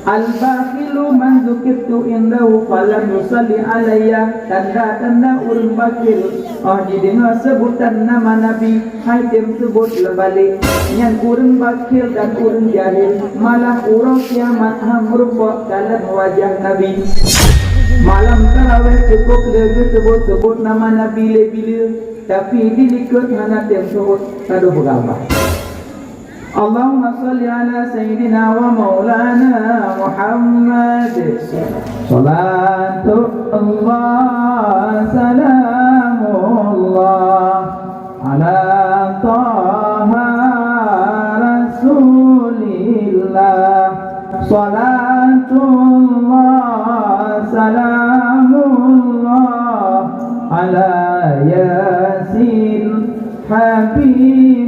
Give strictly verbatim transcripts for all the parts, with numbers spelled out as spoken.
Al-bakhilu man dzukirtu indahu falam yusalli alayya, tanda-tanda ureuëng bakhil, óh jideungoe seubutan nama Nabi, hai tem seubut leubalek. Nyan ureuëng bakhil dan ureuëng jahil, malah uroe kiamat han meurumpok kalon wajah Nabi. Malam taraweh cukôp lé geuseubut-seubut nama Nabi lé bileue, tapi dilikot hana tem seubut, ka deuh beugabah. Allahumma shalli ala sayyidina wa maulana Muhammad. Salatullah, salamullah, ala Taha Rasulillah. Salatullah, salamullah, ala Yasin Habibillah.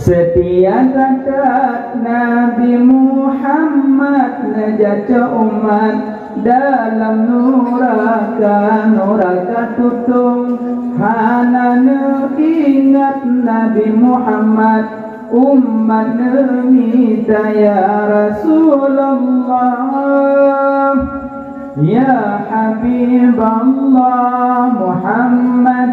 Seutia that-that Nabi Muhammad, neujaca umat dalam nuraka, nuraka tutong. Hana neuingat Nabi Muhammad, umat neumita, ya Rasulullah. Ya Habiballah Muhammad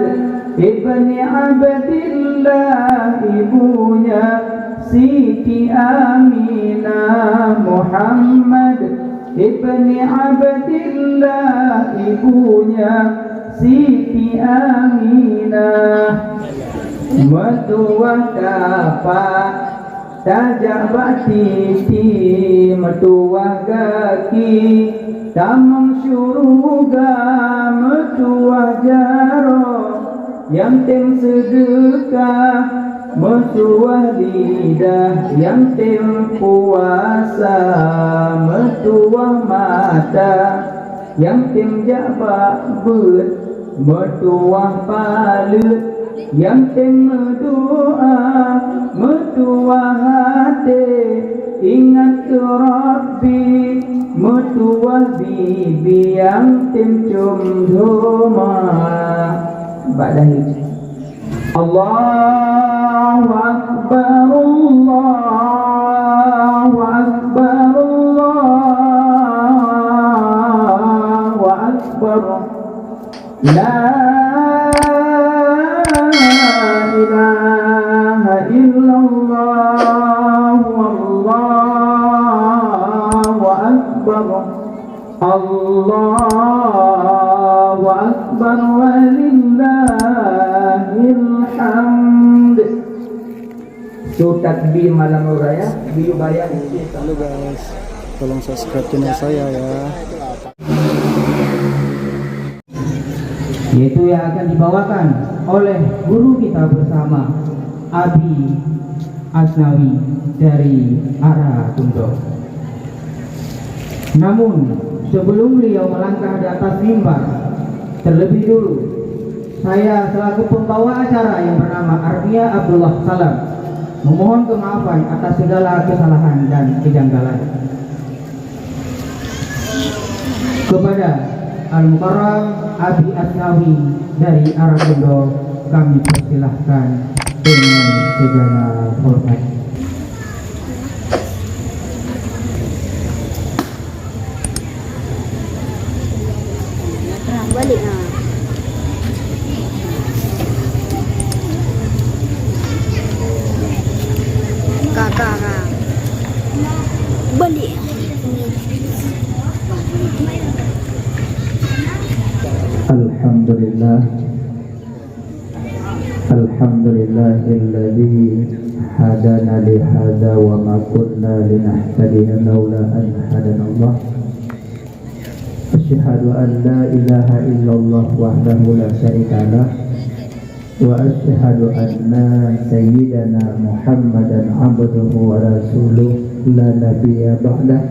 ibni Abdillah, ibunya Siti Aminah. Muhammad ibni Abdillah, ibunya Siti Aminah. Meutuwah tapak tajak bak titi, meutuwah gaki tamong syuruga, meutuwah jaroe nyang tem seudeukah, meutuwah lidah nyang tem puasa, meutuwah mata nyang tem jak bak beuet, meutuwah paleuet nyang tem meudoa, meutuwah até ingat keu Rabbi, meutuwah bibi nyang tem com doma. Bak dahé. Allahu Akbar, Allahu Akbar, Allahu Akbar. La ilaha illallah, wallahu akbar. Allahu akbar walillahil hamd. Su takbir malam raya, biu bayar. Halo guys, tolong subscribe channel saya ya. Yaitu yang akan dibawakan oleh guru kita bersama, Abi Asnawi dari Ara Tundok. Namun, sebelum beliau melangkah di atas mimbar, terlebih dulu, saya selaku pembawa acara yang bernama Arnia Abdullah Salam, memohon kemaafan atas segala kesalahan dan kejanggalan. Kepada Al-Mukarram Abi Asnawi dari Ara Tundok, kami persilahkan dengan segala hormat. Balik ha. Ka, ka, ka. Balik. Alhamdulillah. Alhamdulillahilladzi hadana lihadza wa ma kunna linahtadiya laula an hadanallah. Asyhadu an la ilaha illallah wahdahu la syarika lah, wa asyhadu anna sayyidana Muhammadan abduhu wa rasuluh la nabiyya ba'dah.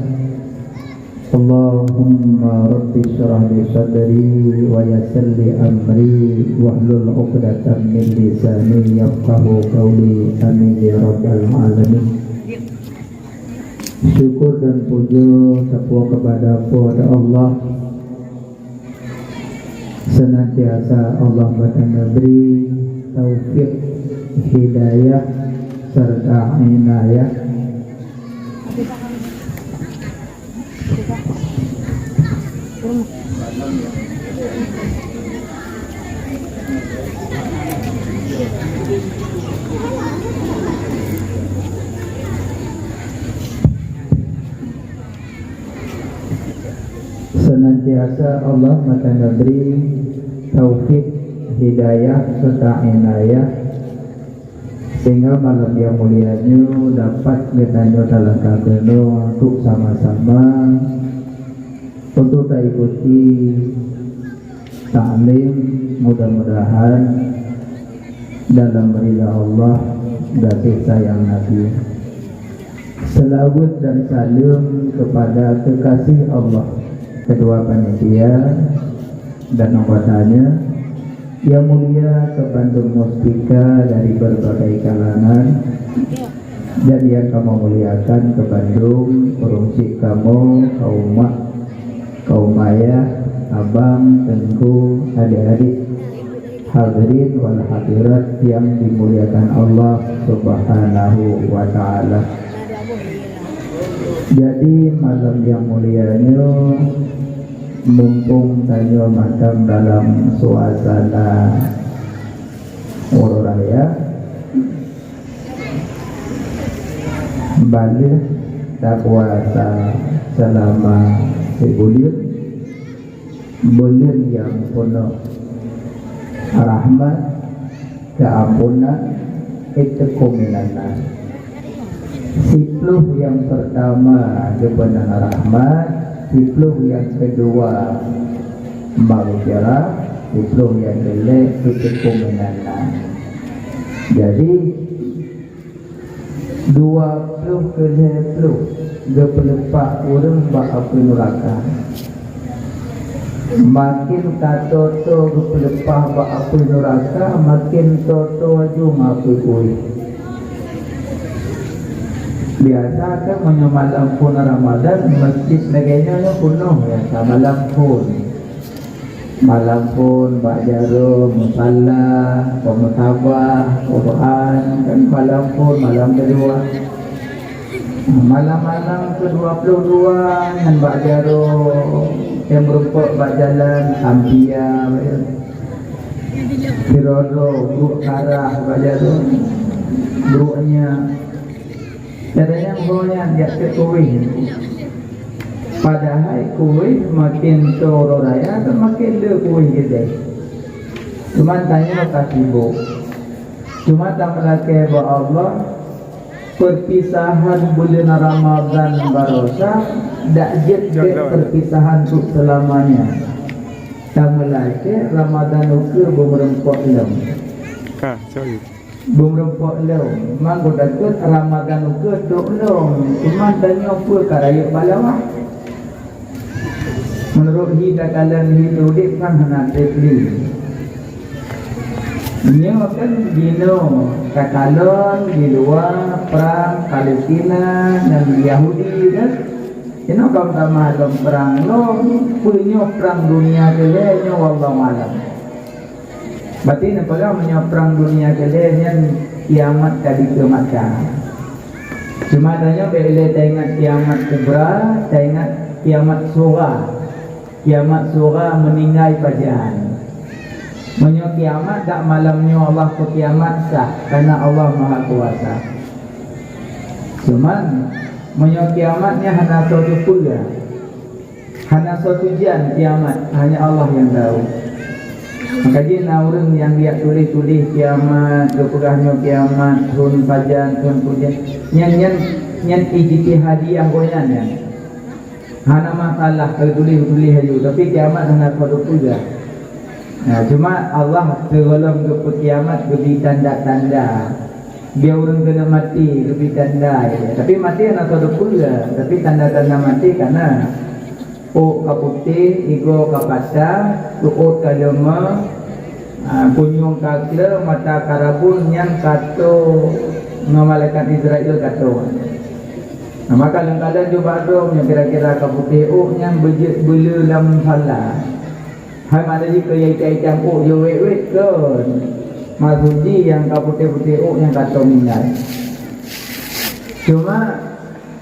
Allahumma rabbi syrah li sadri wa yassir li amri wahlul 'uqdatam min lisani yafqahu qawli. Amin ya rabbal alamin. Syukur dan puja sapeue kepada Po teu Allah. Senantiasa Allah bak tanyoe bri taufik, hidayah, serta inayah. Senantiasa Allah meutanyoe bri taufik, hidayah, serta inayah, sehingga malam yang mulia nyoe dapat geutanyoe talangkah keunoe untuk sama-sama untuk taikuti taklim, mudah-mudahan dalam ridha Allah, gaséh sayang Nabi. Selawat dan salam kepada kekasih Allah, ketua panitia dan anggotanya, yang mulia keu bandum muspika dari berbagai kalangan, dan yang kamoe muliakan keu bandum ureueng syik kamoe, kaum mak, kaum ayah, abang, teungku, adik-adik, hadirin wal hadirat yang dimuliakan Allah Subhanahu wa Ta'ala. Jadi, malam yang mulia nyoe, mumpung tanyoe mantong dalam suasana uroe raya, baleh tapuasa selama sibuleuen, buleuen nyang peunoh rahmat, keuampunan, itqu minan nar. Siploh nyang peurtama geupeunang rahmat, siploh nyang keudua maghfirah, siploh nyang keulhèe itqu minan nar. Jadi, dua ploh keu lhèe ploh geupeuleupah ureueng bak apui nuraka. Makin ka tô-tô geupeuleupah bak apui nuraka, makin tô-tô aju apui ueh. Biasa kan meunyoe malam phôn Ramadan, masjid lagèe nyoe, nyoe peunoh biasa malam phôn. Malam phôn bak jaroe, musala, peumeutabah, Quran, kan malam phôn, malam keudua. Malam-malam keudua ploh dua nyan bak jaroe, nyang meurumpok bak jalan, ampia, sidroe-droe, brôk karah bak jaroe, brôk nyak. Kadang nyan ho nyan jak cok kuéh. Padahai kuéh makin tô uroe raya, seumaken le kuéh keudeh. Cuma tanyoe ka sibok. Cuma tameulakèe bak Allah, perpisahan buleuen Ramadan baroesa dak jeuet bèk perpisahan untuk seulamanya. Tameulakèe Ramadan ukeue beumeurumpok lom. Ka, sorry. Beumeurumpok lom, mang geutakot Ramadan ukeue trok lom, cuma tanyoe peue ka rayeuk bak lawah. Meunurot hi takalon hi udép kan hana trép lé. Nyoe kan jinoe takalon di luwa prang Palestina ngon Yahudi kan. Jinoe ka tamah lom prang lom, peue nyoe prang dunia keulhèe nyoe wallahu alam. Berarti neupeugah meunyoe prang dunia keulhèe nyan kiamat ka dikeue masa. Cuma tanyoe bèk lé taingat kiamat kubra, taingat kiamat sugra. Kiamat sugra meuninggai pajan. Meunyoe kiamat dak malam nyoe Allah peukiamat sah, karena Allah Maha Kuasa. Cuman meunyoe kiamat nyan hana soe teupeue. Hana soe tujuan kiamat, hanya Allah nyang tahu. Maka jih na ureueng nyang geujak tuléh-tuléh kiamat, geupeugah nyoe kiamat, thon pajan, thon pujan. Nyan, nyan, nyan ijtihadiah gobnyan nyan. Hana masalah kalau tuléh-tuléh aju, tapi kiamat hana soe teupeue. Nah, cuma Allah sigohlom geupeukiamat geubri tanda-tanda. Biar ureueng keuneuk maté geubri tanda, tapi maté hana soe teupeue, tapi tanda-tanda maté kana. Ôk ka putéh, igoe ka patah, seuôt ka leumah, a, punyueng ka kle, mata ka rabun, nyan ka tô ngon malaikat Israel ka tô. Nah, maka lôn kalon ju bak droe nyoe kira-kira ka putéh ôk nyan beujeuet beuleu lam musala. Hai malah jih keu itam-itam ôk jeuet wét-wét kon. Maksud jih nyang ka putéh-putéh ôk nyan ka tô meuninggai. Cuma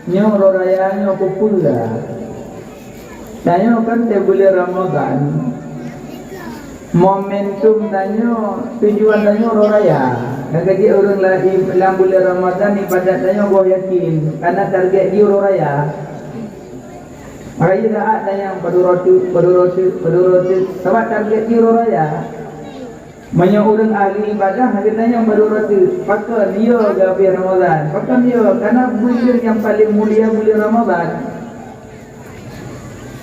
nyoe uroe raya nyoe peue lah. Tanyoe kan teuh buleuen Ramadhan, momentum tanyoe, tujuan tanyoe uroe raya. Ka jeuet ureuëng lahé lam buleuen Ramadhan, ibadat tanyoe boh yakin, karena target jih uroe raya. Makajih saát tanyoe padum uroe teuk, padum uroe teuk, padum uroe teuk, sabab target jih uroe raya. Meunyoe ureuëng ahli ibadah, geutanyoe padum uroe teuk, pakon yo geuhabéh Ramadhan, pakon yo, karena buleuen nyang paleng mulia buleuen Ramadhan.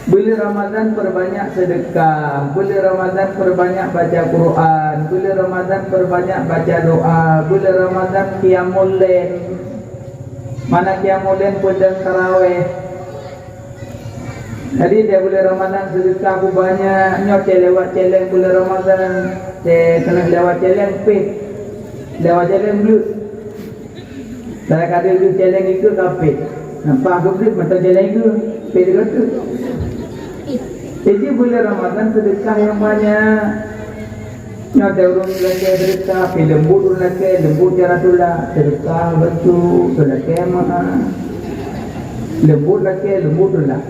Buleuen Ramadhan peurbanyak seudeukah, buleuen Ramadhan peurbanyak baca Quran, buleuen Ramadhan peurbanyak baca doa, buleuen Ramadhan qiyamul lail. Mana qiyamul lail, peudong taraweh. Jadi, di buleuen Ramadhan seudeukah pih banyak, nyoe teuh lewat céléng buleuen Ramadhan, teuh keuneuk lewat céléng pih, lewat céléng bleuet. Saya kata itu céléng itu kapit. Nampak geblek mata céléng itu, pih itu. Jadi buleuen Ramadhan seudeukah nyang banyak. Nyoe teuh ureuëng lakée seudeukah, pih leumbot ureuëng lakée, leumbot cara tulak, seudeukah bacut, lakée meu'ah. Leumbot lakée, leumbot tulak.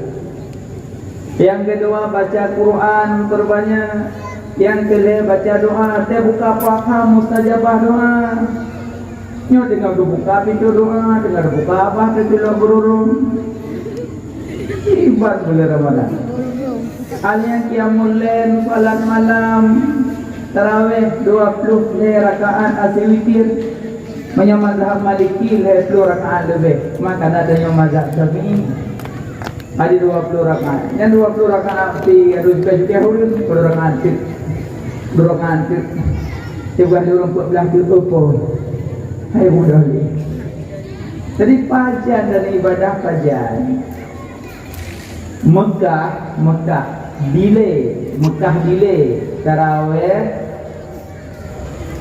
Nyang keudua, baca Quran peurbanyak. Nyang keulhée, baca doa. Teuh buka paham mustajabah doa. Nyoe teungoh geubuka pintoe doa, teungoh geubuka babah teuh tulak beururung. Iban buleuen Ramadhan. Hal nyang qiyamul lail, salat malam, taraweh dua ploh lhée rakaat aseue witir. Meunyoe mazhab Maliki lhée ploh rakaat leubeh, maka na tanyoe mazhab Syafi'i. Ada dua puluh rakaat. Nyang dua puluh rakaat pih harôh jukah-jukah ureuëng, dua puluh rakaat teuk. Dua rakaat teuk. Cuba di ureuëng empat belas teuk, oh, hai mudah lé. Jadi pajan dan ibadah pajan. Mekah, Mekah, dilée, Mekah dilée, taraweh,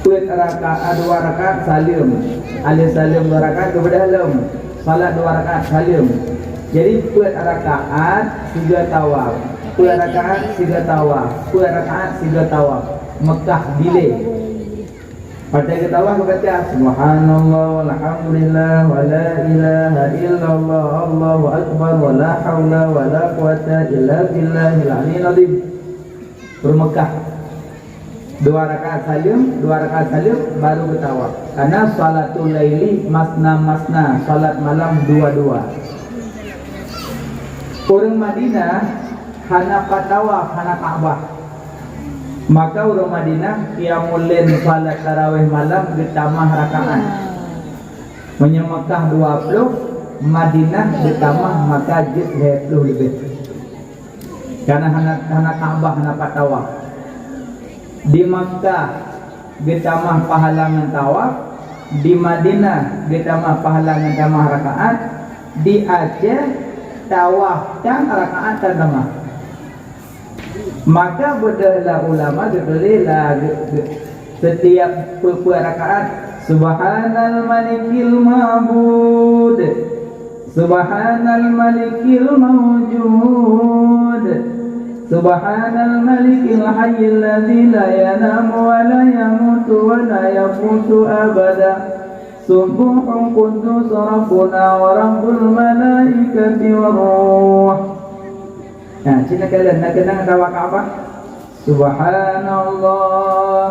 peuet rakaat, dua rakaat saleuem. Aleuh saleuem dua rakaat, keubeudah lom. Salat dua rakaat saleuem. Jadi, peuet rakaat sigoe tawaf. Peuet rakaat sigoe tawaf. Peuet rakaat sigoe tawaf. Mekah dilée. Pada geutawaf geubaca, "Subhanallah, walhamdulillah, wala ilaha illallah, Allahu akbar, wala haula wala quwata illa billahil aliyil azim." Peuet Mekah. Dua rakaat saleuem, dua rakaat saleuem, baru geutawaf. Karena salatul laili masna-masna, salat malam dua-dua. Ureuëng Madinah hana pat tawaf, hana Ka'bah. Maka ureuëng Madinah qiyamul lail, salat taraweh malam, geutamah rakaat. Meunyoe Mekah dua ploh, Madinah geutamah maka jeuet lhée ploh leubeh. Karena hana, hana Ka'bah, hana pat tawaf. Di Makkah geutamah pahala ngon tawaf, di Madinah geutamah pahala ngon tamah rakaat, di Aceh tawaf tan rakaat tan tamah. Maka beudôh lah ulama geutuléh lah geu-, geu-, setiap peuet-peuet rakaat, "Subhanal Malikil Ma'bud." Subhanal Malikil Maujud. Subhanal Malikil Hayyil Ladzi La Yanamu wa La Yamutu wa La Yamutu Abada. Subbuhun Quddus Rabbuna wa Rabbul Malaikati War Ruh. Nah, cina kalian nak kenang dawa Ka'bah. Subhanallah,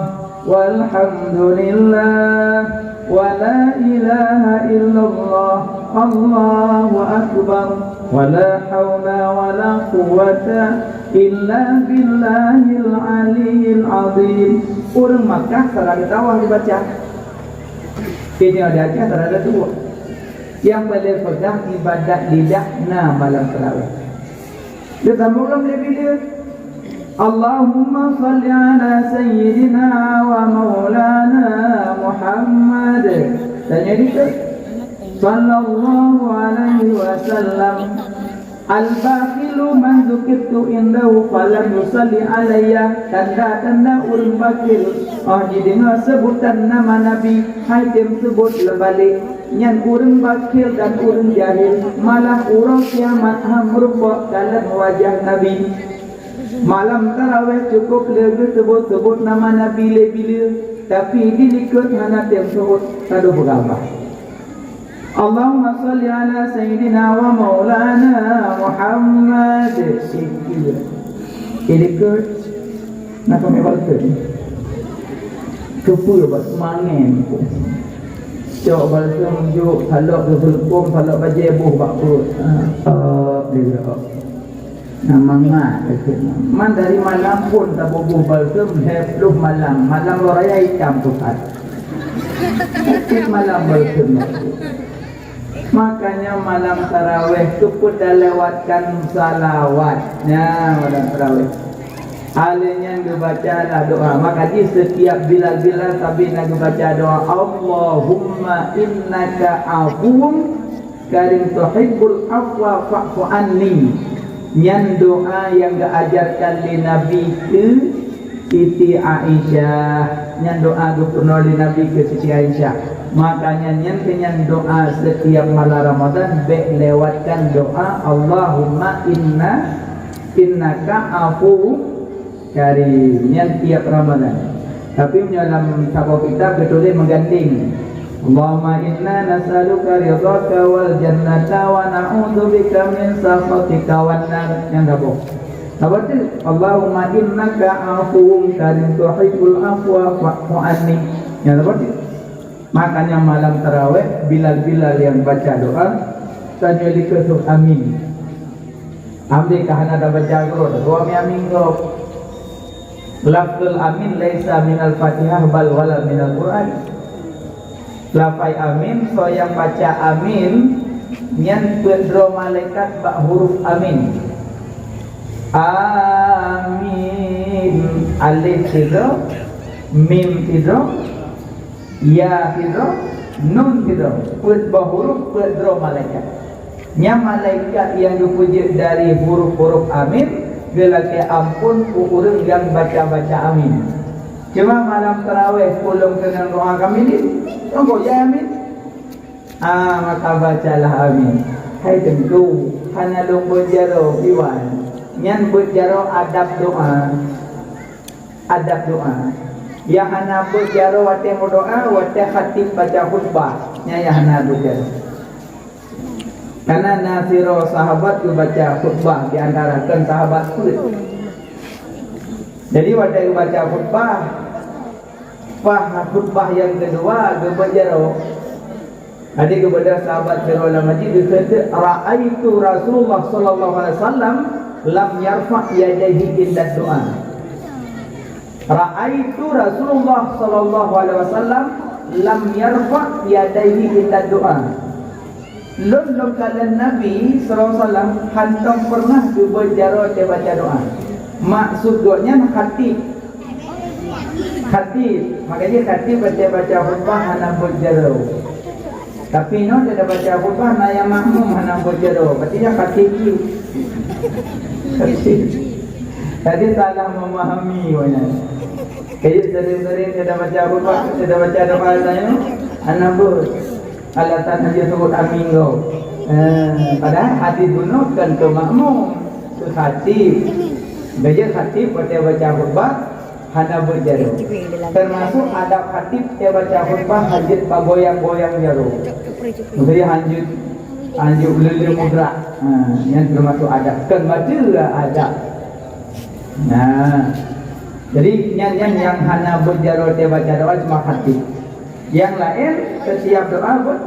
walhamdulillah, wa la ilaha illallah, Allahu akbar, wa la haula wa la quwwata illa billahil aliyyil azim. Ureuëng Makkah salah geutamah dibaca. Ini ada aja salah dua. Yang boleh pegang ibadat lidah na malam tarawih. Geusambông lom lé bileueng. Allahumma shalli ala sayyidina wa maulana Muhammad. Tanya dikeu. Sallallahu alaihi wasallam. Al-bakhilu man dzukirtu indahu falam yusalli alayya. Tanda-tanda ureuëng bakhil, oh, jideungoe seubutan nama Nabi, hai tem seubut lom balek. Nyan ureuëng bakhil dan ureuëng jahil, malah uroe kiamat han meurumpok kalon wajah Nabi. Malam taraweh cukup lé geuseubut-seubut nama Nabi lé bileueng, tapi di likot hana tem seubut, ka deuh beugabah. Allahumma shalli ala sayyidina wa maulana Muhammad. Sikit. Ini ke? Nak kami balsem? Keupeu bak seumangén. Cok balsem juk, salok keu seuleumpong, salok bajée boh bak pruet. Ah, ah, dia gerak. Nah, mangat, man dari malam pun taboh-boh balsem, lhée ploh malam. Malam lôn raya itam pusat. Tiep malam balsem. Makanya malam tarawih tu peutalewatkan salawat. Nya, malam tarawih. Alé nyan geubaca lah doa. Maka di setiap bilal-bilal sabe na geubaca doa, "Allahumma innaka afuwun karim tuhibbul afwa fa'fu anni." Nyan doa nyang geuajarkan lé Nabi keu Siti Aisyah. Nyan doa geupeurunoe lé Nabi keu Siti Aisyah. Makanya nyan keu nyan doa setiap malam Ramadan, bék lewatkan doa, "Allahumma inna, innaka afu karim." Nyan tiap Ramadan. Tapi meunyoe lam saboh kitab geutuléh meugandeng, "Allahumma inna nas'aluka ridhaka wal jannata wa na'udzubika min sakhatika wan nar." Nyan saboh. Saboh teuk, "Allahumma innaka afuwun karim tuhibbul afwa fa'fu anni." Nyan saboh teuk. Makanya malam tarawih, bilal-bilal nyang baca doa, tanyoe likot amin. Amdé ka hana tabaca keudroe, tagoe amin-amin gob. Lafzul amin laisa minal Fatihah bal wala minal Qur'an. Lafai amin, soe nyang baca amin, nyan peuet droe malaikat bak huruf amin. Amin. Alif sidroe, mim sidroe, ya sidroe, nun sidroe. Peuet boh huruf, peuet droe malaikat. Nyan malaikat nyang geupeujeuet dari huruf-huruf amin, geulakée amphon keu ureuëng nyang baca-baca amin. Cuma malam tarawih, ulôn keunong doa kami ni, tunggu je amin. Ah, maka bacalah amin. Hai Teungku, hana lôn beuet jaroe, Iwan. Nyan beuet jaroe adab doa. Adab doa. Nyang hana beuet jaroe watée meudoa, watée khatib baca khutbah. Nyan nyang hana beuet jaroe. Karena na sidroe sahabat geubaca khutbah di antara kon sahabat peuet. Jadi watée geubaca khutbah, pas khutbah nyang keudua geubeuet jaroe. Jadi geubeudôh sahabat sidroe lam masjid geukheun, "Ra'aitu Rasulullah sallallahu alaihi wasallam lam yarfa' yadaihi inda du'a." "Ra'aitu Rasulullah sallallahu alaihi wasallam lam yarfa' yadaihi inda du'a." Lôn lôn kalon Nabi sallallahu alaihi wasallam hantom peureunah geubeuet jaroe teubaca doa. Maksud gobnyan khatib. Khatib, makanya khatib baca-baca khutbah hana beuet jaroe. Tapi nyoe teubaca khutbah na nyang makmum hana beuet jaroe, berarti nyan khatib jih. Khatib. Jadi salah memahami gobnyan. Jadi sering-sering kita baca khutbah, kita baca doa tanya, hana beuet. Alasan hana seubut amin gob. Eh, padahai hadis bunoe kan keu makmum, keu khatib. Bèk jeuet khatib watèe baca khutbah hana beuet jaroe. Teumasok adab khatib watèe baca khutbah hanjeuet bagoyang-goyang jaroe. Maksudnya hanjeuet, hanjeuet le-le meugerak. Ha, nyan teumasok adab. Kan baca adab. Nah, jadi nyan, nyan nyang hana beuet jaroe watèe baca doa cuma khatib. Nyang laén setiap doa beuet.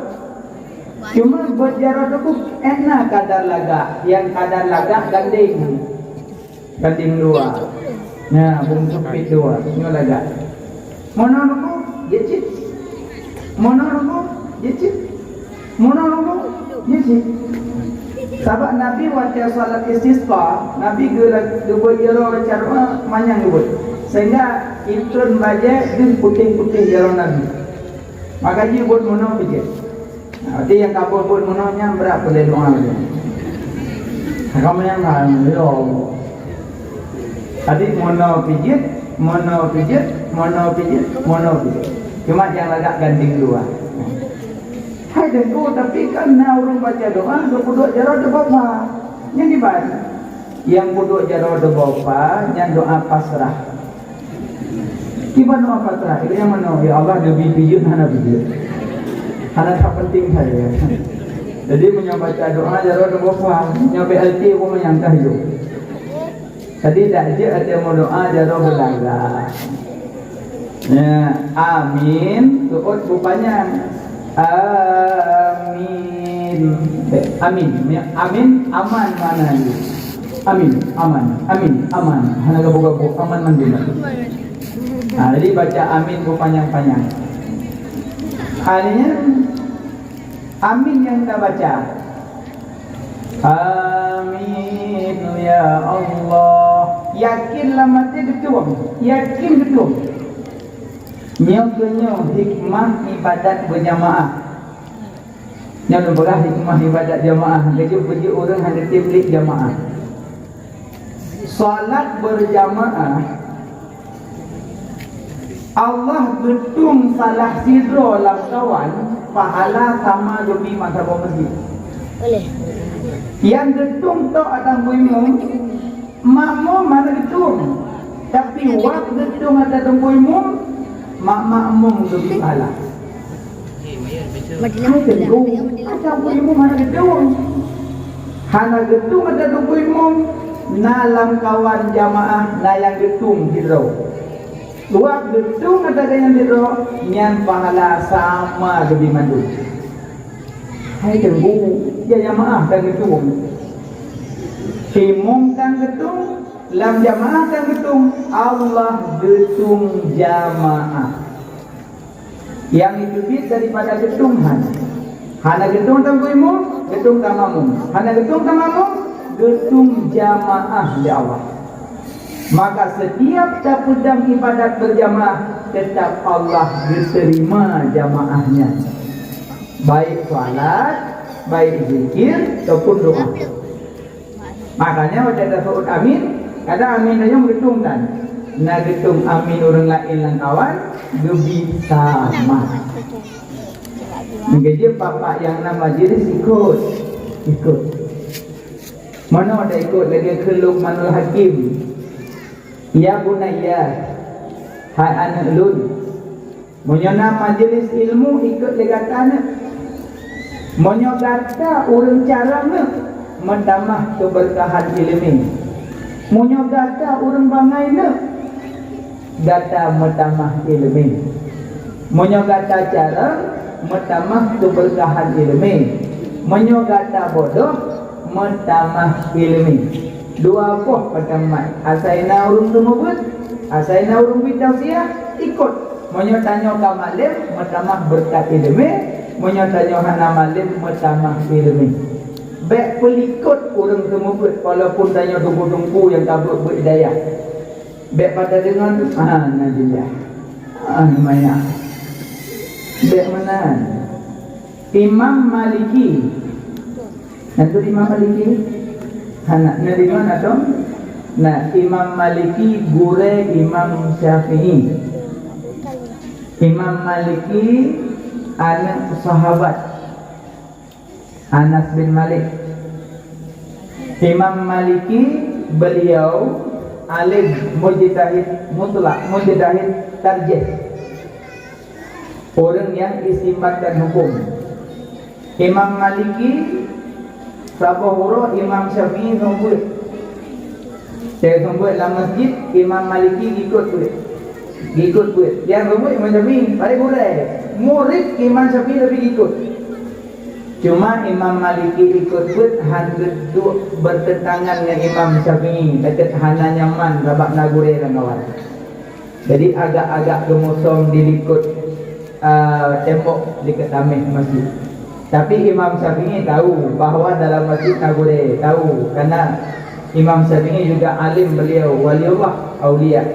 Cuma beuet jaroe teungku, éh na kadar lagak, nyang kadar lagak gandéng. Gandéng dua. Nah, bungsu pit dua, nyoe lagak. Meunoe teungku, jeuet cit. Meunoe teungku, jeuet cit. Meunoe teungku, jeuet cit. Sabab Nabi watèe salat istisqa, Nabi geula-, geubeuet jaroe baca doa manyang geubeuet. Sehingga itrön bajèe deuh putéh-putéh jaroe Nabi. Maka jih beuet meunoe pih jeuet. Nah, berarti nyang ka beuet-beuet meunoe nyan brat peuleueh doa lé. Kamoe nyang na, ya Allah. Tadi meunoe pih jeuet, meunoe pih jeuet, meunoe pih jeuet, meunoe pih jeuet. Cuma nyang lagak gandéng dua. Hai teungku, tapi kan na ureueng baca doa, geupeuduek jaroe teuboh paih. Nyan diban. Nyang peuduek jaroe teuboh paih, nyan doa pasrah. Kiban doa pasrah, iban nyang meunoe, "Ya Allah, neubi pih jeuet hana pih jeuet." Hana that penting saja. Jadi meunyoe baca doa jaroe neuboh paham, nyoe B L T pun menyangkah yuk. Jadi dak jeuet até meudoa jaroe beulagak. Ya, amin, seuôt bupanyang. Amin. Eh, amin. Ya, amin, aman makna dia. Amin, aman. Amin, aman. Hana gabuk-gabuk, aman mandum. Ha, jadi baca amin bupanyang-panyang. Akhirnya, amin nyang tabaca. Amin ya Allah. Yakin lam até geutueng. Yakin geutueng. Nyoe keuh nyoe hikmah ibadat beujamaah. Nyoe lôn peugah hikmah ibadat jamaah. Geujok-geujok ureuëng hana tem lé jamaah. Salat beujamaah, Allah geutueng salah sidroe lamkawan pahala sama geubi masa boh meuseujid. Nyang geutueng tok ateueh makmum, makmum hana geutueng. Tapi wak geutueng ateueh makmum, mak makmum geubi pahala. Hai teungku, ateueh makmum hana geutueng. Hana geutueng ateueh makmum, na lamkawan jamaah na nyang geutueng sidroe. Wak geutueng ateueh nyang sidroe, nyan pahala sama geubi mandum. Hai teungku, ya jamaah ka geutueng. Imum ka geutueng, lam jamaah ka geutueng, Allah geutueng jamaah. Nyang jiteubiet daripada geutueng hana. Hana geutueng teungku imum, geutueng tamamum. Hana geutueng tamamum, geutueng jamaah lé Allah. Maka setiap tapeudong ibadat beujamaah, teutap Allah geuteurima jamaah nyan. Baik salat, baik zikir, ataupun doa. Makanya watée taseuôt amin, kadang amin tanyoe geutueng tan. Na geutueng amin ureuëng laén lamkawan, geubi sama. Meukeujeuet bapak nyang na majelis ikot, ikot. Meunoe taikot lagée kheun Luqmanul Hakim. Ya bunayya, hai aneuëk lôn, meunyoe na majelis ilmu, ikot lé gata neuk. Meunyoe gata ureuëng carông neuk, meutamah keubeurkahan iéleumé. Meunyoe gata ureuëng bangai neuk, gata meutamah iéleumé. Meunyoe gata carông, meutamah keubeurkahan iéleumé. Meunyoe gata bodoh, meutamah iéleumé. Dua boh peutamah, asai na ureuëng teumeubeuet, asai na ureuëng bri tausiah, ikot. Meunyoe tanyoe ka malém, meutamah beureukat iéleumé. Meunyoe tanyoe hana malém, meutamah iéleumé. Bék peulikot ureuëng teumeubeuet, walaupun tanyoe teungku-teungku nyang ka beuet-beuet hidayah. Bék pada deungon, ah, najillah. Ah, maya. Bék meunan. Imam Maliki. Nyan tu Imam Maliki? Hana, nyan di mana tu? Nah, Imam Maliki gurée Imam Syafi'i. Imam Maliki anak sahabat Anas bin Malik. Imam Maliki, beliau alim, mujtahid mutlak, mujtahid tarjih. Ureuëng nyang istimbatkan huköm. Imam Maliki, saboh uroe Imam Syafi'i seumeubeuet. Watée seumeubeuet lam masjid, Imam Maliki ikot beuet. Ikot beuet. Nyang seumeubeuet Imam Syafi'i, padahai gurée. Murit Imam Syafi'i tapi ikot. Cuma Imam Maliki ikot beuet han geuduek beurteutangan ngon Imam Syafi'i, takot hana nyaman sabab na gurée lam kawan. Jadi agak-agak geumusong di likot, ah, tembok likot tameh masjid. Tapi Imam Syafi'i tahu bahwa dalam masjid na gurée, tahu, karena Imam Syafi'i juga alim beliau, waliullah, aulia.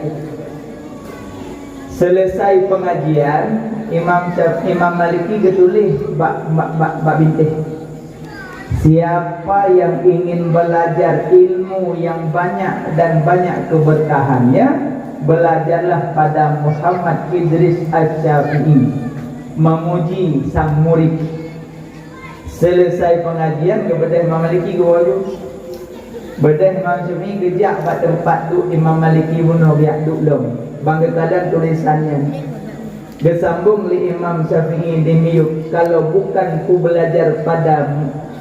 Selesai pengajian, Imam Syaf-, Imam Maliki geutuléh bak, bak, bak, bak bintéh. Siapa yang ingin belajar ilmu yang banyak dan banyak keberkahannya, belajarlah pada Muhammad Idris Asy-Syafi'i, memuji sang murid. Selesai pengajian, geubeudôh Imam Maliki geuwoe ju. Beudôh Imam Syafi'i geujak bak teumpat duek Imam Maliki bunoe geujak duek lom. Ban geukalon tulisan nyan. Geusambong lé Imam Syafi'i di miyueb, "Kalau bukan ku belajar pada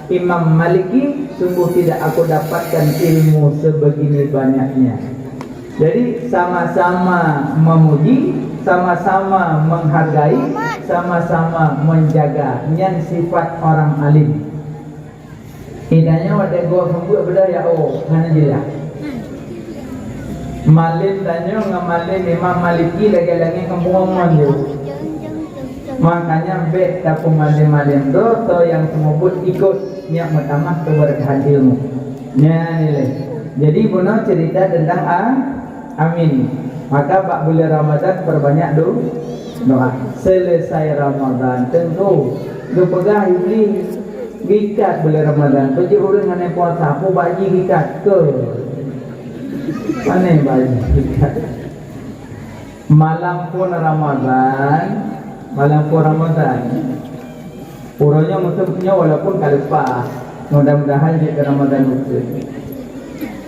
Imam Maliki, sungguh tidak aku dapatkan ilmu sebegini banyaknya." Jadi, sama-sama memuji, sama-sama menghargai, sama-sama menjaga. Nyan sifat orang alim. Itanyoe watée gob seumeubeuet beudôh ya, oh, hana jeulaih. Malem tanyoe ngon malem Imam Maliki lagée langét ngon bumoe nyoe. Makanya bék tapeumalem-malem droe, toh nyang seumeubeuet ikot, nyak meutamah keubeureukahan ilmu. Nyan ilée. Jadi bunoe cerita tentang a-, amin. Maka bak bulan Ramadan perbanyak do-, doa. Selesai Ramadan, teungku, geupeugah Iblih, gikat bulan Ramadan. Peujeuet ureuëng hana puasa, peue bak jih gikat? Keu. Pane bak jih gikat? Malam phôn Ramadan, malam phôn Ramadan. Uroe nyoe meuteumé nyoe walaupun ka leupah, mudah-mudahan jeuet keu Ramadan ukeue.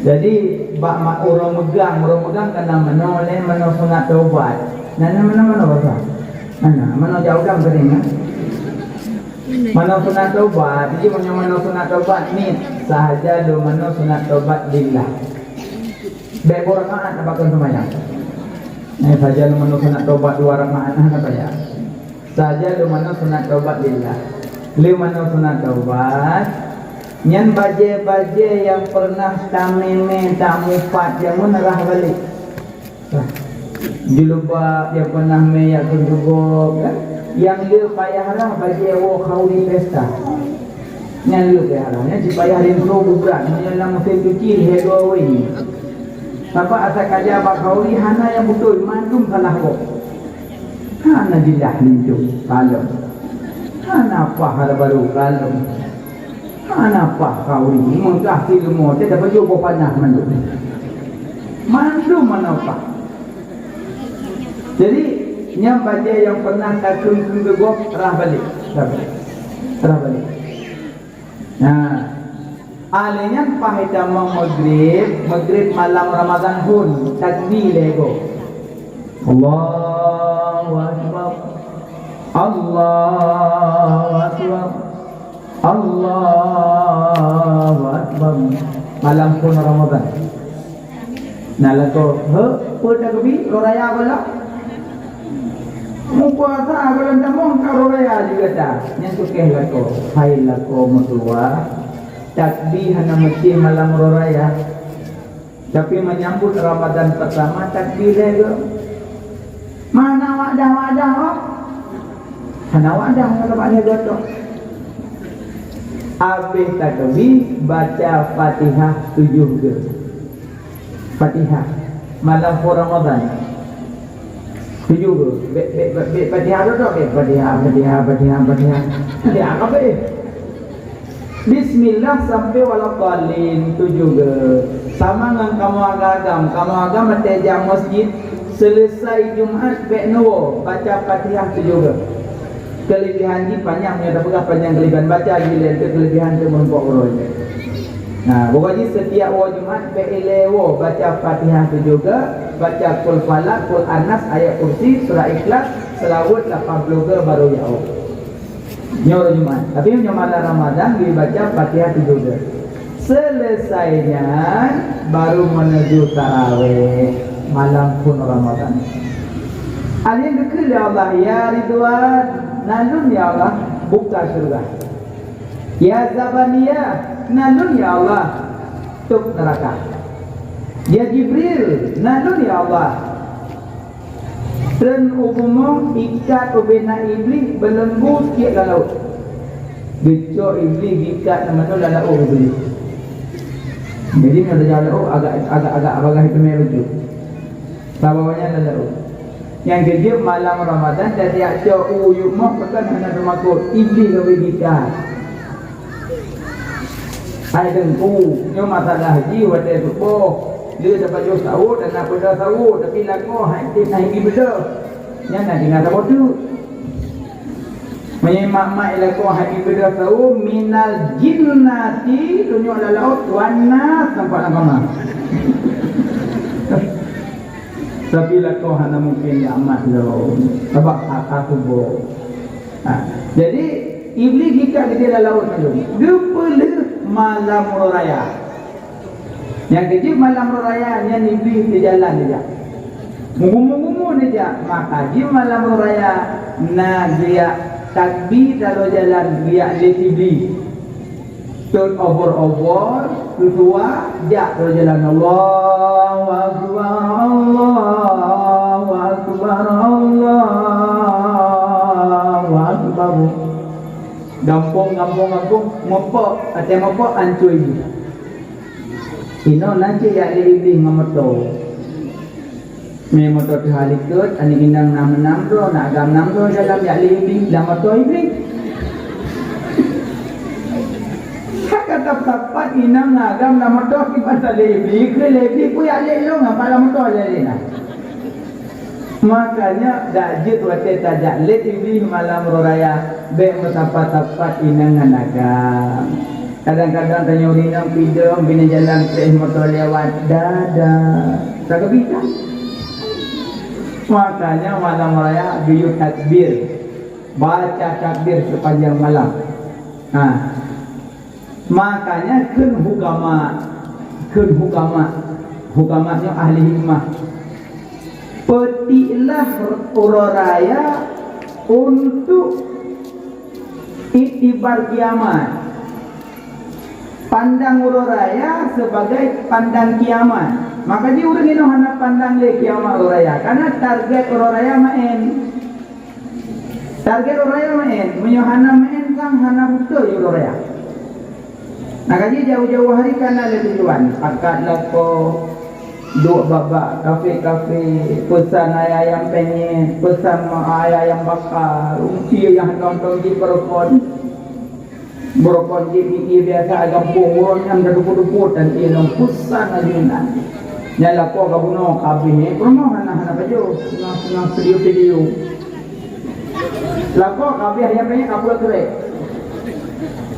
Jadi, bak ma-, uroe meugang, uroe meugang ka na manoe lé, manoe sunat taubat. Na, na manoe-manoe basa? Na, na manoe jak udang tadi, na? Manoe sunat taubat, jadi meunyoe manoe sunat taubat, niet sahaja lôn manoe sunat taubat lillah. Bék boh rakaat na bakon seumayang. Eh, sahaja lôn manoe sunat taubat dua rakaat, hana payah. Saja leumono sunat taubat lillah. Leumono sunat taubat, nyan bajée-bajée nyang peureunah tamé-mé, tamupat, nyang meunarah balek. Rah. Jilbab nyang peureunah mé jak keu gob, kan? Nyang le payah rah bajée woe khauri pesta. Nyan le payah rah, nyan jipayah rinso beubrat, nyan lam musém suci lhèe dua wéh. Sabab asai ka jak bak khauri hana nyang beutôi, mandum salah gob. Hana jeulaih linto kalon. Hana paih hara barô kalon. Hana paih khauri, meugah sileumô teuh dapat jeuet boh panah mandum. Mandum hana paih. Jadi, nyan bajée nyang peureunah takheun-kheun keu gob, rah balek. Rah balek. Rah balek. Nah, alèh nyan paih tamong Maghrib, Maghrib malam Ramadan phôn, takbi lhèe goe. Allahu Akbar. Allahu Akbar. Allahu Akbar. Malam phôn Ramadan. Na lakoe, "Heueh, peue takbi? Uroe raya gohlom?" Meupuasa gohlom tamong ka uroe raya jih gata. Nyan tukéh lakoe, "Hai lakoe meutuwah, takbi hana meusti malam uroe raya. Tapi menyambut Ramadan pertama takbi lhèe goe." Mana wadah-wadah, oh? Hana wadah, hana wadah goe toh. Abéh takbi, baca Fatihah tujoh goe. Fatihah malam phôn Ramadan. Tujoh goe. Bèk, bèk, bèk, bèk Fatihah tu, bèk Fatihah, Fatihah, Fatihah, Fatihah. Fatihah apa, eh? Bismillah sampai waladhdallin tujoh goe. Sama ngon kamoe agam-agam. Kamoe agam watèe jak masjid, selesai Jumat bèk neuwoe, baca Fatihah tujoh goe. Keulebihan jih panyang, meunyoe tapeugah panyang keulebihan, baca jih lé, keulebihan teuh meurumpok uroe nyoe. Nah, pokok jih setiap woe Jumat bèk ilèe woe, baca Fatihah tujoh goe, baca Qul Falaq, Qul An-Nas, Ayat Kursi, Surah Ikhlas, Seulaweuet lapan ploh goe baru jak woe. Nyoe uroe Jumat. Tapi meunyoe malam Ramadan, geubaca Fatihah tujoh goe. Selesai nyan, baru meunuju taraweh malam phôn Ramadan. Alèh nyan geukheun lé Allah, "Ya Ridwan, na Lôn ya Allah, buka syeuruga. Ya Zabaniya, na Lôn ya Allah, tôb neuraka. Ya Jibril, na Lôn ya Allah." Treun u bumoe, ikat ubena Iblih, beuleumbô tiek lam laôt. Geucok Iblih, geuikat lam laôt, lam laôt Iblih. Jadi, meunyoe tajak laôt, agak, agak, agak bagah teumé bacut. Sabawa nyan lam laôt. Nyang keujeuet malam Ramadan, tajak cok u yup moh, pakon hana teumakot. Iblih ka geuikat. Hai Teungku, nyoe masalah jih watèe suboh. Lé tapajoh sawôt dan na peugah sawôt, tapi lakoe hai tem hai beudôh. Nyan na tinggai saboh teuk. Meunyoe mak-mak lakoe hai beudôh sawôt, minal jinnati, tunyok lam laôt, wan nas nampak lam kama. Tapi lakoe hana mungken jiamat lom, sabab hata tuboh. Ha. Jadi, Iblih jika geude lam laôt nyan, geupeuleueh malam uroe raya. Nyang keujeuet malam uroe raya nyan Iblih teujalan jijak. Meugumu-gumu jijak, maka jih malam uroe raya na geujak takbir taloe jalan geujak lé Iblih. Tot obor-obor, keudua, jak lé jalan. Allahu Akbar, Allahu Akbar, Allahu Akbar. Gampông, gampông, gampông, meupok, até meupok, ancôi jih. Inoe na cit jak lé Iblih ngon moto. Mé moto teuhah likot, aneuk inong na meunan droe, na agam nam droe dalam jak lé Iblih, lam moto Iblih. Ka sapat-sapat inong na agam lam moto kiban jak lé Iblih, keu lé Iblih peue jak lé lôn, apa lam moto lé lé na. Makanya dak jeuet watée tajak lé Iblih malam uroe raya, bék meusapat-sapat inong ngon agam. Kadang-kadang tanyoe rinong pidong bina jalan trek moto lewat, dadah. Ka geubita. Makanya malam raya geuyue takbir. Baca takbir sepanjang malam. Ha. Makanya kheun hukama, kheun hukama, hukama nyoe ahli hikmah. Peutiklah uroe raya untuk iktibar kiamat. Pandang uroe raya sebagai pandang kiamat. Maka jih ureuëng inong hana pandang lé kiamat uroe raya, karena target uroe raya maén. Target uroe raya maén, meunyoe hana maén sang hana beutôi uroe raya. Nah, ka jih jauh-jauh hari ka na lé tujuan, pakat lakoe, duek bak-bak kafe-kafe, peusan ayam-ayam penyet, peusan ma-, ayam-ayam baka, rumpie nyang hana mantong jih beurokon. Beurokon jih, ié biasa agam pun, ureuëng nyan ka dupu-dupu dan ié lom peusan laju inan. Nyan lakoe ka bunoe ka habéh, peurumoh hana, hana pajoh, seungoh-seungoh video-video. Lakoe ka habéh, ayam penyet ka peuet keurek.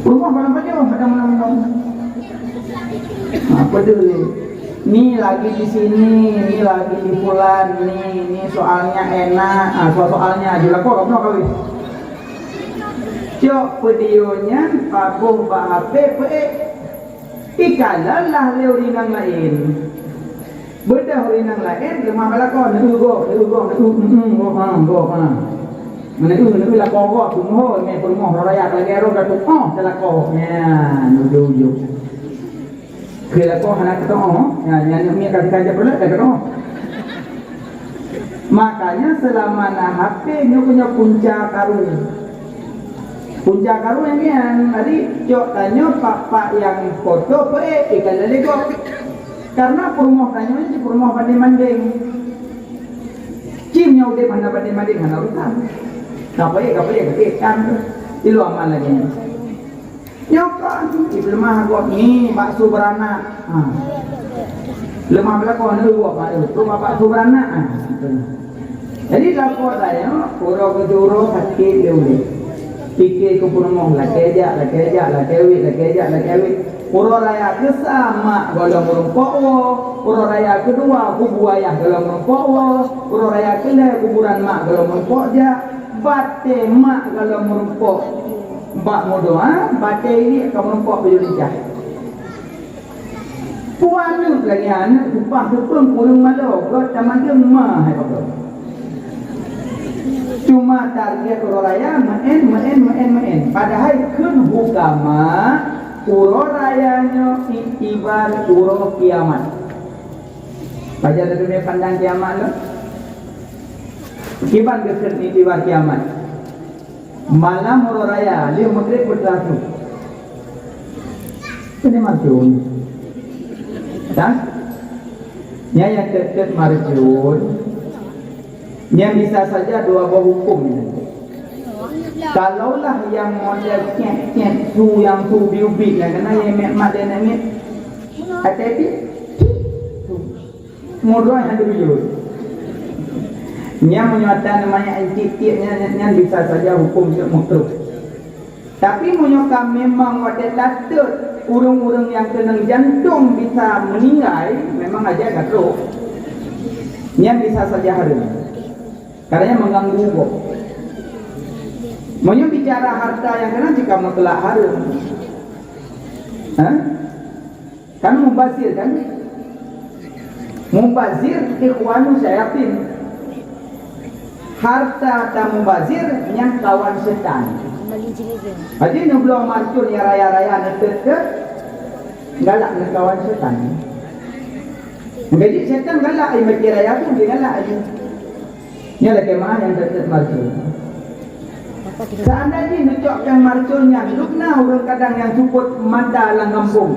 Peurumoh barang pajoh, hana meunong-meunong. Ha, peudeuh lé. Ni lagi di sini, ni lagi di fulan, ni, ni soalnya enak. Ha, soal-soalnya aju lakoe ka bunoe ka habéh. Cok video nyan paboh bak H P peuék. Ikalon lah lé ureuëng nyang laén. Beudôh ureuëng nyang laén leumah bak lakoe, neueu gob, neueu gob, neueu, mm, mm, gob, ha, gob, ha. Neueu, neueu lakoe gob, teungoh mé peurumoh raya lagée roh ka tuoh teu lakoe. Nyan, ujong-ujong. Keu lakoe hana keudroe, nyan, nyan miet ka teuka jak peureulée ka keudroe. Makanya seulama na H P nyoe keuh nyoe punca karu. Punca karu nyang nyan, jadi cok tanyoe pak-pak nyang foto peuék ikalon lé gob. Karena peurumoh tanyoe nyoe peurumoh bandeng-bandeng. Cim nyoe udeb hana bandeng-bandeng hana urusan. Ka peuék, ka peuék, ka peuék, kan. Di luar aman lagée nyan. Nyoe kon, ié leumah gob ni bakso beuranak. Ha. Leumah bak lakoe neueu gob, ha, tu bakso beuranak. Ha. Jadi lakoe tanyoe, uroe keudua uroe sakét lé ulée. Pike keu peurumoh, lakée jak, lakée jak, lakée wét, lakée jak, lakée wét. Uroe raya keusa mak gohlom meurumpok woe, uroe raya keudua kubu ayah gohlom meurumpok woe, uroe raya keulhée kuburan mak gohlom meurumpok jak, batée mak gohlom meurumpok. Bak meudoá, batée iliek ka meurumpok bajée lincah. Peue aneuëk lagée aneuëk upah teupeu ureuëng malo, gét tamandeueng ma hai pakoe. Cuma target uroe raya meuén, meuén, meuén, meuén. Padahai kheun hukama, uroe raya nyoe iktibar uroe kiamat. Pajan teumé pandang kiamat lom? Kiban geukheun iktibar kiamat. Malam uroe raya, lheueh Maghrib beuteuasôh. Ini marjun. Dah? Nyan nyang tet-tet marjun. Nyan bisa saja dua boh huköm nyan. Kalaulah nyang model cek-cek su nyang su biet-biet nyan, keunan nyang mat lé nangét. Hati-hati. Mudroe hana teubiyeu. Nyan meunyoe atra manyak tiek-tiek nyan, nyan, nyan bisa saja huköm cit makruh. Tapi meunyoe ka memang watée tatot ureuëng-ureuëng nyang keunong jantong bisa meuninggai, memang aja ka trok. Nyan bisa saja hareuem. Karena mengganggu gob. Meunyoe bicara harta nyang keunan cit ka mutlak hareuem. Ha? Kan mubazir kan? Mubazir ikhwanu syayatin. Harta tamubazir nyan kawan setan. Jadi neubloe marcon nyang raya-raya neutet keu galak neukawan setan. Jadi setan galak ai maté raya tu dia galak ai. Nyan lakée meu'ah nyang teutet marcon. Seandai jih neucok péng marcon nyan, dubna ureuëng kadang nyang seupôt mata lam gampông.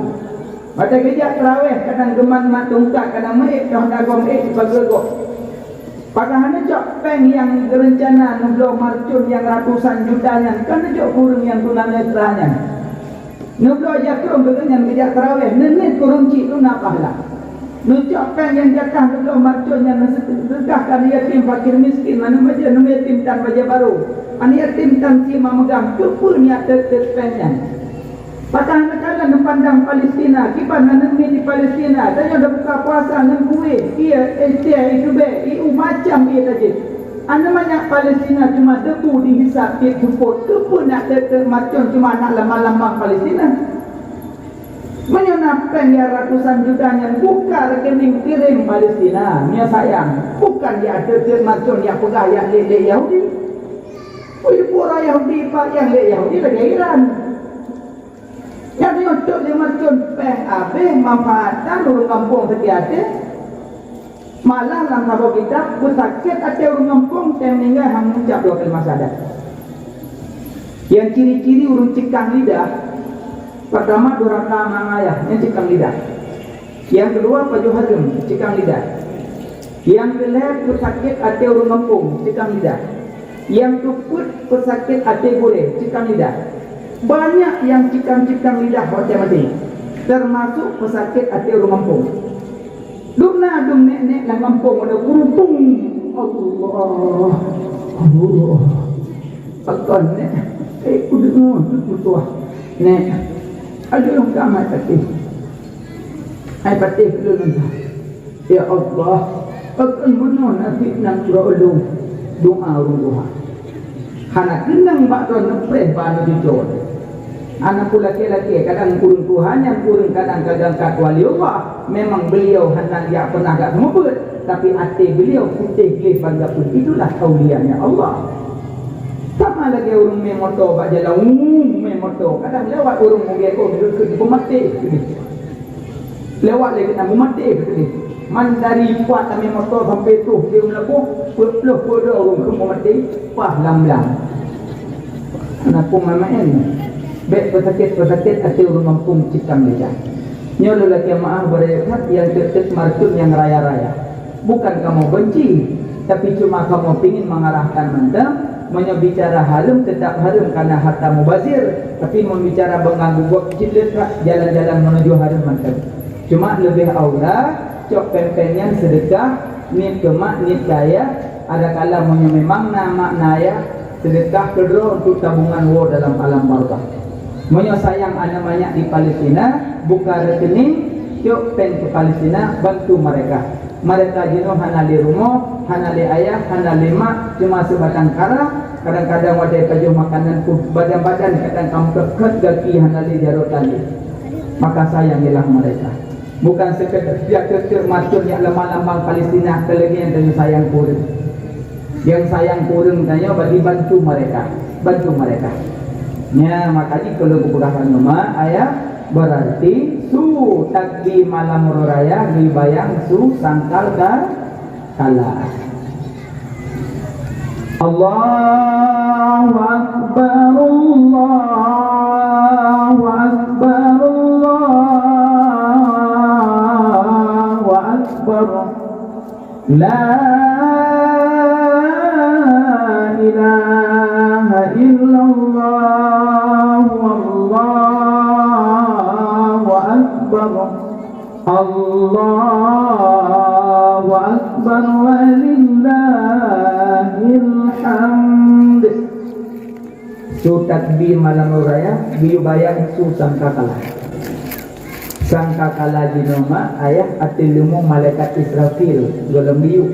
Watée geujak teurawéh kadang geumat mat tungkat kadang meuék kah dagong ék sipageue gob. Pakon hana cok péng nyang geurencana neubloe marcon nyang ratusan juta nyan, kan neujok keu ureuëng nyang tunanetra nyan. Neubloe jakrong keu geuhnyan geujak teurawéh, neuniet keu ureuëng chik tuna pahala. Neucok péng nyang jakah neubloe marcon nyan neuseudekah keu aneuk yatim fakir miskin, aneuk yatim tan bajée barô, aneuk yatim tan sie mak meugang, keupeue niat teutet péng nyan? Pakon hana kalon neupandang Palestina, kiban aneuk miet di Palestina, tanyoe tabuka puasa ngon kueh, ié, es teh, ié tubée, ié u macam ié tajép. Aneuk manyak Palestina cuma debu dihisab tiep seupôt, keupeue nak teutet marcon cuma aneuk lambang-lambang Palestina? Meunyoe na péng nyang ratusan juta nyan buka rekening kirém Palestina, meunyoe sayang, bukan jak teutet marcon jak peugah jak lé lé Yahudi. Ui, peue Yahudi pat nyang lé Yahudi lagée Iran. Nyan meunyoe teutet lé marcon péng abéh manfaatan ureuëng gampông sakét até. Malah lam saboh kitab, beusakét até ureuëng gampông teuh meuninggai han meucab dua kalimat syahadat. Nyang ciri-ciri ureuëng cikang lidah, pertama durhaka ma ayah, nyan cikang lidah. Nyang keudua pajoh hareuem, cikang lidah. Nyang keulhée peusakét até ureuëng gampông, cikang lidah. Nyang keupeuet peusakét até gurée, cikang lidah. Banyak nyang cikang-cikang lidah watée maté, teumasok peusakét até ureuëng gampông. Dum na dum nek-nek lam gampông ada gurupung. Allah, Allah. Pakon nek, eh, kudeungoe tu tuah. Nek, aduh ka amat patéh. Ai patéh lôn dah. Ya Allah, pakon bunoe nasib nang uroe lôn. Doa ureuëng tuha. Hana keunong bak droe neupreh bak aneuk cucoe. Aneuk peue lakée-lakée, kadang ureuëng tuha nyan ureuëng kadang ka gangkat wali Allah. Memang beliau hana jak pernah jak seumeubeuet, tapi até beliau putéh gleh ban gapeuet. Itulah aulianya Allah. Sama lagée ureuëng mé moto bak jalan umum, mé moto. Kadang lewat ureuëng mugée kong, jeuet keu jipeumaté. Lewat lé keunan meumaté keu teuh. Man dari pat tamé moto sampai troh di meulaboh, peuet ploh peuet dua ureuëng keu meumaté, paih lam blang. Hana peue maén-maén. Bék peusakét-peusakét até ureuëng gampông cit tam lé that. Nyoe lôn lakée meu'ah beuraya that nyang teutet marcon nyang raya-raya. Bukan kamoe benci, tapi cuma kamoe pingin mengarahkan mantong, meunyoe bicara hareuem tetap hareuem karena harta mubazir, tapi meunyoe bicara beungan gugok cit lé that jalan-jalan menuju hareuem mantong. Cuma leubeh aula cok péng-péng nyan seudeukah, niet keu mak, niet keu ayah, adakala meunyoe memang na mak na ayah, seudeukah keudroe untuk tabungan woe dalam alam barzakh. Meunyoe sayang aneuk manyak di Palestina, buka rekening, cok péng keu Palestina, bantu mereka. Mereka jinoe hana lé rumoh, hana lé ayah, hana lé mak, cuma seubatang kara, kadang-kadang watée pajoh makanan pun badan-badan kadang ka meukeukot gaki hana lé jaroe tali. Maka sayangilah mereka. Bukan sekedar jak teutet marcon jak lambang-lambang Palestina keu lagée nyan tanyoe sayang keu ureuëng. Nyang sayang keu ureuëng tanyoe bagi bantu mereka, bantu mereka. Nya maka jih keu lôn kupeugah keu nyoe ma ayah, berarti su takbir malam uroe raya geubayang su sangkal ka kala. Allahu akbar, Allahu akbar, Allahu akbar. La ilaha illallah, Allahu akbar. Allahu akbar walillahil hamd. Su takbir malam raya, geuyue bayang su sangkakala. Sangkakala jinoe ma ayah ateueh leumô malaikat Israfil gohlom geuyue.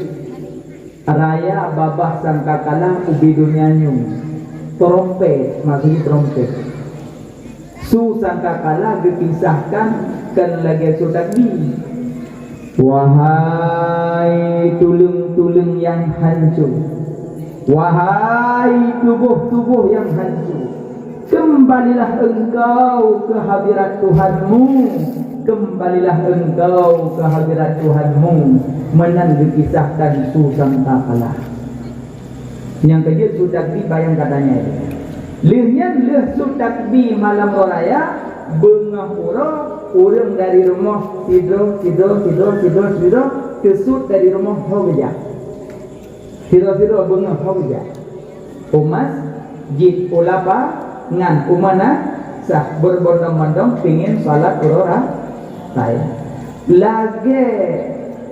Raya babah sangkakala ubé donya nyoe. Trompet, maksudnya trompet. Su sangkakala geukisahkan kon lagée su takbi. Wahai tuleueng-tuleueng nyang hanco, wahai tuboh-tuboh nyang hanco, kembalilah engkau ke hadirat Tuhanmu, kembalilah engkau ke hadirat Tuhanmu, meunan geukisahkan su sangkakala. Nyang keujeuet su takbi bayang katanya. Lheueh nyan lheueh su takbi malam raya, beungoh uroe, ureuëng dari rumoh sidroe, sidroe, sidroe, sidroe, sidroe, teusut dari rumoh ho geujak. Sidroe-sidroe beungoh ho geujak. U masjid, u lapangan, u mana sah berbondong-bondong pingin salat uroe ra-, raya. Lagée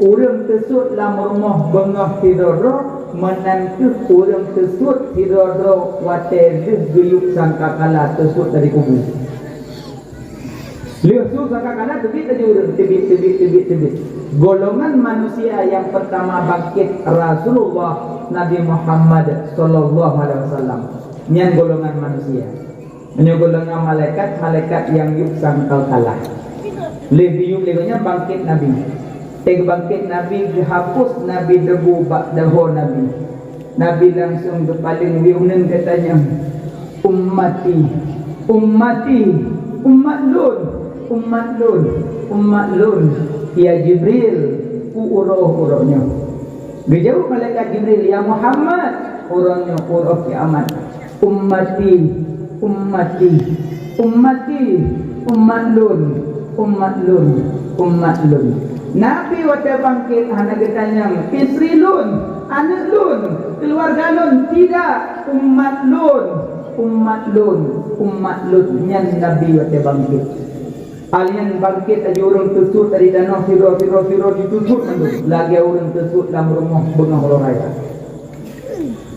ureuëng teusut lam rumoh beungoh sidroe-droe, meunan kheueh ureuëng teusut sidroe-droe watée lheueh geuyueb sangkakala teusut dari kubu. Lheueh su sangkakala teubiet laju ureuëng, teubiet, teubiet, teubiet, teubiet. Golongan manusia nyang pertama bangkit Rasulullah Nabi Muhammad sallallahu alaihi wasallam. Nyan golongan manusia. Meunyoe golongan malaikat, malaikat nyang yueb sangkakala. Lheueh geuyueb lé gobnyan bangkit Nabi. Teuk bangkit Nabi, geuhapus Nabi debu bak dahoe Nabi. Nabi langsung geupaleng, geuyue uneun geutanyong, "Ummati, ummati, umat lôn, umat lôn, umat lôn, ya Jibril, peue uroe uroe nyoe?" Geujaweueb malaikat Jibril, "Ya Muhammad, uroe nyoe uroe kiamat." "Ummati, ummati, ummati, umat lôn, umat lôn, umat lôn." Nabi watée bangkét hana geutanyong, "Istri lôn, aneuëk lôn, keuluwarga lôn, tidak, umat lôn, umat lôn, umat lôn." Nyan Nabi watée bangkét. Alien bangkét laju ureuëng teusut dari tanoh sidroe, sidroe, sidroe jiteusut mandum, lagée ureuëng teusut lam rumoh beungoh uroe raya.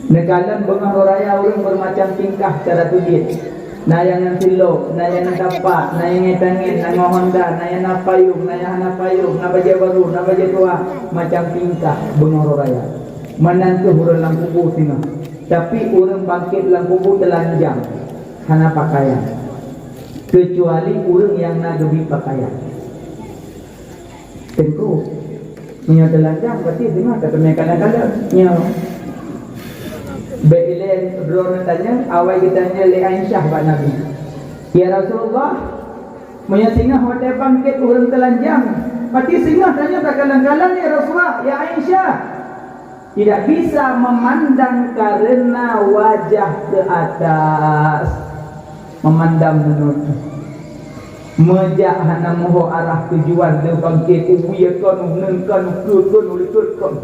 Neukalon beungoh uroe raya ureuëng beumacam tingkah cara teubiet. Na nyang ngon silop, na nyang ngon tapak, na nyang ngon tangen, na ngon honda, na nyang na payong, na nyang hana payong, na bajée barô, na bajée tuha, macam tingkah beungoh uroe raya. Meunan kheueh ureuëng lam kubu singoh. Tapi ureuëng bangkét lam kubu teulanjang, hana pakaian. Keucuali ureuëng nyang na geubri pakaian. Teungku, meunyoe teulanjang, berarti singoh tateumé kalon-kalon. Nyoe. Bék ilée droeneuh tanyong, awai geutanyong lé Aisyah bak Nabi, "Ya Rasulullah, meunyoe singoh watée bangkét ureuëng teulanjang, berarti singoh tanyoe takalon-kalon, ya Rasulullah, ya Aisyah?" Tidak bisa memandang karena wajah ke atas. Memandang meunurot. Meujak hana meuho arah tujuan, lheueh bangkét, ubie kon, uneun kon, ukeue kon, ulikot kon.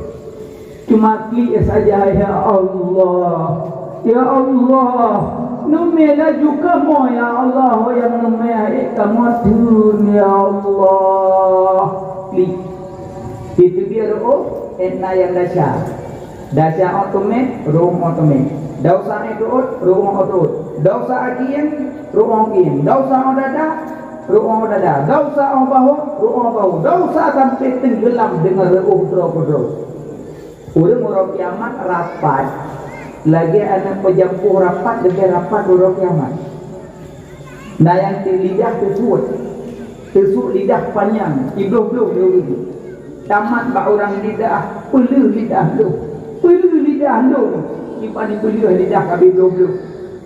Cuma klik saja, "Ya Allah, ya Allah, neumé laju kamoe, ya Allah, nyang neumé hé kamoe theun, ya Allah." Klik. Itu dia roh, eh, na nyang dasar. Dasar 'oh teumé, rhueng 'oh teumé. Dasar 'oh teuôt, rhueng 'oh teuôt. Dasar 'oh kieng, rhueng 'oh kieng. Dasar 'oh dada, rhueng 'oh dada. Dasar 'oh bahô, rhueng 'oh bahô. Dasar sampai tenggelam dengan reuôh droe keudroe. Ureuëng uroe kiamat rapat, lagée aneuëk peujampôh rapat, leubeh rapat uroe kiamat. Na nyang ti lidah teusut, teusut lidah panyang, ibloh-bloh lé ureuëng. Tamat bak urang lidah, peuleueh lidah lôn, peuleueh lidah lôn, kiban peuleueh lidah ka ibloh-bloh.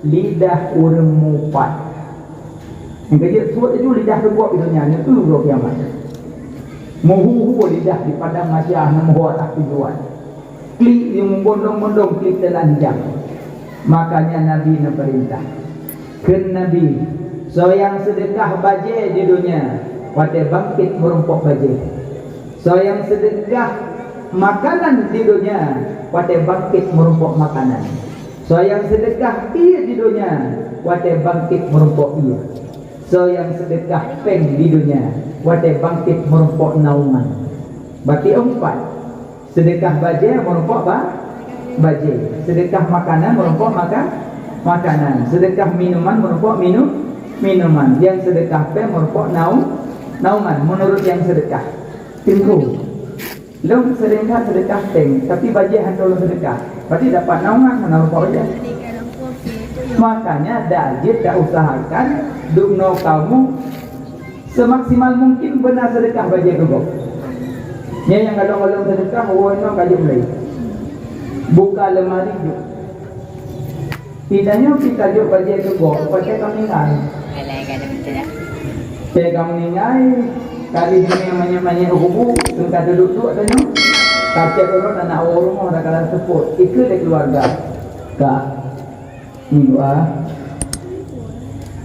Lidah ureuëng mupat. Nyang keujeuet suet laju lidah teugob di donya nyoe, eu uroe kiamat. Meuhu-hu lidah di padang mahsyar, na meuho atas tujuan. Klik nyang meubondong-bondong, klik teulanjang. Makanya Nabi neupeurintah. Kheun Nabi, "Soe nyang seudeukah bajée di donya, watée bangkét meurumpok bajée. Soe nyang seudeukah makanan di donya, watée bangkét meurumpok makanan. Soe nyang seudeukah ié di donya, watée bangkét meurumpok ié. Soe nyang seudeukah péng di donya, watée bangkét meurumpok naungan." Berarti empat. Seudeukah bajée meurumpok ba-, bajée. Seudeukah makanan meurumpok makan, makanan. Seudeukah minuman meurumpok minum, minuman. Nyang seudeukah péng meurumpok naung, naungan, meunurot nyang seudeukah. Teungku. Lôn seudeukah, seudeukah péng, tapi bajée hana lôn seudeukah. Berarti dapat naungan, hana rupa bajée. Makanya dak jeuet, dak usahakan dum noe kamoe semaksimal mungkin beuna seudeukah bajée keu gob. Nyan nyang galong-galong seudeukah, woe nyoe ka jeuet mulai. Buka lemari jok. Di tanyoe pih ka jok bajée keu gob, watée ka meuninggai. Watée ka meuninggai, ka lheueh manyét-manyét u kubu, ka duek-duek tanyoe. Ka cit uroe aneuk woe rumoh dak ka seupôt, ikheun lé keuluwarga. Ka, nyoe,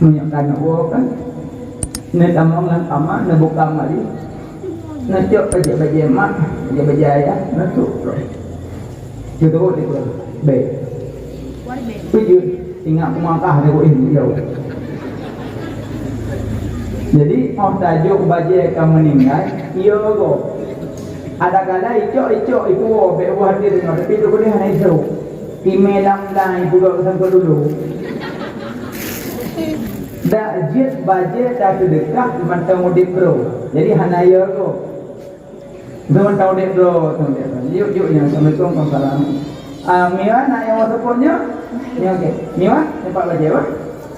meunyoe ka aneuk woe kan, neutamong lam kama, neubuka lemari, neucok bajée-bajée mak, bajée-bajée ayah, neutuek. Judok di Quran. Baik. Tujuh. Ingat peumangkah dia buat ilmu jauh. Jadi, oh tajuk bajée ka meuninggai, iya go. Ada kala icok-icok iku, bek buah hati deungoe, tapi tu boleh hana isu. Timé lam-lam iku dok sangkut dulu. Dak jeuet bajée taseudeukah mantong udeb droe. Jadi, hana iya go. Teuma tahu dek bro, tahu dek bro. Yuk, yuk, ya. Assalamualaikum, waalaikumsalam. Ah, Miwa, nak yang WhatsApp nyo? Ya, okey. Miwa, nampak bajée, Pak?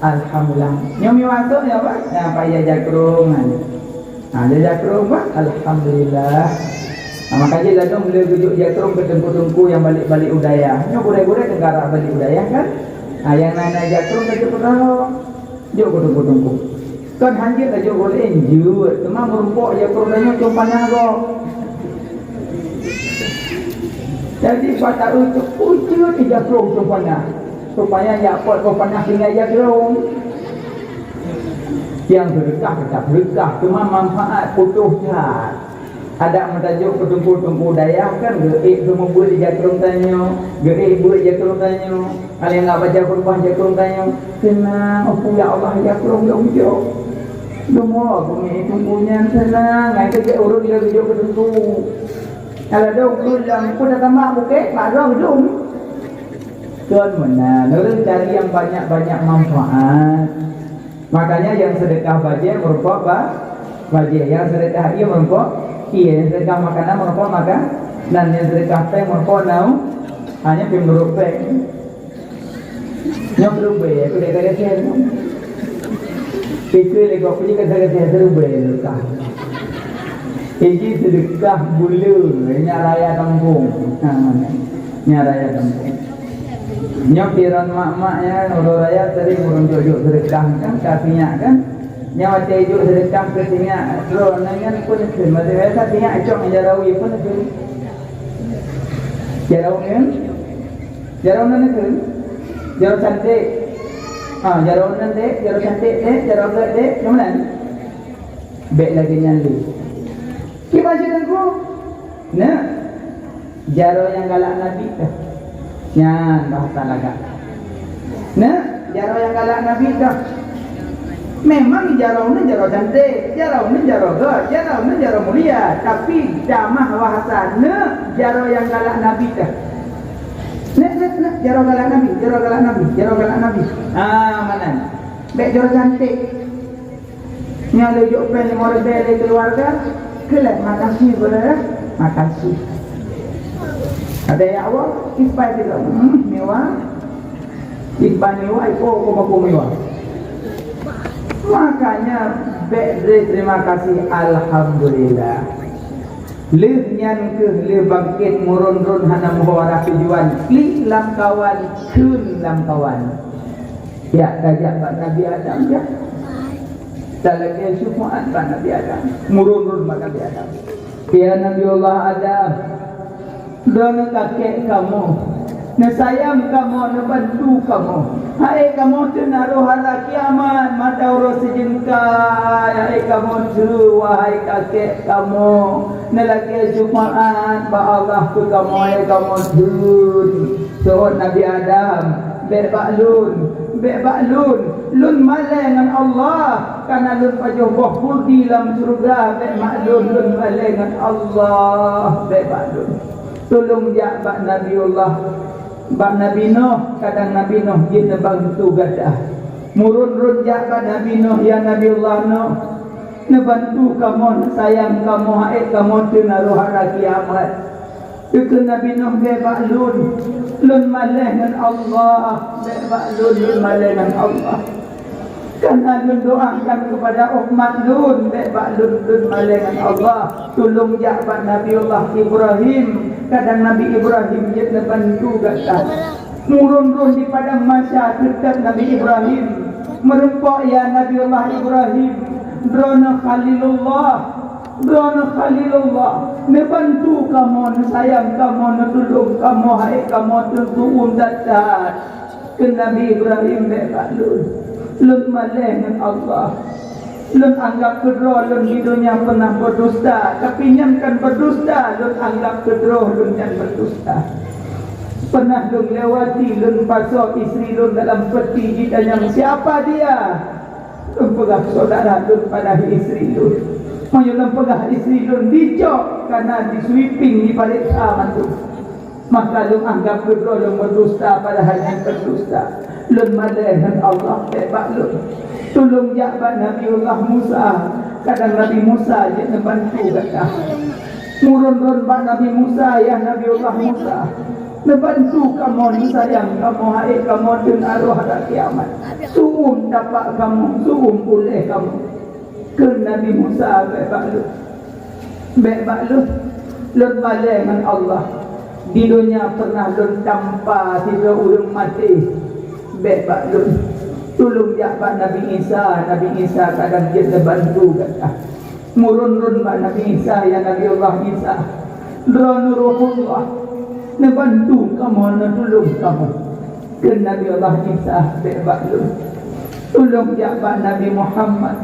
Alhamdulillah. Nyo Miwa tu, ya, Pak? Ya, Pak, ya, jakrong, kan? Ah, dia jakrong, Pak? Alhamdulillah. Ah, makanya ladom boleh rujuk jakrong ke tengku-tengku yang balik-balik udaya. Nyo gurée-gurée tenggarak balik udaya, kan? Ah, yang naik-naik jakrong ke tengku-tengku. Jok kutungku-tungku. Kon hanjeuet laju ulée jeuet, teuma meurumpok jakrong tanyoe cong panah gob. Jadi, pat taeu teuh ujeut di jakrong cong panah. Supaya jak pot boh panah tinggai jakrong. Nyang seudeukah teutab seudeukah, teuma manfaat putôh that. Adak meutajok keu teungku-teungku dayah kan, geuék seumeubeuet di jakrong tanyoe, geuék beuet jakrong tanyoe. Aléng ka baca khutbah jakrong tanyoe, seunang, "Oh, ya Allah, jakrong lôn jok." Dumoe geuék teungku nyan seunang, nyan keuh ureueng nyang geujok keu teungku. Alah dong, ureueng nyang pun dak tamat bukét, mak droe geudong. Kon meunan, ureueng cari nyang banyak-banyak manfaat. Makanya nyang seudeukah bajée meurumpok ba-, bajée, nyang seudeukah ié meurumpok ié, nyang seudeukah makanan meurumpok makan, dan nyang seudeukah péng meurumpok nau, hanya pih meurok péng. Nyoe keureubeuen, aku dah kata saya. Pikir lagi, aku je kata-kata saya keureubeuen seudeukah. Jadi seudeukah buleuen, nyan raya kampung. Ha, nyan raya kampung. Nyoe piran mak-mak nyan, uroe raya sering ureueng jok-jok seudeukah kan, ka sinyak kan. Nyoe watée jok seudeukah keu sinyak, droeneuh nyan pun kheun, maksud biasa sinyak cok ngon jaroe wie pun kheun. Jaroe nyan, jaroe nyan kheun. Jaroe cantik. Ha, jaroe nyan dek, jaroe cantik dek, jaroe gét dek, nyoe meunan. Bék lagée nyan lé. Kiban sidroe ku, na, jaroe nyang galak Nabi teuh. Nyan bahasa lagak. Na, jaroe nyang galak Nabi teuh. Memang jaroe nyan jaroe cantik, jaroe nyan jaroe gét, jaroe nyan jaroe mulia, tapi damah bahasa na jaroe nyang galak Nabi teuh. Na, na, na, jaroe galak Nabi, jaroe galak Nabi, jaroe galak Nabi. Ah, meunan. Bék jaroe cantik. Nyoe lé jok péng limong ribèe lé keuluwarga, keu lhèe, "Makasih, Brother, makasih." Ada ya Allah, ipai sidroe, hmm, mewah. Ipai mewah, ipo koma-koma mewah. Makanya, bèk bri terima kasih, alhamdulillah. Lheueh nyan keuh lheueh bangkét meuron-ron hana meuho arah tujuan, klik lam kawan, kheun lam kawan. Jak tajak bak Nabi Adam, jak. Talakèe syeufaat bak Nabi Adam. Meuron-ron bak Nabi Adam. Ya Nabiullah Adam, droeneuh kakèe kamoe, neusayang kamoe, neubantu kamoe. Hai kamoe teuh na rôh hara kiamat, mata uroe sijeungkai. Hai kamoe teuh, wahai kakèe kamoe, neulakèe syeufaat bak Allah keu kamoe, hai kamoe teuh. Seuôt Nabi Adam, "Bèk bak lôn, bèk bak lôn. Lôn malèe ngon Allah, kareuna lôn pajoh boh khuldi lam syeuruga. Bèk bak lôn, lôn malèe ngon Allah, bèk bak lôn." Tulông jak bak Nabiullah, bak Nabi Nuh, kadang Nabi Nuh jeuet neubantu gata. Meuron-ron jak bak Nabi Nuh, "Ya Nabiullah Nuh, Neubantu kamoe, neusayang kamoe, ha'ék kamoe teungoh roh hara kiamat. Geukheun Nabi Nuh, "Bèk bak lôn, lôn malèe ngon Allah, bèk bak lôn, lôn malèe ngon Allah. Kana lôn doakan keupada umat lôn, bèk bak lôn, lôn malèe ngon Allah." Tulông jak bak Nabiullah Ibrahim, kadang Nabi Ibrahim jeuet neubantu gata. Meuurôn-urôn di padang mahsyar, teutab Nabi Ibrahim, "Meurumpok, ya Nabiullah Ibrahim, droeneuh Khalilullah, droeneuh Khalilullah, neubantu kamoe, neusayang kamoe, neutulông kamoe, ha'ék kamoe teungoh that-that." Kheun Nabi Ibrahim, "Bèk bak lôn, lôn malèe ngon Allah. Lôn anggab keudroe lôn di donya pernah berdusta, tapi nyan kon berdusta, lôn anggab keudroe lôn nyan berdusta. Pernah lôn lewati, lôn pasoe istri lôn dalam peti, jitanyong, 'Siapa dia?' Lôn peugah, 'Saudara lôn,' padahai istri lôn. Meunyoe lôn peugah istri lôn, dicok, kana di sweeping, dipareksa mandum. Maka lôn anggab keudroe lôn berdusta, padahai nyan berdusta. Lôn malèe ngon Allah, bèk bak lôn. Tulông jak bak Nabiullah Musa, kadang Nabi Musa jeuet neubantu gata. Meuurôn-urôn bak Nabi Musa, ya Nabiullah Musa, neubantu kamoe, neusayang kamoe, ha'ék kamoe teungoh roh hara kiamat. Su'um tapak kamoe, su'um ulèe kamoe." Kheun Nabi Musa, "Bèk bak lôn, bèk bak lôn, lôn malèe ngon Allah. Di donya pernah lôn tampa sidroe ureueng maté, bèk bak lôn. Tulông jak bak Nabi Isa, Nabi Isa kadang jeuet neubantu gata." Meuurôn-urôn bak Nabi Isa, ya Nabiullah Isa, droeneuh Ruhullah, neubantu kamoe, neutulông kamoe. Kheun Nabiullah Isa, "Bèk bak lôn. Tulông jak bak Nabi Muhammad,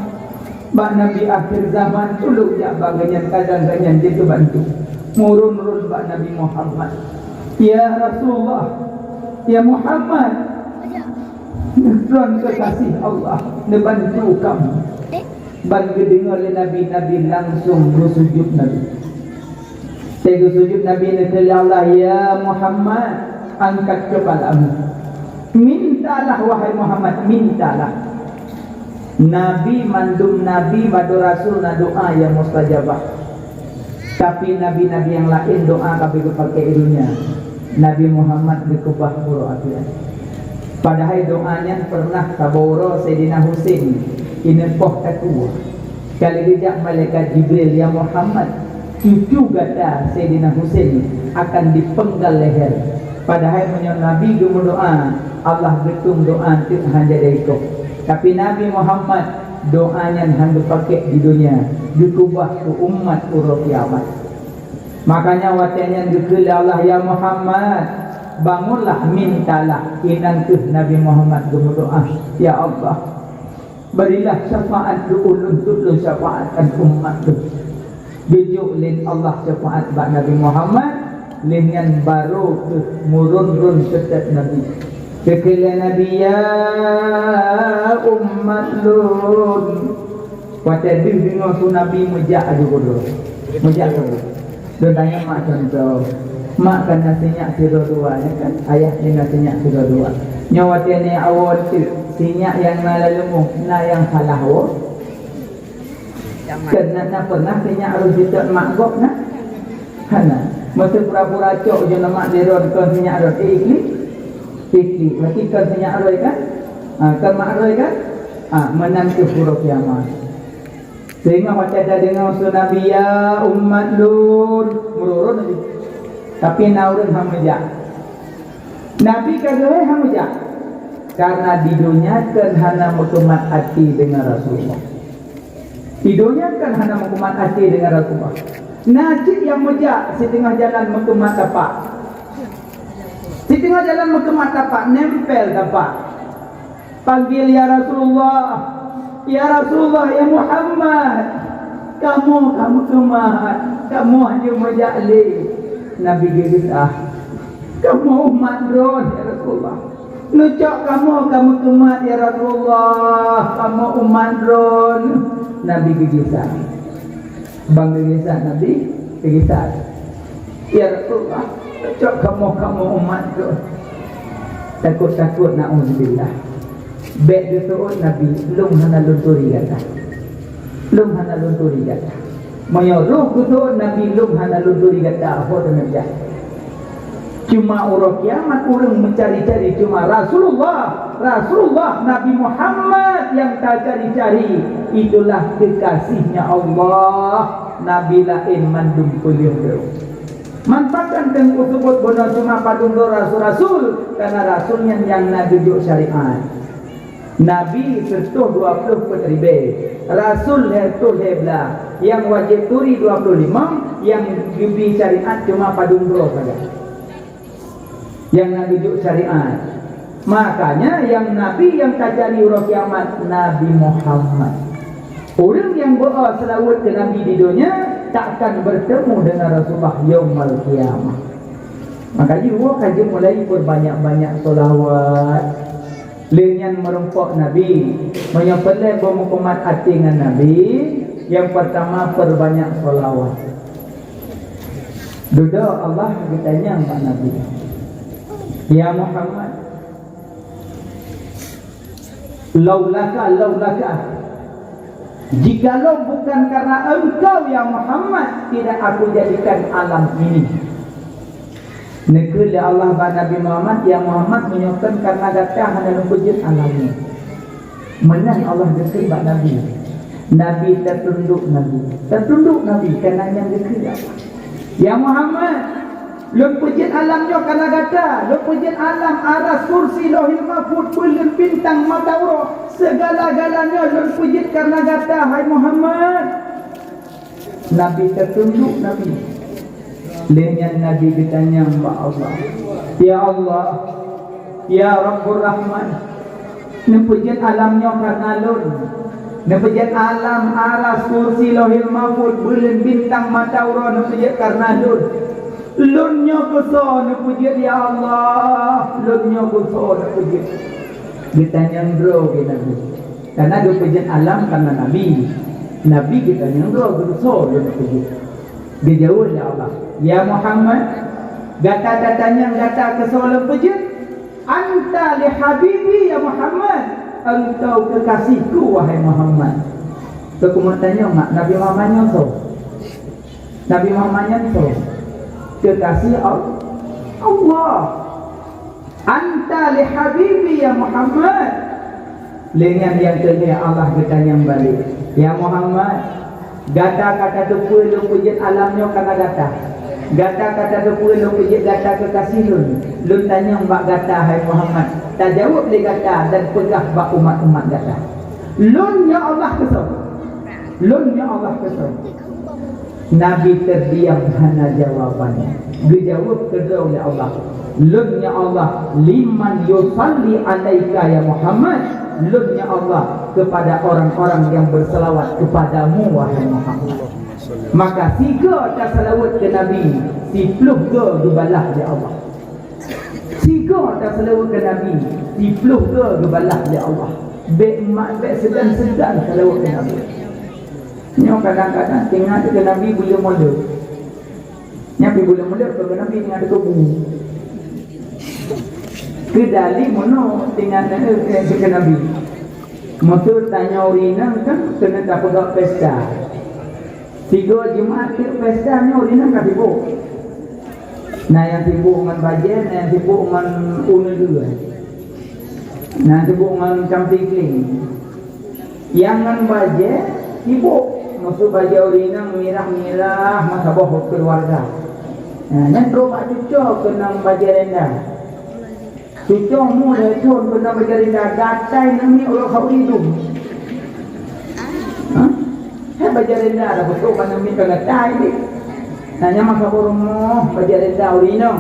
bak Nabi akhir zaman, tulông jak bak gobnyan, kadang gobnyan jeuet neubantu." Meuurôn-urôn bak Nabi Muhammad, "Ya Rasulullah, ya Muhammad, droeneuh keukaséh Allah, neubantu kamoe." Ban geudeungoe lé Nabi, Nabi langsông geusujut Nabi. Watèe geusujut Nabi, neukheun lé Allah, "Ya Muhammad, angkat kepalamu. Mintalah, wahai Muhammad, mintalah." Nabi, mandum nabi, mandum rasul na doa nyang mustajabah. Tapi nabi-nabi nyang laén doa ka geupakèk di donya. Nabi Muhammad geukeubah uroe akhé. Padahai doa nyan pernah saboh uroe Saidina Husein, ineuk poh takue. Ka lheueh geujak malaikat Jibril, "Ya Muhammad, cucu gata Saidina Husein akan dipenggal leher." Padahai meunyoe Nabi geumeudoa, Allah geutueng doa teuk hana jadi ikoh. Tapi Nabi Muhammad, doa nyan hana geupakèk di donya, geukeubah keu umat uroe kiamat. Makanya watèe nyan geukheun lé Allah, "Ya Muhammad, bangunlah, mintalah." Inan kheueh Nabi Muhammad geumeudoa, "Ya Allah, berilah syafaat keu ulôn, untuk lôn syafaatkan umat lôn." Geujok lé Allah syafaat bak Nabi Muhammad, lheueh nyan barô kheueh meuurôn-rôn seutôt Nabi. Geukheun lé Nabi, "Ya umat lôn." Watèe deuh deungoe su Nabi, meujak aju keudroe. Meujak keudroe. Lôn tanyong mak contoh. Mak kan na sinyak sidroe dua, ya kan? Ayah pih na sinyak sidroe dua. Nyoe watèe nyoe awai teuk, sinyak nyang na lam leumô, na nyang salah woe. Kan na, na pernah sinyak rhot seutôt mak gob na? Hana. Meuseu pura-pura cok jinoe mak sidroe kon sinyak rhot, eh, iklik? Iklik. Berarti kon sinyak rhot kan? Ha, kon mak rhot kan? Ha, meunan kheueh uroe kiamat. Sehingga watèe tadeungoe su Nabi, "Ya umat lôn," meuurôn-rôn laju. Tapi na ureueng hana meujak. Nabi ka geuhôi hana meujak. Karena di donya kan hana meukeumat até deungon Rasulullah. Di donya kan hana meukeumat até deungon Rasulullah. Na cit nyang meujak siteungoh jalan meukeumat tapak. Siteungoh jalan meukeumat tapak, nempel tapak. Panggil, "Ya Rasulullah, ya Rasulullah, ya Muhammad, kamoe ka meukeumat, kamoe hana meujak lé." Nabi geugisa, "Kamoe umat droen, ya Rasulullah. Neucok kamoe ka meukeumat, ya Rasulullah, kamoe umat droen." Nabi geugisa. Ban geugisa Nabi, geugisa. "Ya Rasulullah, cok kamoe, kamoe umat droen." Takot-takot, naudzubillah. Bèk geuseuôt Nabi, "Lôn hana lôn turi gata." Lôn hana lôn turi gata. Meunyoe roh geuthon Nabi, lôn hana lôn turi gata, ho teungeut jak. Cuma uroe kiamat ureuëng meucari-cari cuma Rasulullah, Rasulullah Nabi Muhammad nyang tacari-cari, itulah kekasihnya Allah. Nabi laén mandum peuleueh droe. Manfaatkan teungku seubut bunoe cuma padum droe rasul-rasul, karena rasul nyan nyang na geujok syariat. Nabi siratoh dua ploh peuet ribée, rasul lhée reutôh lhée blaih, nyang wajéb turi dua ploh limong, nyang geubri syariat cuma padum droe sagai. Nyang na geujok syariat. Makanya nyang nabi nyang tacari uroe kiamat Nabi Muhammad. Ureuëng nyang beu seulaweuet keu Nabi di donya takkan bertemu dengan Rasulullah yaumul qiyamah. Maka jih woe ka jimulai peurbanyak-banyak seulaweuet. Lheueh nyan meurumpok Nabi. Meunyoe peureulée beumeukumat até ngon Nabi, nyang peurtama peurbanyak seulaweuet. Dudoe Allah geutanyong bak Nabi, "Ya Muhammad, laulaka, laulaka, jikalau bukan karena engkau ya Muhammad, tidak aku jadikan alam ini." Neukheun lé Allah bak Nabi Muhammad, "Ya Muhammad, meunyoe kon karena gata hana lôn peujeuet alam nyoe." Meunan Allah geukheun bak Nabi. Nabi tatundok Nabi. Tatundok Nabi karena nyang geukheun Allah. "Ya Muhammad, lôn peujeuet alam nyoe karena gata. Lôn peujeuet alam, aras, kursi, Lauhil Mahfuz, buleuen, bintang, mata uroe, segala-galanya lôn peujeuet karena gata, hai Muhammad." Nabi tatundok Nabi. Lheueh nyan Nabi geutanyong bak Allah, "Ya Allah, ya Rabbur Rahman, neupeujeuet alam nyoe karena lôn. Neupeujeuet alam, aras, kursi, Lauhil Mahfuz, buleuen, bintang, mata uroe neupeujeuet karena lôn. Lôn nyoe keusoe neupeujeuet, ya Allah? Lôn nyoe keusoe neupeujeuet?" Geutanyong droe lé Nabi. Karena geupeujeuet alam karena Nabi. Nabi geutanyong droe, "Keusoe lôn peujeuet?" Geujaweueb lé Allah, "Ya Muhammad, gata tatanyong gata keusoe lôn peujeuet? Anta li habibi ya Muhammad, engkau kekasihku wahai Muhammad." Keukumeuet tanyong mak Nabi Muhammad nyoe soe? Nabi Muhammad nyan soe? Kekasih Al-, Allah. "Anta li habibi ya Muhammad." Lheueh nyan nyang keulhèe Allah geutanyong balek, "Ya Muhammad, gata ka tateupeue lôn peujeuet alam nyoe karena gata? Gata ka tateupeue lôn peujeuet gata kekasih lôn? Lôn tanyong bak gata hai Muhammad, tajaweueb lé gata dan peugah bak umat-umat gata. Lôn nyoe Allah keusoe? Lôn nyoe Allah keusoe?" Nabi teudiam hana jawaban. Geujaweueb keudroe lé Allah, "Lôn nyoe Allah, liman yusalli alaika ya Muhammad. Lôn nyoe Allah kepada orang-orang yang berselawat kepadamu wahai Muhammad." Maka sigoe taseulaweuet keu Nabi, siploh goe geubalah lé Allah. Sigoe taseulaweuet keu Nabi, siploh goe geubalah lé Allah. Bék mak, bék seugan-seugan seulaweuet keu Nabi. Nyoe kadang-kadang teuingat keu Nabi buleuen mulod. Nyan pih buleuen mulod keu Nabi teuingat keu bu. Keudali meunoe teuingat, eh, eh, keu Nabi. Meuseu tanyoe ureueng inong kan keuneuk tapeugah pesta. Sigoe Jumat teuk pesta nyoe ureueng inong ka sibok. Na nyang sibok ngon bajée, na nyang sibok ngon uneue, na nyang sibok ngon camping kling. Nyang ngon bajée sibok, meuseu bajée ureueng inong mirah-mirah meusaboh keuluwarga. Nah, nyan trok bak cucoe keunong bajée renda. Cucoe mu lhée thon keunan bajée renda, gatai namiet uroe khauri dum. Hah? Hai bajée renda dah beutôi ban namiet ka gatai deh. Nah, nyan masa rumoh bajée renda ureueng inong.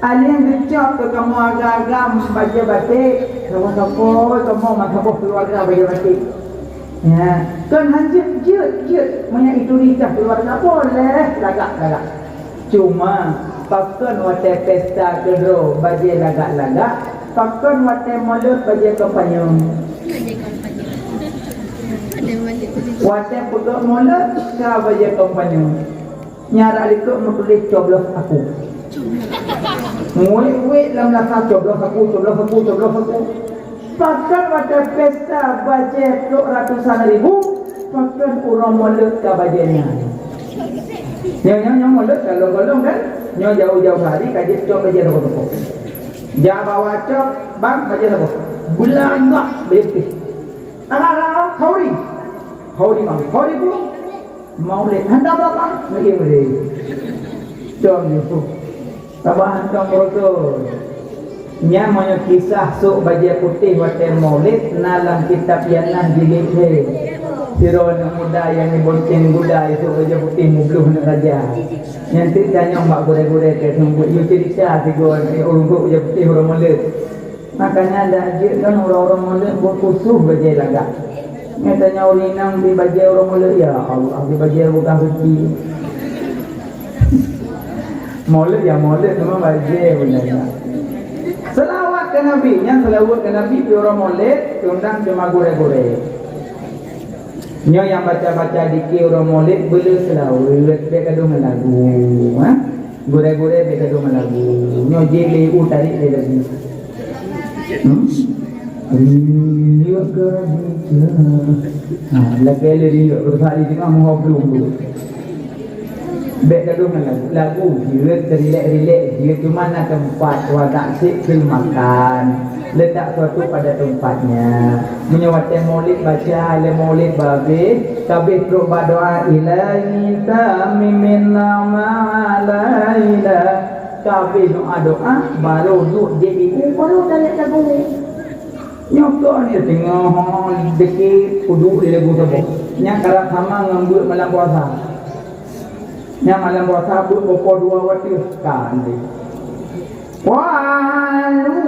Aleueng geucok keu kamoe agam-agam bajée batik, kamoe sapoe kamoe meusaboh keuluwarga bajée batik. Ya, kon han jeuet, jeuet, jeuet. Meunyo ituri kah keuluwarga, boleh lagak-lagak. Cuma, pakon watée pesta keudroe bajée lagak-lagak, pakon watée mulod bajée kompanyong? Watée peugöt mulod ka bajée kompanyong. Nyan rot likot meutuléh coblos aku. Nguék-nguék lam lasa coblos aku, coblos aku, coblos aku. Pakon watée pesta bajée trok ratusan ribu, Pakon uroe Molot ka bajée nyan. Nyoe, nyoe, nyoe Molot ka lom-lom kan? Nyoe jauh-jauh hari ka jeuet cok bajée toko-toko. Jak bawa cok, bang, bajée toko. Beulangak bajée putih. Alah, alah, alah, khauri. Khauri, bang. Khauri pun. Maulid. Hantar berapa? Lagi boleh. Cok ni. Saban hantom beureutoh. Nyan meunyoe kisah sôk bajée putéh watée Maulid na lam kitab Ianah jilid lhée. Sidroe aneuk muda nyang jibonceng guda sôk bajée putéh meubloh aneuk raja. Nyan teuk tanyong bak gurée-gurée teuh seumeubeuet yue ceurita sigoe ureuëng sôk bajée putéh uroe Maulid. Makanya dak jeuet kan uroe-uroe Maulid beukusuh bajée lagak. Nyatanya ureuëng inong bri bajée uroe Maulid, ya Allah, bri bajée bukan suci. Maulid ya Maulid, cuma bajée beuna. Selawat ke Nabi, nyan selawat ke Nabi di uroe Maulid, undang cuma gurée-gurée. Nyoe nyang baca-baca dikir uroe Maulid, beu le selawat, bék gadôh ngon lagu, ha? Gurée-gurée bék gadôh ngon lagu. Nyoe jih lé u tarék lé lagu. Hmm? Riyeuk ka jijak. Ha, lakée lé riyeuk, beureusa di teungoh meuho blueng tu. Bék gadôh ngon lagu. Lagu jeuet, rilek-rilek jeuet, cuma na teumpat, wadak sik keu makan. Letak suatu pada tempatnya. Meunyoe watée Maulid baca, lé Maulid babeh, kabeh trok badoa, "Ilahi tammimin ni'mah alaina." Kabeh doa-doa, baru duek jép ibu, baru tarék lagu. Nyoe keuh ni teungoh dikir uduk di lagu saboh. Nyang karab sama ngon buet malam puasa. Nyang malam puasa buet bopo dua watèe kan deh. Waluim.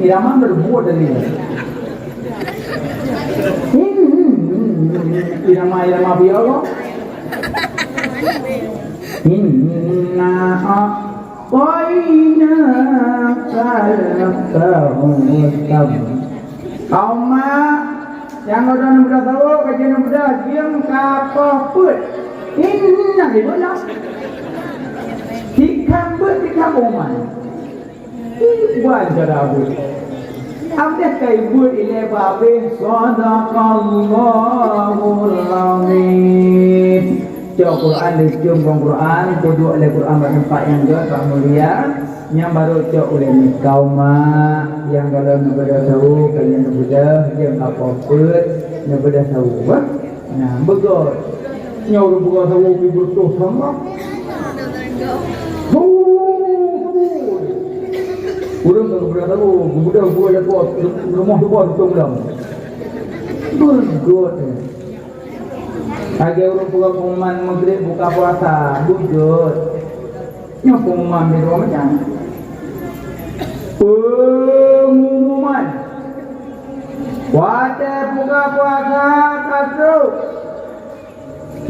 Irama berbuat dari. Irama-irama biola. Inna a'tainakal kautsar. Kaum mak, nyang godang neubeudôh sawoe, ka jeuet neubeudôh, jeuem ka poh peuet. Inna ibola. Tikam beuet, tikam umat. Iban cara beuet. Abdeh kai beuet ilée babeh, sadaqallahul azim. Cok Quran dicom bang Quran, peuduek lé Quran bak teumpat nyang gét, bak mulia, nyang barô cok ulée nyoe kaum mak, nyang gohlom neubeudôh sawoe, ka lheueh neubeudôh, jeuem ka poh peuet, neubeudôh sawoe, bah. Nah, beugôt. Nyoe ureueng peugah sawoe pih beureutoh sama. Sawoe, sawoe. Ureueng ka geupeugah sawoe, geubeudôh buet lakoe, rumoh teuboh tutong lam. Beugôt. Lagèe ureueng peugah pengumuman Maghrib buka puasa, beugôt. Nyoe pengumuman di ruang macam. Pengumuman. Watèe buka puasa ka trok.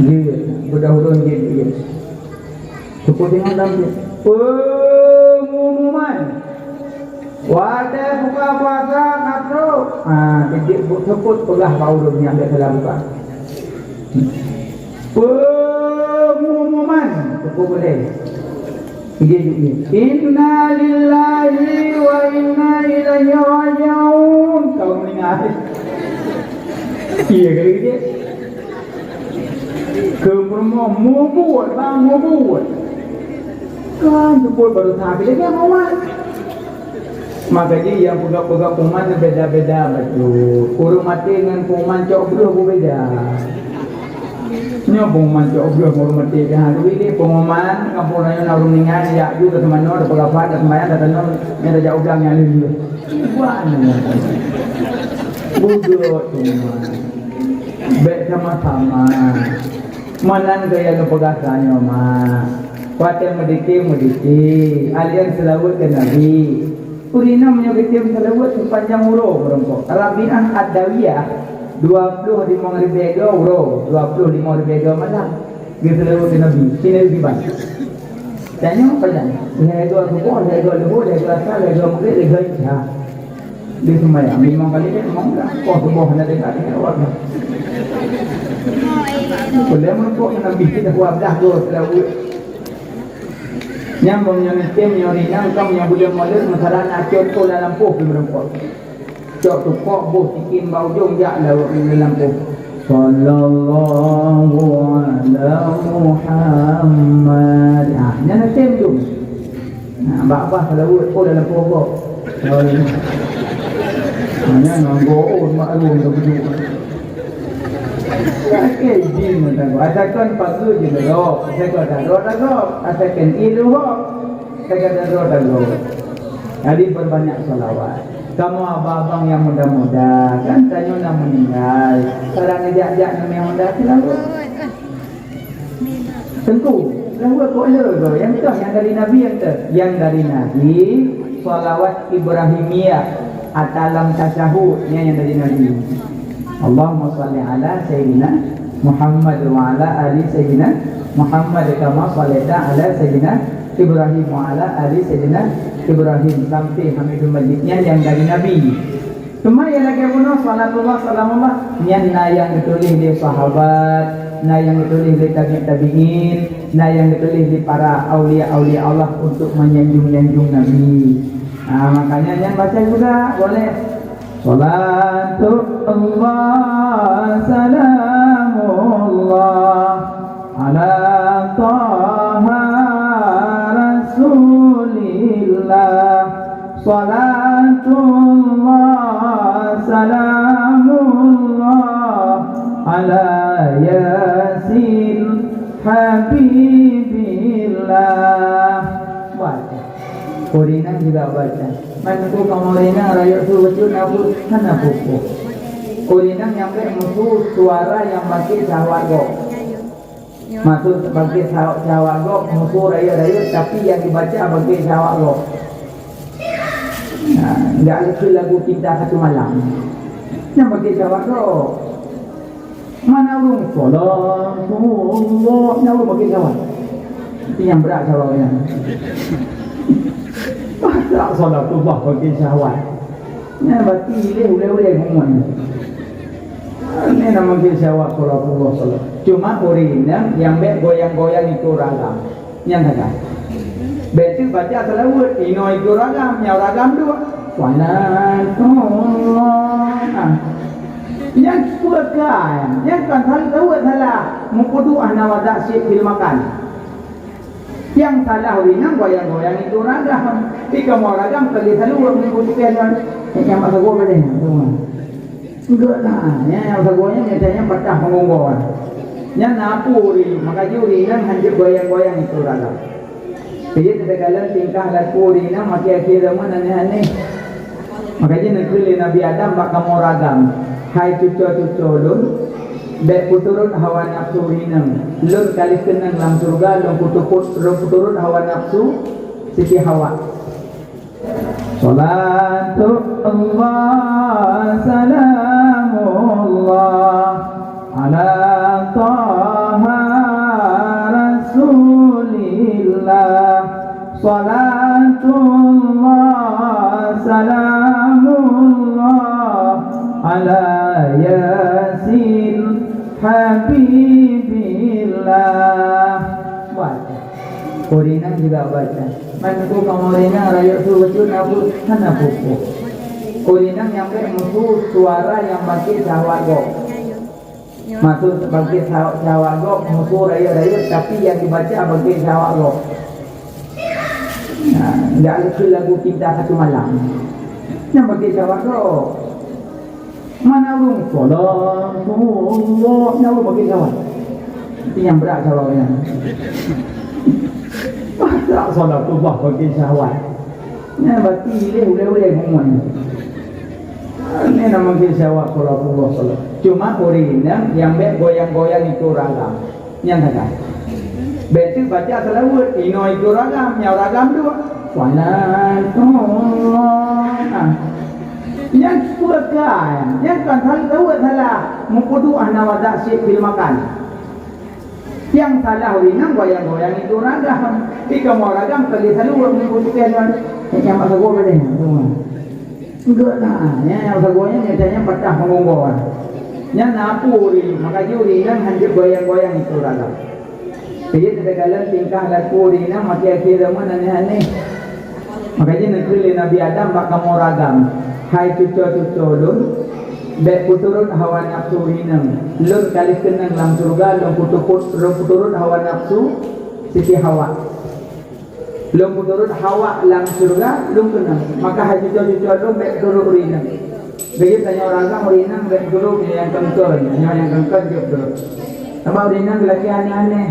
Jeuet, beudôh ulôn jeuet, jeuet. Seupôt deungon lam jeuet. Pengumuman. Watèe buka puasa ka trok. Ha, jeuet, jeuet, seupôt peugah bak ureueng nyang bèk salah buka. Pengumuman. Seupôt boleh. Inna lillahi wa inna ilaihi raji'un. Kau mendengar? Iya kali dia. Keu peurumoh mubuet, bang mubuet. Kan sebut baru sakit dia muat. Maka jih nyang peugah-peugah pengumuman beda-beda bacut. Ureueng maté ngon pengumuman cok breuh beubeda. Nyoe pengumuman cok breuh ureueng maté dah. Tapi ni pengumuman kampung rayon ureueng ninggai jak ju ka teumanoe, ka peugah pat, ka sembahyang, ka tanoh, nyan tajak u blang nyan lheueh. Buat nyan. Budok pengumuman. Bèk sama-sama. Meunan gaya neupeugah tanyoe, mak. Watèe meudike, meudike. Aliran seulaweuet keu Nabi. Ureueng inong meunyoe geutém seulaweuet seupanjang uroe meureumpok. Rabi'ah Ad-Dawiyah, dua ploh limong ribèe go uroe, dua ploh limong ribèe go malam. Geuseulaweuet keu Nabi, sinoe kiban. Tanyoe pajan, lhèe go suboh, lhèe go leuhô, lhèe go asa, lhèe go maghrib, lhèe go isya. Di seumayang limong kali, limong bulan. Oh, suboh hana deungar, deungar awak. Boleh meureumpok keu Nabi, kita buat dah go seulaweuet. Nyang bang nyang item nyang ringan kam nyang buleuen maleuet meusaran acot po lam lampôh pih meureumpok. Cok tukok boh sikin bak ujong jak lawét di lampôh. Sallallahu ala Muhammad. Ah, nyan tem tu. Nah, bak bah salawét pun dalam pokok. Hanya nganggo on maklum tu betul. Oke, jin mantap. Asalkan pakai je dok. Asalkan tak dok tak dok. Asalkan ilu hok. Asalkan tak dok tak dok. Jadi perbanyak salawat. Kamoe abang-abang nyang muda-muda, kan tanyoe na meuninggai, cara neujak-jak neumè honda silaweuet. Teungku, silaweuet kok le droe, nyang toh nyang dari Nabi nyang toh? Nyang dari Nabi, salawat Ibrahimiyah, atawa lam tasyahud, nyan nyang dari Nabi. Allahumma shalli ala Sayyidina Muhammad wa ala ali Sayyidina Muhammad kama shallaita ala Sayyidina Ibrahim wa ala ali Sayyidina Ibrahim sampai Hamidum Majid nyan nyang dari Nabi. Cuma nyang lagèe bunoe salatullah salamullah nyan na nyang geutuléh lé sahabat, na nyang geutuléh lé tabi' tabi'in, na nyang geutuléh lé para aulia-aulia Allah untuk menyanjung-nyanjung Nabi. Nah, makanya nyan baca juga boleh. Salatullah salamullah ala Taha Rasulillah. Salatullah salamullah ala Yasin Habibillah. Baca. Ureueng inong juga baca. Man ku kamoe ureueng inong rayeuk su bacut na buet hana pupu. Ureueng inong nyang bèk musu suara nyang bangkit syahwat gob. Maksud bangkit syahwat, syahwat gob musu rayeuk-rayeuk tapi nyang dibaca bangkit syahwat gob. Nah, enggak lucu lagu Cinta Satu Malam. Nyang bangkit syahwat gob. Mana ureueng salatullah, nyang ureueng bangkit syahwat. Tapi nyang brat syahwat nyan. Masa salatullah bangkit syahwat. Nyan berarti lé ulèe-ulèe semua ni. Ini nama bangkit syahwat salatullah salat. Cuma ureueng inong nyang bèk goyang-goyang itu ragam. Nyan saja. Bèk teuk baca salaweuet, inoe itu ragam, nyang ragam dua. Salatullah. Nyan peue kai? Nyan kan salaweuet salah. Meupuduah na wadak syik fil makan. Nyang salah ureueng inong goyang-goyang itu ragam. Di kamoe ragam kali salaweuet meupuduah nyan. Nyang masa gua boleh. Enggak lah, ya, yang sagonya nyatanya patah panggung bawah. Nyan na peue ureueng, maka jih ureueng inong hanjeuet goyang-goyang itu ragam. Jadi, teukalon tingkah laku ureueng inong makin akhé zaman aneh-aneh. Maka jih neukheun lé Nabi Adam bak kamoe ragam, "Hai cuco-cuco lôn, bèk peuturot hawa nafsu ureueng inong. Lôn ka lheueh keunong lam syeuruga, lôn peuturot, lôn peuturot hawa nafsu Siti Hawa." Salatullah salamullah ala Taha Rasulillah. Salatullah salamullah ala Yasin Habibillah. Baca. Ureueng inong juga baca. Man ku kamoe ureueng inong rayeuk su bacut na buet hana pupu. Ureueng inong nyang bèk musu suara nyang bangkit syahwat gob. Maksud bangkit syahwat, syahwat gob musu rayeuk-rayeuk tapi nyang dibaca bangkit syahwat gob. Nah, enggak lucu lagu Cinta Satu Malam. Nyang bangkit syahwat gob. Mana ureueng salatullah, nyang ureueng bangkit syahwat. Tapi nyang brat syahwat nyan. Masa salatullah bangkit syahwat. Nyan berarti lé ulèe-ulèe semua ni. Ini nama bangkit syahwat salatullah salat. Cuma ureueng inong nyang bèk goyang-goyang itu ragam. Nyan saja. Bèk teuk baca salaweuet, inoe itu ragam, nyang ragam dua. Salatullah. Nyan peue kai? Nyan kan salaweuet salah. Meupuduah na wadak syik fil makan. Nyang salah ureueng inong goyang-goyang itu ragam. Di kamoe ragam kali salaweuet meupuduah nyan. Nyang masa gua boleh. Enggak lah, ya, nyang sagoe nyan nyatanya patah panggung bawah. Nyan na peue ureueng, maka jih ureueng inong hanjeuet goyang-goyang itu ragam. Jadi, teukalon tingkah laku ureueng inong makin akhé zaman aneh-aneh. Maka jih neukheun lé Nabi Adam bak kamoe ragam, Hai cuco-cuco lôn, bék peuturot hawa nafsu inong. Lôn ka lheueh keunong lam syeuruga, lôn peuturot, lôn peuturot hawa nafsu Siti Hawa. Lôn peuturot hawa lam syeuruga, lôn keunong. Maka hai cuco-cuco lôn bék peuturot ureueng inong. Beujeuet tanyoe ureueng agam ureueng inong bék peuturot nyang kongkon, nyoe nyang kongkon jeuet peuturot. Sabab ureueng inong geulakée aneh-aneh.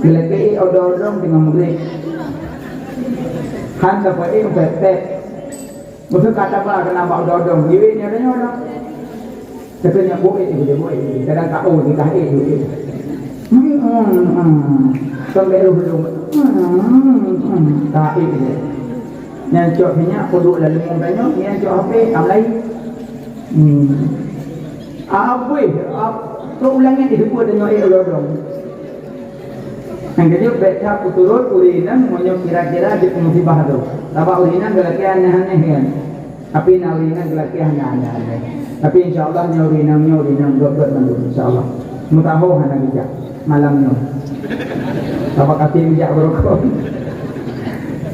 Geulakée ék odong-odong teungoh meugreb. Han sapeue ék pet-pet. Meusu ka taba keunan bak odong-odong, jiwék nyoe tanyoe lah. Tapi nyoe buet itu je, buet itu. Kadang ka oh, kita eh, buet itu. Hmm, hmm, hmm. Sampai lu belum. Hmm, hmm, hmm. Tak eh je. Nyan cok minyak, peuduek lam limong tanyoe, nyan cok H P, tam lain. Hmm. Abéh, ab-, trok ulangan di depan tanyoe eh, odong-odong. Nyang keujeuet bék that peuturot ureueng inong meunyoe kira-kira jeuet musibah tu. Sabab ureueng inong geulakée aneh-aneh kan. Tapi na ureueng inong geulakée hana aneh-aneh. Tapi insya Allah nyoe ureueng inong, nyoe ureueng inong gét-gét mandum insya Allah. Meusaho hana geujak malam nyoe. Sabab kati geujak beurukon.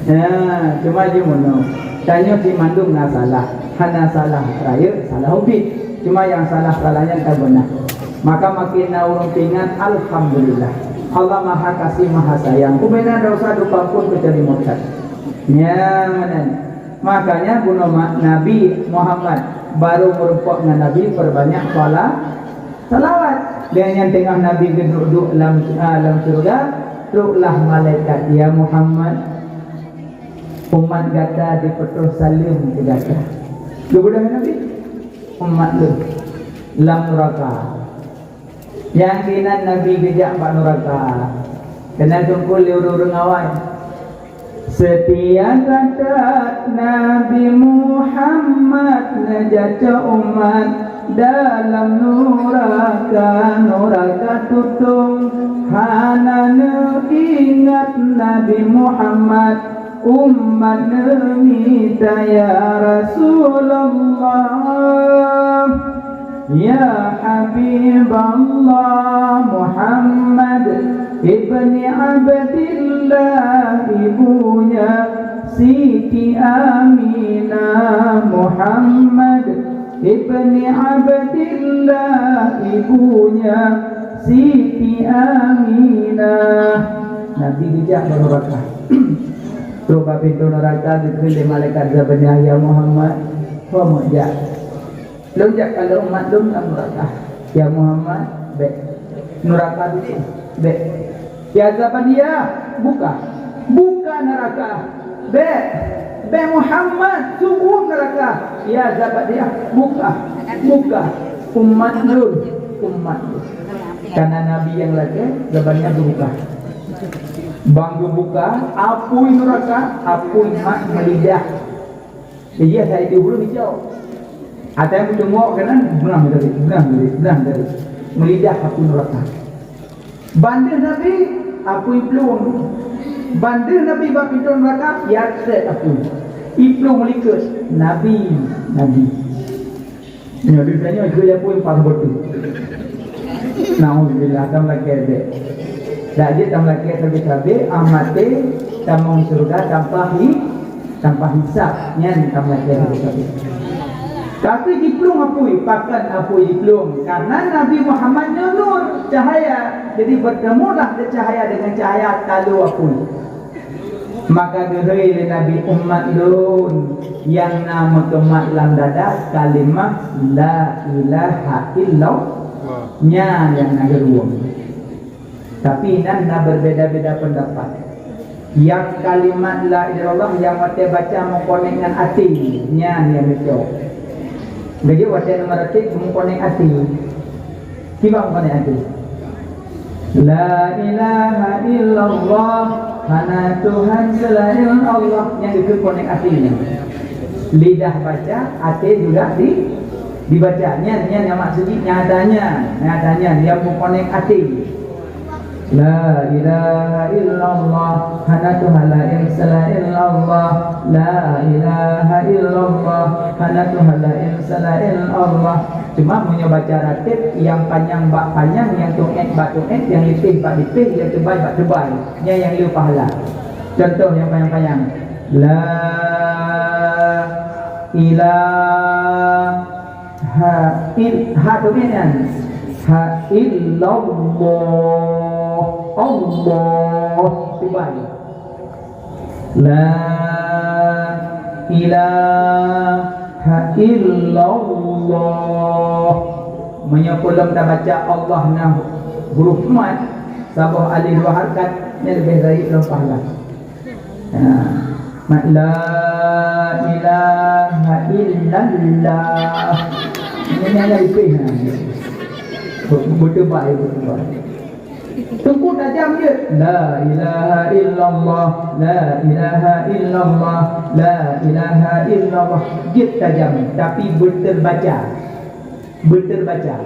Ya, cuma jeuet meunoe. Tanyoe cit mandum na salah. Hana salah rayeuk, salah ubit. Cuma nyang salah-salah nyan ka beuna. Maka makin na ureueng peuingat, alhamdulillah. Allah Maha Kasih, Maha Sayang. Ubena desya dipeuampon keucuali murtad. Nyan meunan. Makanya bunoe ma-, Nabi Muhammad barô meurumpok ngon Nabi, peubanyak shala-, shalawat. Dan nyang teungoh Nabi geuduek-duek lam, ah, lam syeuruga, troklah malaikat, "Ya Muhammad, umat gata jipeutroh saleuem keu gata." Geubeudôh Nabi, "Umat lôn lam nuraka." Nyang keunan Nabi geujak bak nuraka. Keunan teungku lé ureueng-ureueng awai. Seutia that Nabi Muhammad neujak cok umat dalam nuraka, nuraka tutong. Hana neuingat Nabi Muhammad, umat neumita, "Ya Rasulullah, ya Habiballah, Muhammad ibni Abdillah, ibunya Siti Aminah, Muhammad ibni Abdillah, ibunya Siti Aminah." Nabi geujak bak nuraka. Trok bak pintoe nuraka geukheun lé malaikat Zabaniah, "Ya Muhammad, ho meujak?" "Lôn jak kalon umat lôn lam nuraka." "Ya Muhammad, bék." "Nuraka dudin?" "Bék." "Ya Zabaniah, buka. Buka nuraka." "Bék. Bék Muhammad, su'um nuraka." "Ya Zabaniah, buka. Buka. Umat lôn, umat lôn." Karena Nabi nyang lakée, Zabaniah geubuka. Ban geubuka, apui nuraka, apui mat meulidah. Iya, saya di hulu hijau. Ada yang meutungok keunan, brang dari, brang dari, brang dari. Meulidah apui nuraka. Ban deuh Nabi, apui plueng. Ban deuh Nabi bak pintoe nuraka, ya treb apui. Iplueng meulikot, Nabi, Nabi. Nyoe deuh tanyoe jeuet apui paih beutôi. Nauzubillah, tam lakée bék. Dak jeuet tam lakée sabe-sabe, ah, maté, tamong syeuruga tanpa hi-, tanpa hisab. Nyan tam lakée sabe-sabe. Tapi jiplueng apui, pakon apui jiplueng? Karena Nabi Muhammad nyoe nur, cahaya. Jadi bertemulah cahaya dengan cahaya, talo apui. Maka geukheun lé Nabi, "Umat lôn nyang na meukeumah lam dada kalimah la ilaha illallah." Nyan nyang na geuruwong. Tapi nan na berbeda-beda pendapat. Nyang kalimat la ilaha illallah nyang watée baca meukonek ngon até, nyan nyang neucok. Jadi watée na meuratéb meukonek até. Kiban meukonek até. La ilaha illallah, hana Tuhan selain Allah, nyang dikeue konek até nyan. Lidah baca, até juga di, dibaca. Nyan, nyan nyang maksud jih nyata nyan, nyata nyan nyang meukonek até. La ilaha illallah, hana Tuhan laén selain Allah. La ilaha illallah, hana Tuhan laén selain Allah. Cuma meunyoe baca ratéb, nyang panyang bak panyang, nyang tuét bak tuét, nyang lipéh bak lipéh, nyang teubai bak teubai, nyan nyang le pahala. Contoh nyang panyang-panyang. La Ilaha il-, ha tu kan? Ha illallah. Allah. Cuba. La ilaha illallah. Meunyoe peulom tabaca Allah na huruf mat, saboh alif dua harkat, nyan leubeh rayeuk lom pahala. Ha. Mat la ilaha illallah. Ini hanya dipih, ha. Beuteubai, beuteubai. Teungku tajam jeuet. La ilaha illallah, la ilaha illallah, la ilaha illallah. Jeuet tajam, tapi beuteubaca. Beuteubaca.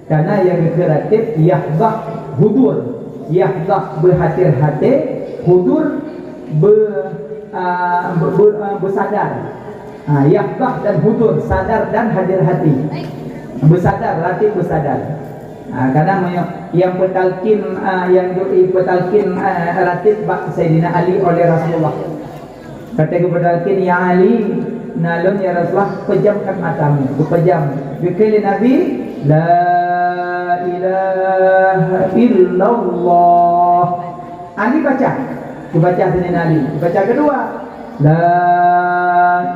Karena nyang geukheun ratib yahdah hudur. Yahdah beuhaté-haté, hudur be-, a, be-, be-, a, beusadar. Ha, yahdah dan hudur, sadar dan hadir hati. Beusadar, ratib beusadar. Ha, kadang meunyoe nyang peutalkin, a, nyang doi peutalkin, a, ratib bak Saidina Ali oleh Rasulullah. Ka geupeudalkin, "Ya Ali, na lôn ya Rasulullah, pejamkan matamu." Geupejam. Geukheun lé Nabi, "La ilaha illallah." Ali baca. Geubaca Saidina Ali. Geubaca keudua, "La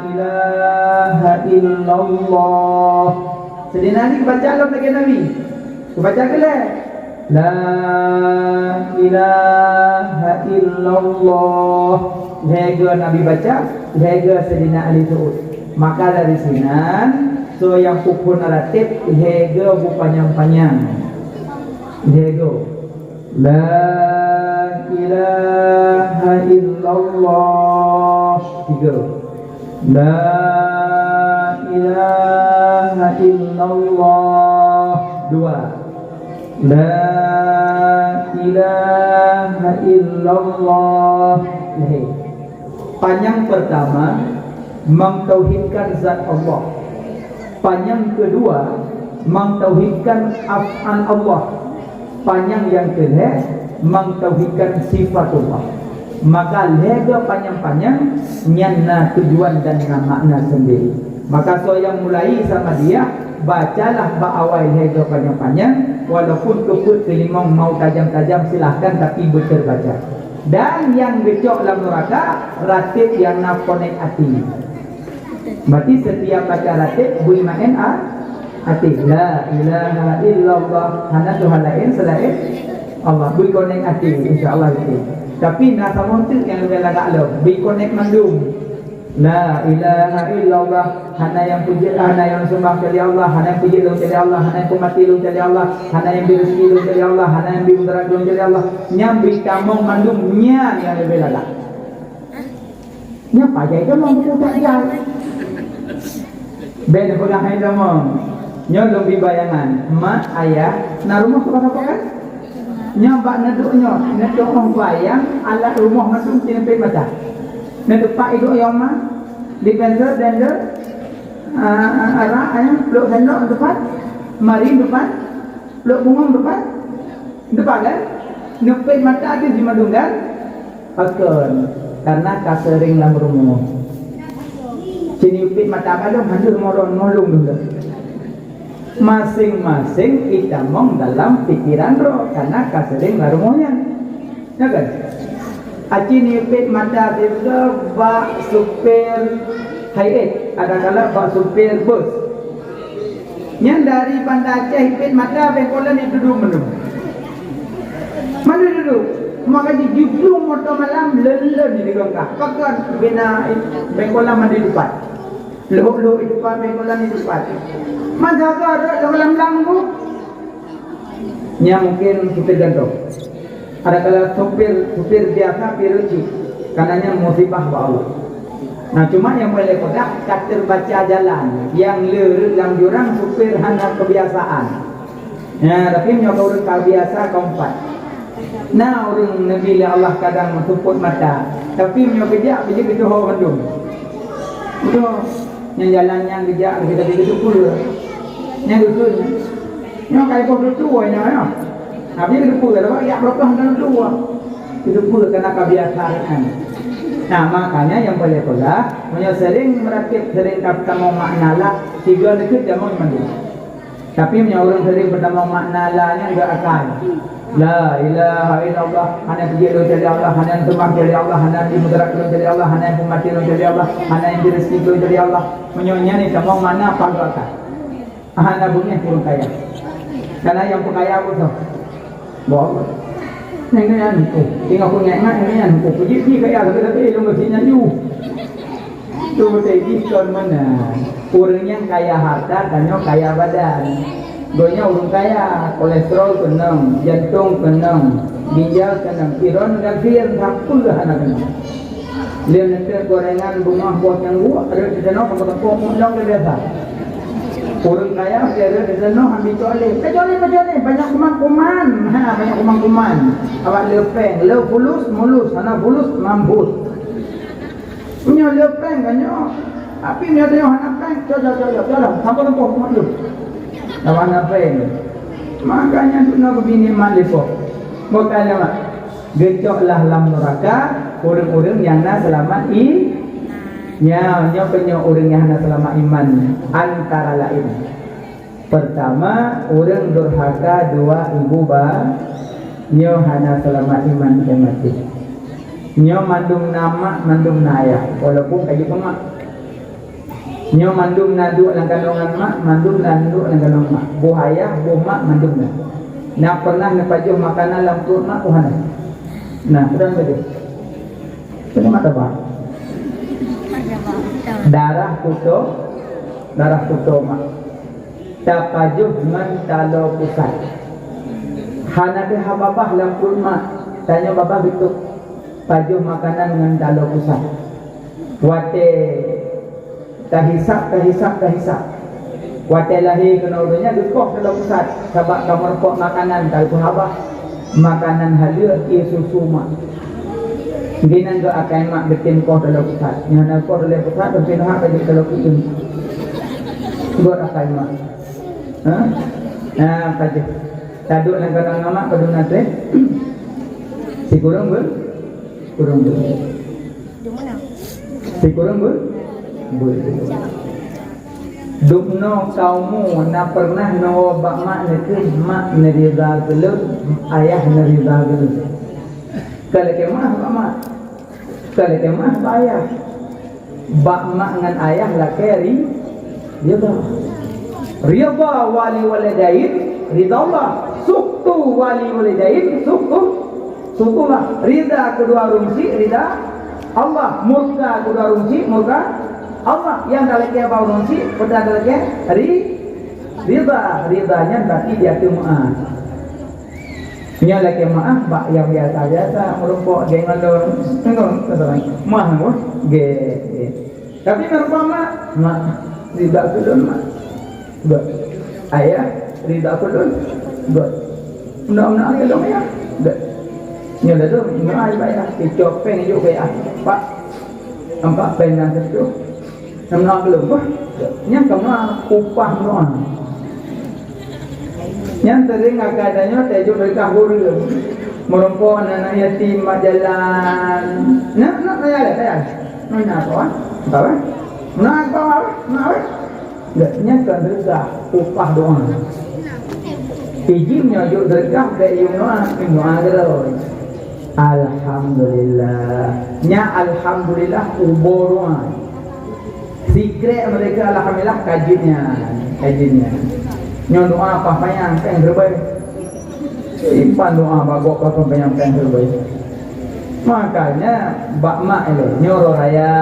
ilaha illallah." Saidina Ali geubaca lom lagèe Nabi. Geubaca keulhèe, "La ilaha illallah." Lhèe goe Nabi baca, lhèe goe Saidina Ali seuôt. Maka dari sinan, soe nyang peuphon ratib, lhèe goe beupanyang-panyang. Lhèe goe. La ilaha illallah. Tiga. La ilaha illallah. Dua. La ilaha illallah. Lhèe. Panyang pertama, mentauhidkan zat Allah. Panyang keudua, mentauhidkan af'al Allah. Panyang nyang keulhèe, mentauhidkan sifatullah. Maka lhèe goe panyang-panyang, nyan na tujuan dan na makna sendiri. Maka soe nyang mulai Samadiyah, bacalah bak awai lhèe goe panyang-panyang, walaupun keu peuet keu limong mau tajam-tajam, silahkan, tapi beuteubaca. Dan nyang geucok lam nuraka, ratib nyang na konek até. Berarti setiap baca ratib bri maén a-, até. La ilaha illallah, hana Tuhan laén seulaén Allah. Bri konek até, insya Allah itu. Tapi na saboh teuk nyang leubeh lagak lom, bri konek mandum. La ilaha illallah, hana nyang peujeuet, hana nyang seumbah kecuali Allah, hana nyang peujeuet lom kecuali Allah, hana nyang peumaté lom kecuali Allah, hana nyang bri rezeki lom kecuali Allah, hana nyang bri mudarat lom kecuali Allah. Nyang bri tamong mandum nyan nyang leubeh lagak. Nyan pajan tamong buku tak jai. Bèk neupeugah hai tamong. Nyoe lôn bri bayangan, mak, ayah, na rumoh teuka sapo kan? Nyoe bak neuduek nyoe, neutu'oh bayang alat rumoh mandum cit neupet mata. Neutupat iduek yoma, di blender, blender, ah, arak, ayam, pluek sendok neutupat, mari neutupat, pluek bungong neutupat. Neutupat kan? Neupet mata deuh jimandum kan? Pakon? Karena ka seuring lam rumoh. Cit neupet mata balong, hana moron, molong dulu. Maséng-maséng itamong dalam pikiran droe, karena ka seuring lam rumoh nyan. Ya kan? Aci neupet mata sigoe bak supir Hiace, adakala bak supir bus. Nyan dari Banda Aceh ipet mata bengkolan itu duduk mandum. Mandum duduk. Maka jijublu moto malam lon-lon di gongkah. Pakon bina bengkolan mandum tupat. Lhok-lhok itu pat, bengkolan itu pat. Maka ka rot lam lam tu. Nya mungkin supir gantong. Adakala supir, supir biasa pireuci. Karena nya musibah bak Allah. Nah, cuma nyang boleh peugah, ka terbaca jalan. Nyang le lam jurang, supir hana kebiasaan. Ya, tapi nyoe ka ureueng ka biasa ka umpat. Na ureueng neubi lé Allah kadang meuseupôt mata, tapi meunyoe geujak, beujeuet geutuho mandum. Beutôi, nyang jalan nyan geujak lagèe tadi geuteupeue. Nyang geukheun, nyoe ka iboh dutua nyoe, nyoe. Tapi geuteupeue, lawak jak beureukoh dan dutua. Geuteupeue kana ka biasa nyan. Nah, makanya nyang paléng peugah, meunyoe sering meuratéb, sering ka tamong makna la, sigoe neukeuet tamong mandum. Tapi meunyoe ureuëng sering peutamong makna la nyan geuh akai. La ilaha illallah, hana peujeuet lôn cari Allah, hana seumah cari Allah, hana dimeudarat lôn cari Allah, hana peumaté lôn cari Allah, hana inti rezeki lôn cari Allah. Meunyoe nyan tamong makna pagoe akai. Hana beungéh ureuëng kaya. Kana nyang peukaya beutôi. Boh. Nyan nyan, oh, tinggai aku ingat-ingat nyan, oh, puji-puji kaya tapi-tapi lôn meusti nyan ju. Tu beutôi jih kon meunan. Ureuëng nyang kaya harta, tanyoe kaya badan. Gobnyan ureuëng kaya, kolesterol keunong, jantong keunong, ginjal keunong, iron gafir sapeue hana keunong. Lheueh neuteuek gorengan, beungoh, boh nyang geuwak, rhot di tanoh, saboh teumpat meu'long lé biasa. Ureuëng kaya, rhot di tanoh, ambi cok lé. Pacok lé, pacok lé, banyak kuman-kuman. Ha, banyak kuman-kuman. Awak le péng, le fulus, mulus, hana fulus, mampus. Nyoe le péng kan nyoe. Tapi nyoe teuh hana péng, cok, cok, cok, cok, cok, saboh teumpat meu'long. Awak hana péng. Makanya duna keubinéh mat lipok. Bukan lewat. Geucoklah lam neuraka ureuëng-ureuëng nyang na seulamat i-, nya, nyoe keuh nyoe ureuëng nyang hana seulamat iman antara laén. Peurtama, ureuëng durhaka dua ibu ba-, nyoe hana seulamat iman dan maté. Nyoe mandum na mak, mandum na ayah, walaupun ka jipeumak. Nyoe mandum na duek lam kandongan mak, mandum na duek lam kandongan mak. Boh ayah, boh mak, mandum na. Na pernah neupajoh makanan lam pruet mak, oh hana. Nah, peue dan pajoh. Peue mak taba? Darah kuto, darah kuto mak. Tapajoh ngon taloe pusat. Hana teuha babah lam pruet mak. Tanyoe babah beutôi. Pajoh makanan ngon taloe pusat. Watée tahisab, tahisab, tahisab. Watée lahé keunoe donya geukoh taloe pusat, sabab ka meurumpok makanan ka geupeugah babah. Makanan haleue ié susu mak. Di nan geuh akai mak geutem koh taloe pusat. Nyan na koh taloe pusat, tapi na ka jeuet taloe keueun. Geuh akai mak. Ha? Nah, pajoh. Taduek lam kandongan mak padum na trép. Sikureueng ber-, kureueng ber-. Sikureueng ber-, ber-. Dumnoe ka umu na pernah neuwoe bak mak neukheun, "Mak, neurida keu lôn, ayah, neurida keu lôn." Ka lakée meu'ah bak mak. Ka lakée meu'ah bak ayah. Bak mak ngon ayah lakée ri-, ridha. Ridha wali walidain, ridha Allah. Sukhtu wali walidain, sukhtu, sukhtu Allah. Ridha keudua ureuëng syik, ridha Allah. Murka keudua ureuëng syik, murka Allah. Nyang talakée bak ureuëng syik, peue talakée ri-, ridha. Ridha nyan berarti dia teumeue. Nyoe lakée meu'ah bak nyang biasa-biasa, meurumpok geng ngon lôn. Tengok, tengok. Meu'ah ngon geng. Tapi meurumpok mak, mak, ridha keu lôn, mak. Beuh. Ayah, ridha keu lôn. Beuh. Undang-undang keu lôn, ayah. Beuh. Nyoe dah tu, nyoe ayah, ayah. Icok péng juk keu ayah. Pak, nampak péng nyang keu Nyang meunoe belom bah. Nyang ka meunoe upah meunoe. Nyang sering akai tanyoe tajok dari kahur. Meurumpok aneuk yatim bak jalan. Nak, nak, nak, nak, nak. Mana apa? Apa? Nak apa? Nak apa? Enggak, nyang kan sedekah upah doa. Ijin nyoe jok sedekah bèk yum doa, yum doa keudroe. Alhamdulillah. Nya alhamdulillah ubor doa. Sikrek mereka alhamdulillah ka jeuet nyan, ka jeuet nyan. Nyoe doa paih panyang péng ribèe. Simpan doa bak gob paih panyang péng ribèe. Makanya bak mak ilèe nyoe uroe raya.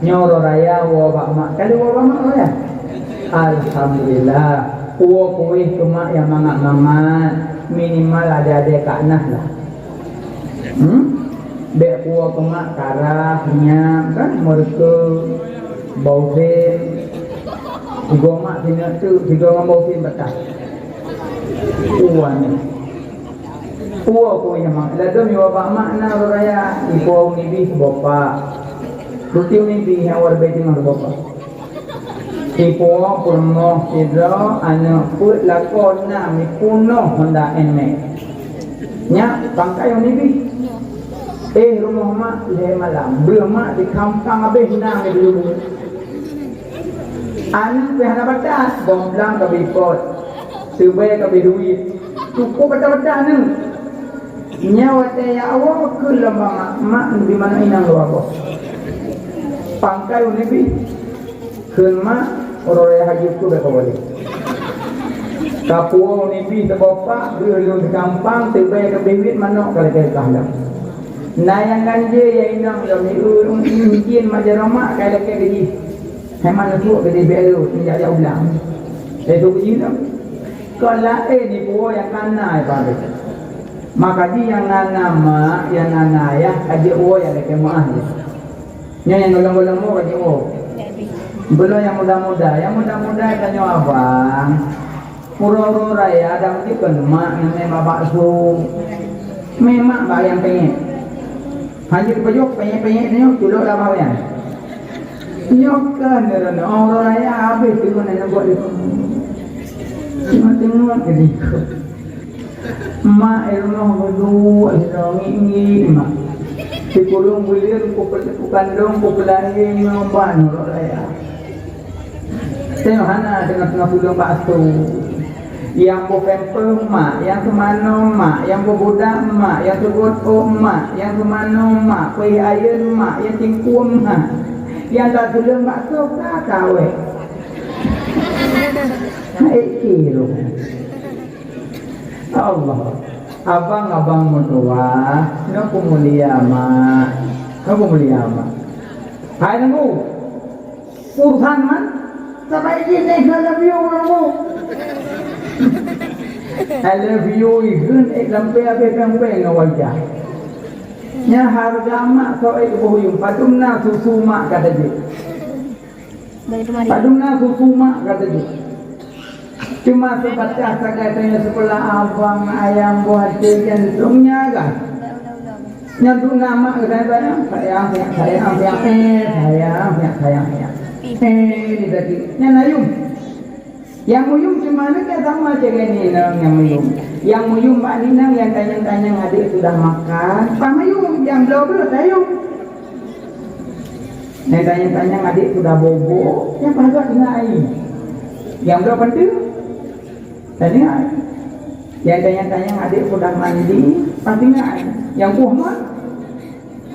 Nyoe uroe raya woe bak mak. Kali woe bak mak uroe raya. Alhamdulillah. Woe kuéh keu mak nyang mangat-mangat. Minimal adèe-adèe ka nah lah. Hmm? Bèk kuwoe keu mak karah, nyang kan, meureukeue, bau phén. Sigoe mak sineuk teuk, sigoe ngon bau phén bataih. Kuwoe nyoe. Kuwoe keu nyang mak. Ladôm nyoe bak mak na uroe raya, ipo nibih bopak. Ruti nibih nyang wareubeue teungoh bopak. Ipo peurumoh sidroe aneuk peuet lakoe na meupunoh Honda Nmax. Nyak pangkai ngon nibih. Eh, rumoh mak lhèe malam. Breuh mak dikampang habéh nang di dulu. Aneuk pih hana batat, gomblang ka bipot. Seubai ka beuduit. Cukup batat-batat aneuk. Nyoe watèe ya Allah keu lom mak, mak di mana inong luwa boh. Pangkai unebi. Kheun mak, uroe raya haji ku bèk boleh. Kapuwoe nibih teubopak, beuh lôn teukampang, teubai keu biwit manok ka lagèe kah lom. Na nyang ganjé ya inong lom, ieu mungkin mak jaroe mak ka lagèe keu jih. Hai mak neupok keu jih bèk lôn, jak-jak ulang. Eh, tu jih lom. Kon laén ipuwoe nyang kana ibarat. Maka jih nyang na mak, nyang na ayah, ka jeuet woe nyang lagèe meuah jih. Nyan nyang gohlom-gohlom mo ka jiwoe. Belom nyang muda-muda, nyang muda-muda tanyoe abang. Uroe-uroe raya ada meusti kon mak nyang mè bak bakso. Mè mak bak ayam penyet. Hana jipajoh penyet-penyet nyoe culok lam awèan. Nyoe kan uroe raya habéh tu keuneuk buet di. Cuma tengok ke diku. Mak i rumoh geuduek sidroe ngieng-ngieng mak. Sikureueng buleuen kupeu-, kukandong kupeulahé nyoe ban uroe raya. Teuh hana teungoh-teungoh tuleueng bakso. Nyang beu pampers mak, nyang seumanoe mak, nyang beu budak mak, nyang seugot ôk mak, nyang seumanoe mak, peuéh ayeuen mak, nyang cingkueng mak. Nyang tatuleueng bakso ka kawé. Hai kiro. Allah. Abang-abang meutuwah, nyoe peumulia mak. Nyoe peumulia mak. Hai nunggu. Urusan mak. Sabai jih neh, I love you, nunggu. I love you, ikheun, eh, sampai habéh sampai ngon wajah. Nyan hareuga mak soe boh yum, padum na susu mak ka tajak. Padum na susu mak ka tajak. Cuma seubatas sagai tanyoe sikula abang, ayang, boh até, jantong nyan kan. Nyan tu na mak geutanyoe sayang, sayang, sayang, sayang, eh, sayang, sayang, sayang, sayang. Eh, ni tadi. Nyan ayum. Nyang meuyum cuma aneuk nyang sama cit ngon inong nyang meuyum. Nyang meuyum bak inong nyang tanyong-tanyong adek sudah makan. Pah meuyum, nyang bloe breuh tayum. Nyang tanyong-tanyong adek sudah bobo, nyang pagat tinggai. Nyang bloe peunteuk, tanyong ai. Nyang tanyong-tanyong adek sudah mandi, pah tinggai. Nyang buah mak,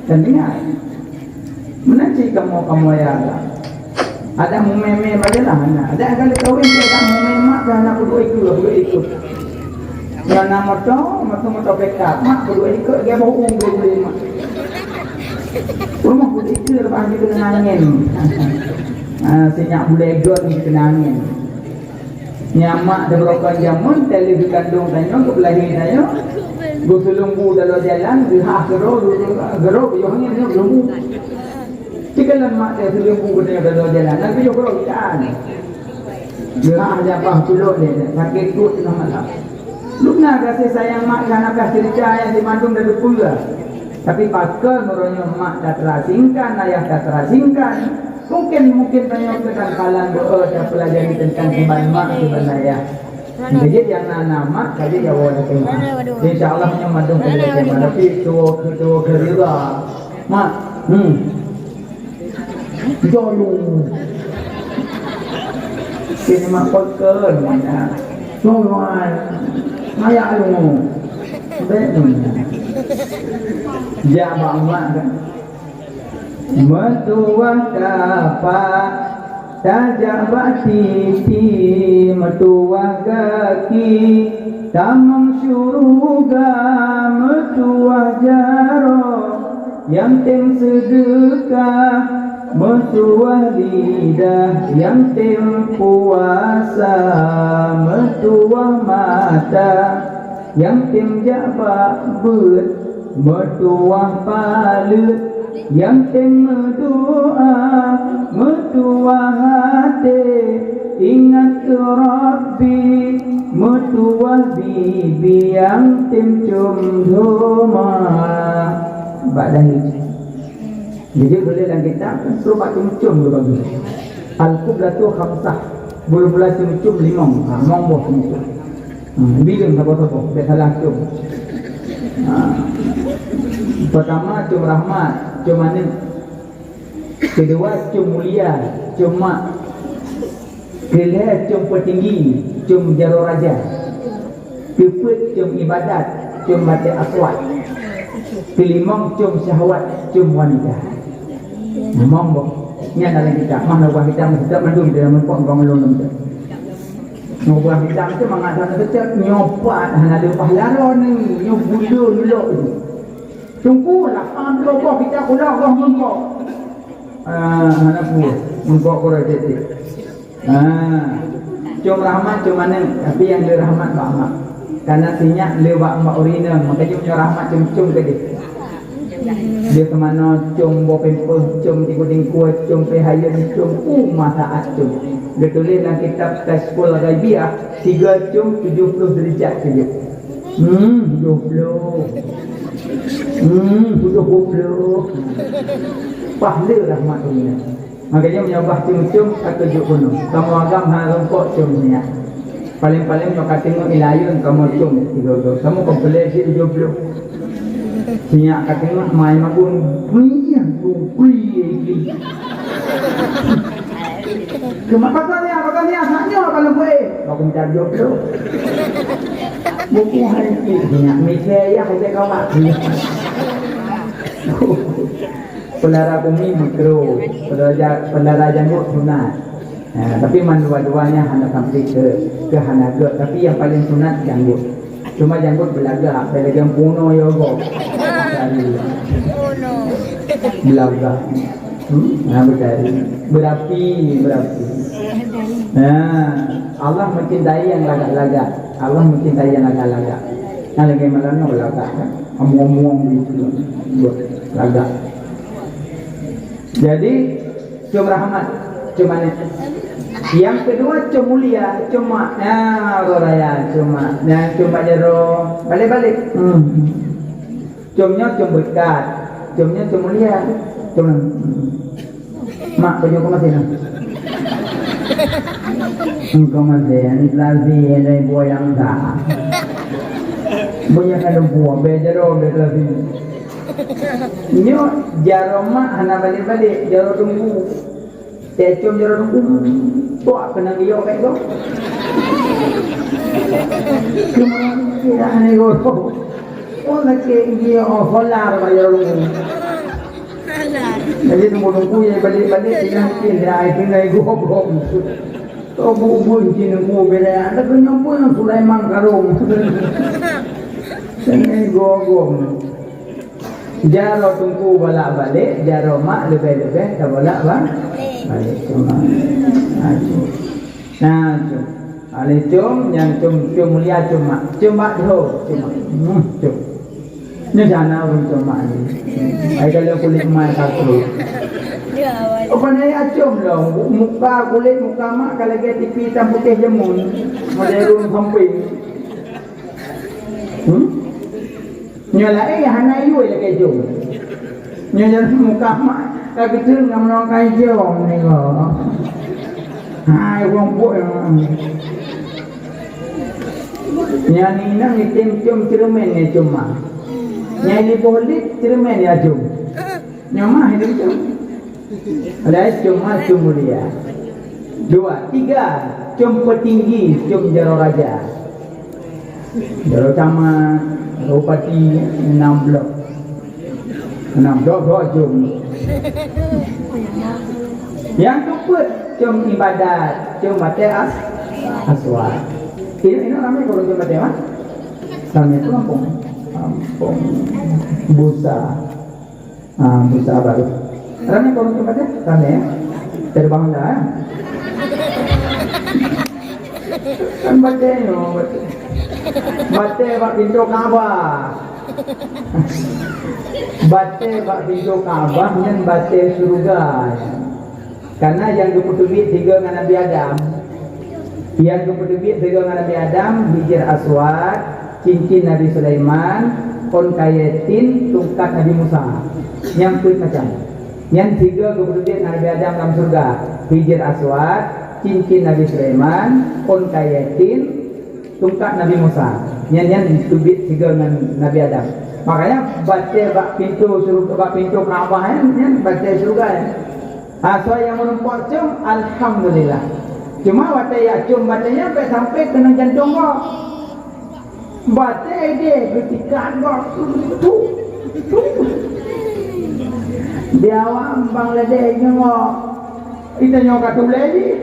tanyong ai. Meunan cit kamoe-kamoe ya Allah. Ada mumè-mè bagaimana? Ada kali kawin dia ada mumè mak dah nak peuduek ikut, peuduek ikut. Nyang na moto, moto, moto pickup, mak peuduek ikut dia bau ung dua puluh lima. Rumah peuduek ikut lepas dia kena angin. Ah, sinyak bulai got ni kena angin. Nyan mak teubeurokon jameun, tali geukandong tanyoe, geupeulahé tanyoe, geuseuleueng bu dalam jalan, geuhah keudroe, geuroe, geuroe, geuyoh angén tanyoe geuleumu. Sikalon mak teuseuleueng bu geutanyoe dalam jalan, na geuyoh keudroe ikan. Geuhah jabah culok lé, sakét pruet teungoh malam. Lubna gaséh sayang mak ka na payah ceurita nyang simandum tateupeue. Tapi pakon uroe nyoe mak tateurasingkan, ayah tateurasingkan. Mungkin, mungkin tanyoe keunan palan beu-e tapeulajari teuntang kiban mak, kiban ayah. Jadi nyang na, na mak, jadi jawa na tengah. Insya Allah nyoe mandum ka jadi, tapi tuwo, tuwo keurila. Mak, hmm. Jolu. Sini mak peken mana. Jolu ai. Maya lu. Bek mana. Jak bak mak kan. Meutuwah tapak, tajak bak titi, meutuwah gaki, tamong syuruga, meutuwah jaroe, nyang tem seudeukah, meutuwah lidah, nyang tem puasa, meutuwah mata, nyang tem jak bak beuet, meutuwah paleuet, nyang tem meudoa, meutuwah até, ingat keu Rabbi, meutuwah bibi nyang tem com dhoma. Bak dahé. Jadi boleh lam kitab, suruh bak com-com tu bagus. Al-Qublatu khamsah. Bulu-bulu com-com limong. Ha, limong boh com-com. Hmm, bileueng saboh-saboh, bèk salah com. Ha. Pertama, com rahmat, com aneuk. Kedua, com mulia, com mak. Keulhèe, com peutinggi, com jaroe raja. Keupeuet, com ibadat, com batèe aswad. Keulimong, com syahwat, com wanita. Limong boh. Nyan dalam kitab. Mah na ubah kitab, kitab mandum dalam rumpok, bukan mandum dalam kitab. Nyoe ubah kitab tu mangat hana teucok, nyoe pat hana leupah laron ni, nyoe gula lulok tu. Teungku, lapan ploh boh kitab ulang boh meumbok. Ah, hana peue. Meumbok kurang tiep-tiep. Ah. Com rahmat, com aneuk, tapi nyang le rahmat bak mak. Karena sinyak le bak mak ureueng inong, makanya nyoe rahmat com-com keudeh. Dia kemana com boh pempeuh, com tiku tingkue, com peuhayeuen, com uma saat com. Geutuléh lam kitab Kasyful Ghaibiyah, tiga com tujuh puluh derajat keudeh. Hmm, tujuh puluh. Hmm, tujuh puluh. Pahala rahmat dunia. Makanya meunyoe bah com-com ka tujuh puluh. Kamoe agam hana rumpok com sinyak. Paling-paling nyoe ka teungoh ilayun kamoe com tiga puluh. Kamoe komplek si tujuh puluh. Sinyak ka teungoh mai magun. Bui, bui, bui. Cuma pakai ni, pakai ni, asalnya kalau gue. Aku minta jodoh. Buku hari ini, minyak mikir ya, aja kawat. Pelara bumi makruh, pelara, pelara janggut sunat. Ha, tapi man dua-duanya hana sampai ke, ke hana gèt, tapi yang paling sunat janggut. Cuma janggut beulagak, beulagak punoh ya Allah. Beulagak. Hmm? Ha, beutari. Berapi, berapi. Ha, Allah mencintai yang lagak-lagak. Allah mencintai yang lagak-lagak. Nah, lagi malam ni beulagak kan. Omong-omong gitu. Buat lagak. Jadi, com rahmat, com aneuk. Yang kedua, com mulia, com mak. Ya, roh raya, com mak. Ya, com mak jaroe. Balik-balik. Hmm. Com nyoe com berkat. Com nyoe com mulia. Com. Mak, baju kau masih nah. Engkau masih, ini pelatih, ada buah yang tak. Banyak ada buah, beda roh, beda pelatih. Nyoe jaroe mak hana balik-balik, jaroe teungku. Teucom jaroe teungku, tuak keunan giyok kat tu. Cuma tidak aneh goro. Oh, sakit giyok, oh, kolar bak jaroe teungku. Jadi teungku-teungku yang balik-balik, tinggal mungkin dia, tinggal gobong. Toh bubun cina ku bela, ada kenyang pun Sulaiman Karung. Tinggal gobong. Jaroe teungku bolak-balik, jaroe mak leubeh-leubeh tabolak ba-, balik. Cuma. Nah, tu. Nah, tu. Aleh com, nyang com, com mulia com mak. Com bak dho, com mak. Hmm, com. Nyoe jana ureueng com mak ni. Ai kalau kulit mai kaku. Apa naya com lo, muka kulit muka mak kalau dia tipi hitam putih jemun. Model ureueng samping. Hmm? Nyoe laén hana yue lagèe jong. Nyoe jalan muka mak ka geuteun ngon meunong kai jong ni ko. Hai wong buet. Nyan inong item com ceureumen nyan cuma. Nyan di boh lit ceureumen ya jong. Nyoe mah hidup jong. Ada com mak com mulia. Dua, tiga, com peutinggi, com jaroe raja. Jaroe camat, jaroe bupati, enam bloh. Enam bloh, bloh com. Nyang keupeuet, com ibadat, com batèe as-, aswad. Inong, inong ramé kon com batèe, Mak? Ramé kon kampung. Kampung Busa. Ah, Busa Baru. Ramé kon tempat dia? Ramé, ya? Terbang dah, ya? Kan batèe nyoe, batèe. Batèe bak pintoe Ka'bah. Batèe bak pintoe Ka'bah nyan batèe syeuruga, ya. Karena nyang geupeuteubiet sigoe ngon Nabi Adam. Nyang geupeuteubiet sigoe ngon Nabi Adam, Hijr Aswad, cincin Nabi Sulaiman, phôn kayèe tin, tungkat Nabi Musa. Nyang peuet macam. Nyan sigoe geupeuteubiet ngon Nabi Adam lam syeuruga. Hijr Aswad, cincin Nabi Sulaiman, phôn kayèe tin, tungkat Nabi Musa. Nyan, nyan teubiet sigoe ngon Nabi Adam. Makanya batée bak pintoe syurga, bak pintoe Ka'bah nyan, nyan batée syurga nyan. Ha, soe nyang meurumpok com, alhamdulillah. Cuma watée jak com batée nyan bèk sampai keunong jantong gob. Batée idéh geutikan gob. Tuh, tuh. Di awak bang ladée nyoe. Ita nyoe ka tulée jih.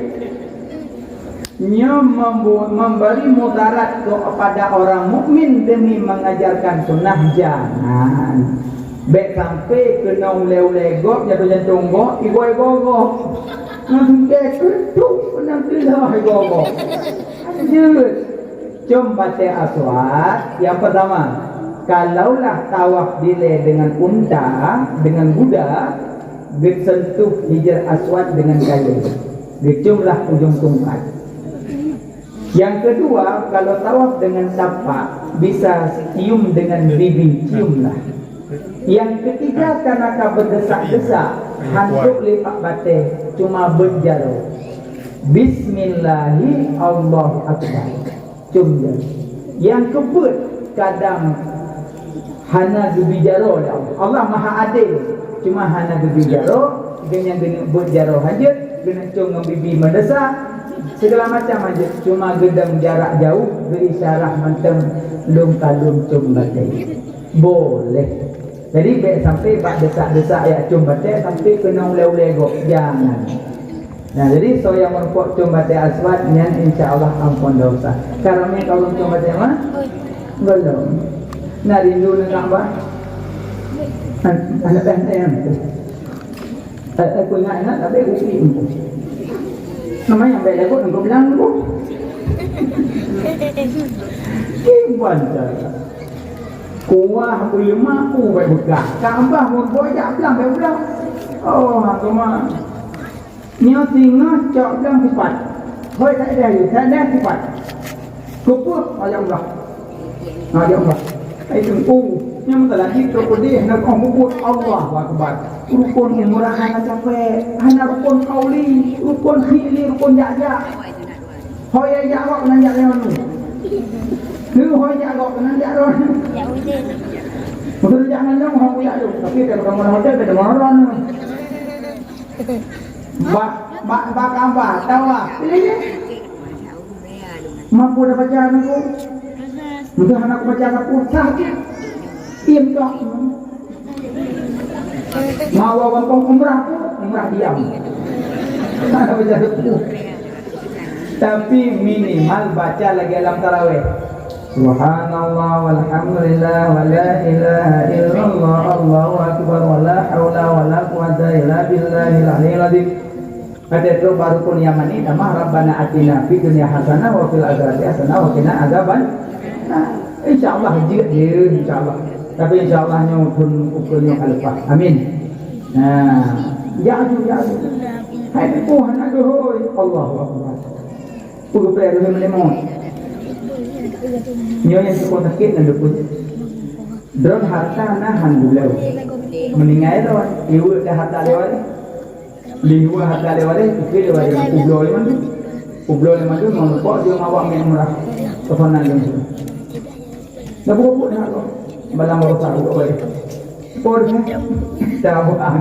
Nyoe membu-, memberi mudarat kepada orang mukmin demi mengajarkan sunnah, jangan. Bèk sampai keunong ulée-ulée gob, jantong-jantong gob, igoe gob. Nang sungkée keutuk, nang teulah igoe gob. Lanjut. Com batée aswad, yang pertama, kalaulah tawaf dilée dengan unta, dengan kuda, geusentuh Hajar Aswad dengan kayée, geucomlah ujong tungkat. Yang kedua, kalau tawaf dengan tapak, bisa cium dengan bibi, ciumlah. Yang ketiga, karena ka beudesak-desak, hantok lipat batée, cuma beuet jaroe. Bismillahi, Allahu Akbar. Com jaroe. Nyang keubeuet kadang hana geubi jaroe lé Allah. Allah Maha Adil, cuma hana geubi jaroe, geuhnyan geuneuk beuet jaroe hanjeuet, geuneuk com ngon bibi meudesya, segala macam hanjeuet, cuma geudong jarak jauh, geuisyarah mantong lôn ka lôn com batée. Boleh. Jadi, bèk sampai bak desak-desak jak com batée sampai keunong ulée-ulée gob. Jangan. Nah, jadi soe nyang meurumpok com batée aswad nyan, insya Allah ampon dosa. Ka ramé ka ureueng com batée mah? Belum. Nah, rindu ngon Ka'bah? An-, aneuk teh nyan. Eh, eh, ku ingat-ingat, tapi ku ingat. Nama nyang bèk lagot ngon bilang tu? Kiban cara. Kuah beuleumah, ku bèk beukah. Ka'bah mun boh jak blang bèk blang. Oh, ha, teuma. Nyoe singoh cok blang sipat. Hôi, tak ada lagi, tak ada sipat. Keupeue? Ajak umrah. Ajak umrah. Hai teungku, nyang meusalah jih trok peudeh, na kong mubuet, Allahu Akbar. Rukun umrah hana capek, hana rukun qauli, rukun fi'li, rukun jak-jak. Hôi jak gob keunan jak lewat ni. Ni hôi jak gob keunan jak lewat ni. Beutôi jak ngon lôn, hôi jak lôn. Tapi kalau kamu hotel, beda moron. Bak, bak, bak Ka'bah, tawaf. Pilih je. Mampu dah baca ni, Bu? Mudah anak baca sapu, sah je. Diam tak? Mau gampang umrah tu, umrah diam. Hana baca sapu. Tapi minimal baca lagi alam tarawih. Subhanallah, walhamdulillah, wa la ilaha illallah, Allahu akbar, wa la haula wa la quwwata illa billahil aliyyil azim. Ada tu baru pun yang mani tamah, Rabbana atina fid dunya hasanah wa fil akhirati hasanah wa qina azaban. Nah, insya Allah jeuet je, insya Allah. Tapi insya Allah nyoe pun ukeue nyoe ka leupah. Amin. Nah, ya aju, ya aju. Hai tu hana geuhôi. Allahu Akbar. Peue geupeu lheueh meulimong. Nyoe nyang seukoh sakét ngon luput. Droe harta na han buleue. Meuninggai droe, iweuek dah harta lewat. Di luwa harta lewat, iké lewat, kubloe lé mandum. Kubloe lé mandum, ngon lupok dia mawa meuet murah. Keponan lé mandum. Dah buka buet dah kau. Balang baru tahu kau. Por dah buang.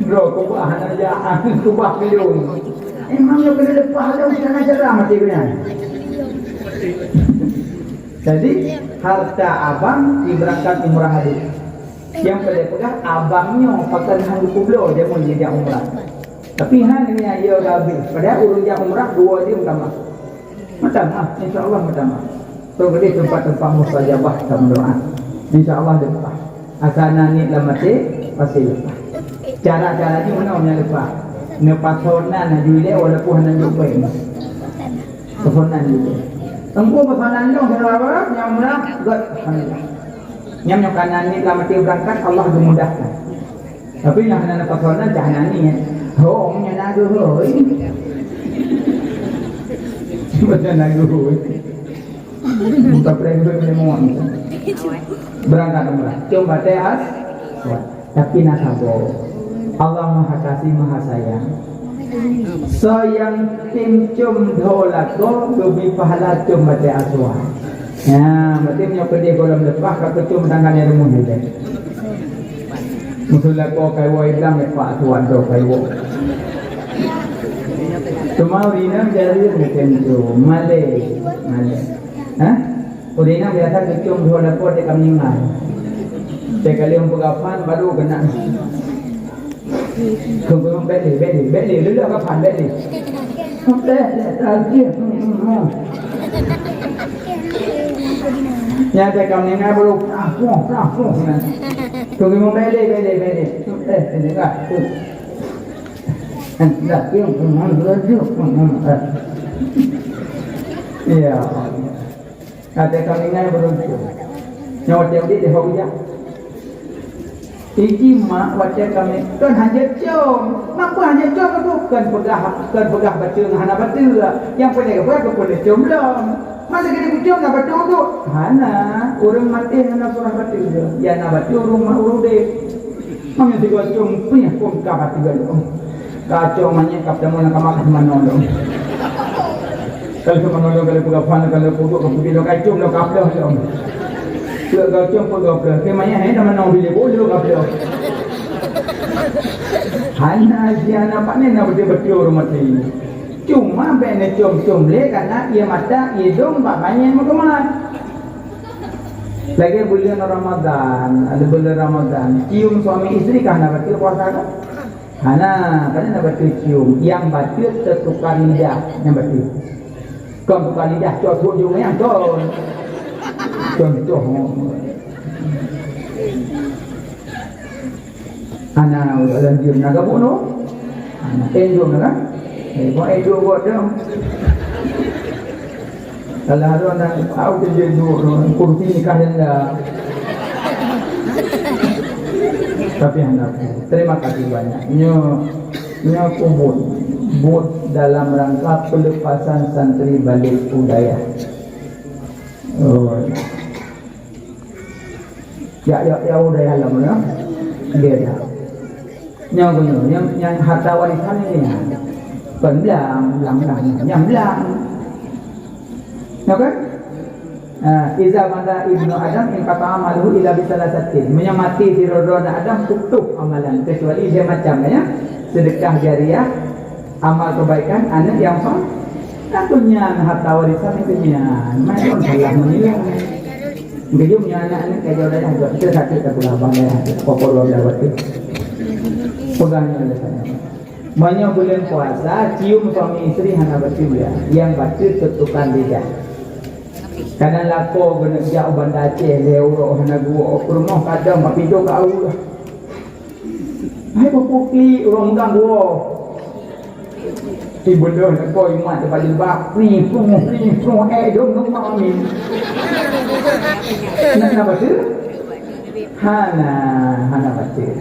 Bro, kau buang aja, aku buang belum. Emang yang kena lepas dah, bukan aja lah mati kena. Jadi, harta abang diberangkat umrah adik. Yang boleh pegang abang nyoe pakai hang dikublo dia mau jadi umrah. Tapi hang ni ayo habis. Padahal urang jak umrah dua dia utama. Macam ah, insya Allah macam ah. Tu boleh tempat-tempat mustajabah kita berdoa. Insya Allah lepas. Asal nangis dalam hati, pasti lepas. Cara-cara ni mana yang lepas? Nepasonan aju dia walaupun hana jumpa ini. Pesonan juga. Engkau pesonan dong saudara, yang murah, buat alhamdulillah. Nyam nyoe kana ni lam até berangkat, Allah geumudahkan. Tapi nyang hana pesonan cah nani ya. Ho, nyang nagu hoi. Macam nagu hoi. Buka prank tu boleh muat. Berangkat umrah. Cuma teh as. Tapi na saboh. Allah Maha Kasih, Maha Sayang. Soe nyang tem com dho lakoe, geubri pahala com batée aswad. Ya, berarti meunyoe keudeh gohlom leupah ka keucom tangan nyang rumoh nilai. Musola ko kaiwoe ilang leupah tuan do kaiwoe. Cuma ureueng inong jari macam tu, malée, malée. Ha? Ureueng inong biasa keucom dua lapor dia ka meninggal. Saya kali peugafan baru kena. Keubeurang bèk lé, bèk lé, bèk lé, leuleuk kafan, bèk lé. Teh, teh, teh, teh. Nyan teh ka meuninggai baru prah, prah, prah, prah. Keubeurang bèk lé, bèk lé, bèk lé. Teh, teh, teh, teh. Dah, teh, teh, teh, teh. Ya. Ada kami ngai beruntung. Nyawa tiap di deh hok bijak. Iji mak watèe kami kon hanjeuet com. Mapa hanjeuet com tu? Kon peugah, kon peugah bateue ngon hana bateue. Nyang pandai geupeugah kon peugah com lom. Masa kita kucom na bateue tu? Hana, ureueng maté hana surah bateue. Ya na bateue ureueng mak ureueng deh. Mami tiga com pih pun ka bateue lom. Kacau manyét ka peutamong lam kama ka manoe lom. Kalau manoe lom, kalau peugah pan, kalau puduk, kalau puduk, kacau lom, ka peuloh lom. Peue kacau, peue ka peuloh. Keu manyét hai dah manoe bilék bulu ka peuloh. Hana sia na panen na beutôi-beutôi ureueng maté. Cuma bèk neucom-com lé karena ie mata, ie dong bak manyét meukeumah. Lagèe buleuen Ramadan, ada buleuen Ramadan, cium suami istri ka hana bateue puasa ka? Hana, padahai na bateue cium. Nyang bateue teutukar lidah, nyang bateue. Kon tukar lidah, cok buet jong nyang kon. Contoh. Hana ureueng jeuem na gabuk nyoe. Hana, eh, jeuem na kan? Eh, buat eh, jeuem buat jeuem. Kalau ada anak, au tu je duduk, kursi nikah yang dah. Tapi anak, terima kasih banyak. Nyo, nyo aku buat, buat dalam rangka pelepasan santri balik budaya. Oh. Ya, ya, ya, udah ya, lama ya. Dia dah. Nyang beuna, nyang, nyang harta warisan ini ya. Bukan belang, belang, belang. Nyang belang. Ya kan? Ah, iza mata ibnu Adam inqata amaluhu illa bi salasatin. Meunyoe maté sidroe-droe aneuk Adam, putoh amalan kecuali lhèe macam, ya. Sedekah jariah, amal kebaikan, aneuk yang saleh. Kan tu nyan harta warisan itu nyan. Mai kon salah menilai. Geujok nyan aneuk-aneuk ka jauh dayah, jok. Kita sakit tak pula abang dayah. Pokok luar biasa tu. Pegang nyan oleh sana. Meunyoe buleuen puasa, cium suami istri hana bateue, ya. Nyang bateue teutukar lidah. Kadang lakoe geuneuk jak u Banda Aceh, lhèe uroe hana geuwoe, peurumoh kadang bak pintoe ka aur. Hai bak puklik ureueng megang geuwoe. Di beudoh lakoe imat teubalik bak, pri, prung, pri, prung, eh, dong, dong, amin. Nak, nak bateue? Hana, hana bateue.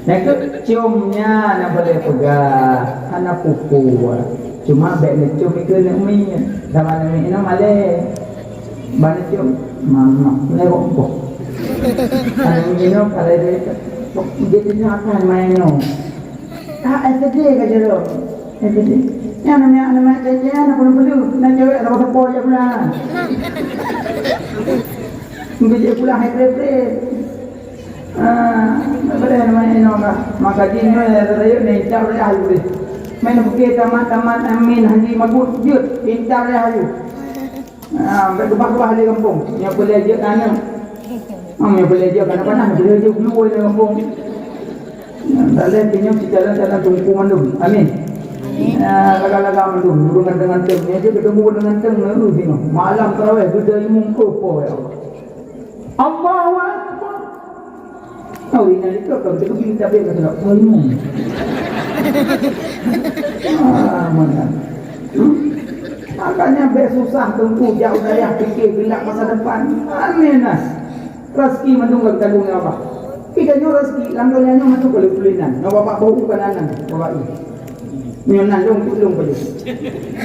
Nyang keu cium nyan na boleh peugah, hana peue-peue. Cuma bèk neucium ikeue neumiet. Sama neumiet nyoe malèe. Ban neucium, mamak, neuroh boh. Hana neumiet nyoe, kalau dia, dia, dia akan main nyoe. Ah, S D ka jaroe. S D. Nyan nama, nama cewek, nama peulu-peulu. Nama cewek, nama sepo je pula. Mungkin dia pula hai pre-pre. Ah, tak boleh main orang lah. Maka jin ni, rayuk ni, tak boleh ayu deh. Main bukit tamat-tamat, amin, haji mabuk, jut, tak boleh ayu. Ah, sampai keubah-keubah di kampung. Yang boleh aja tanam. Ah, yang boleh aja panas-panas, boleh aja keluar di kampung. Yang tak boleh, punya cita-cita tungku mandum. Amin. Amin. Ah, laga-laga mandum, guru ganteng-ganteng. Ni aja ketemu ganteng-ganteng, lalu sini. Malam tarawih, sudah ilmu kau, ya Allah. Allahu Akbar. Tahu ingat itu, kalau kita pergi, kita pergi, kita pergi. Ah, mana? Hmm? Makanya bèk susah teungku jak u dayah fikir gelap masa depan. Aneh nah. Rezeki mandum ka geutanggung ngon Allah. Kita nyoe rezeki lam donya nyoe mandum ka lheueh tuléh nan. Nyoe babah bau ka nan, babah i. Nyoe nan lôn, tu lôn pajoh.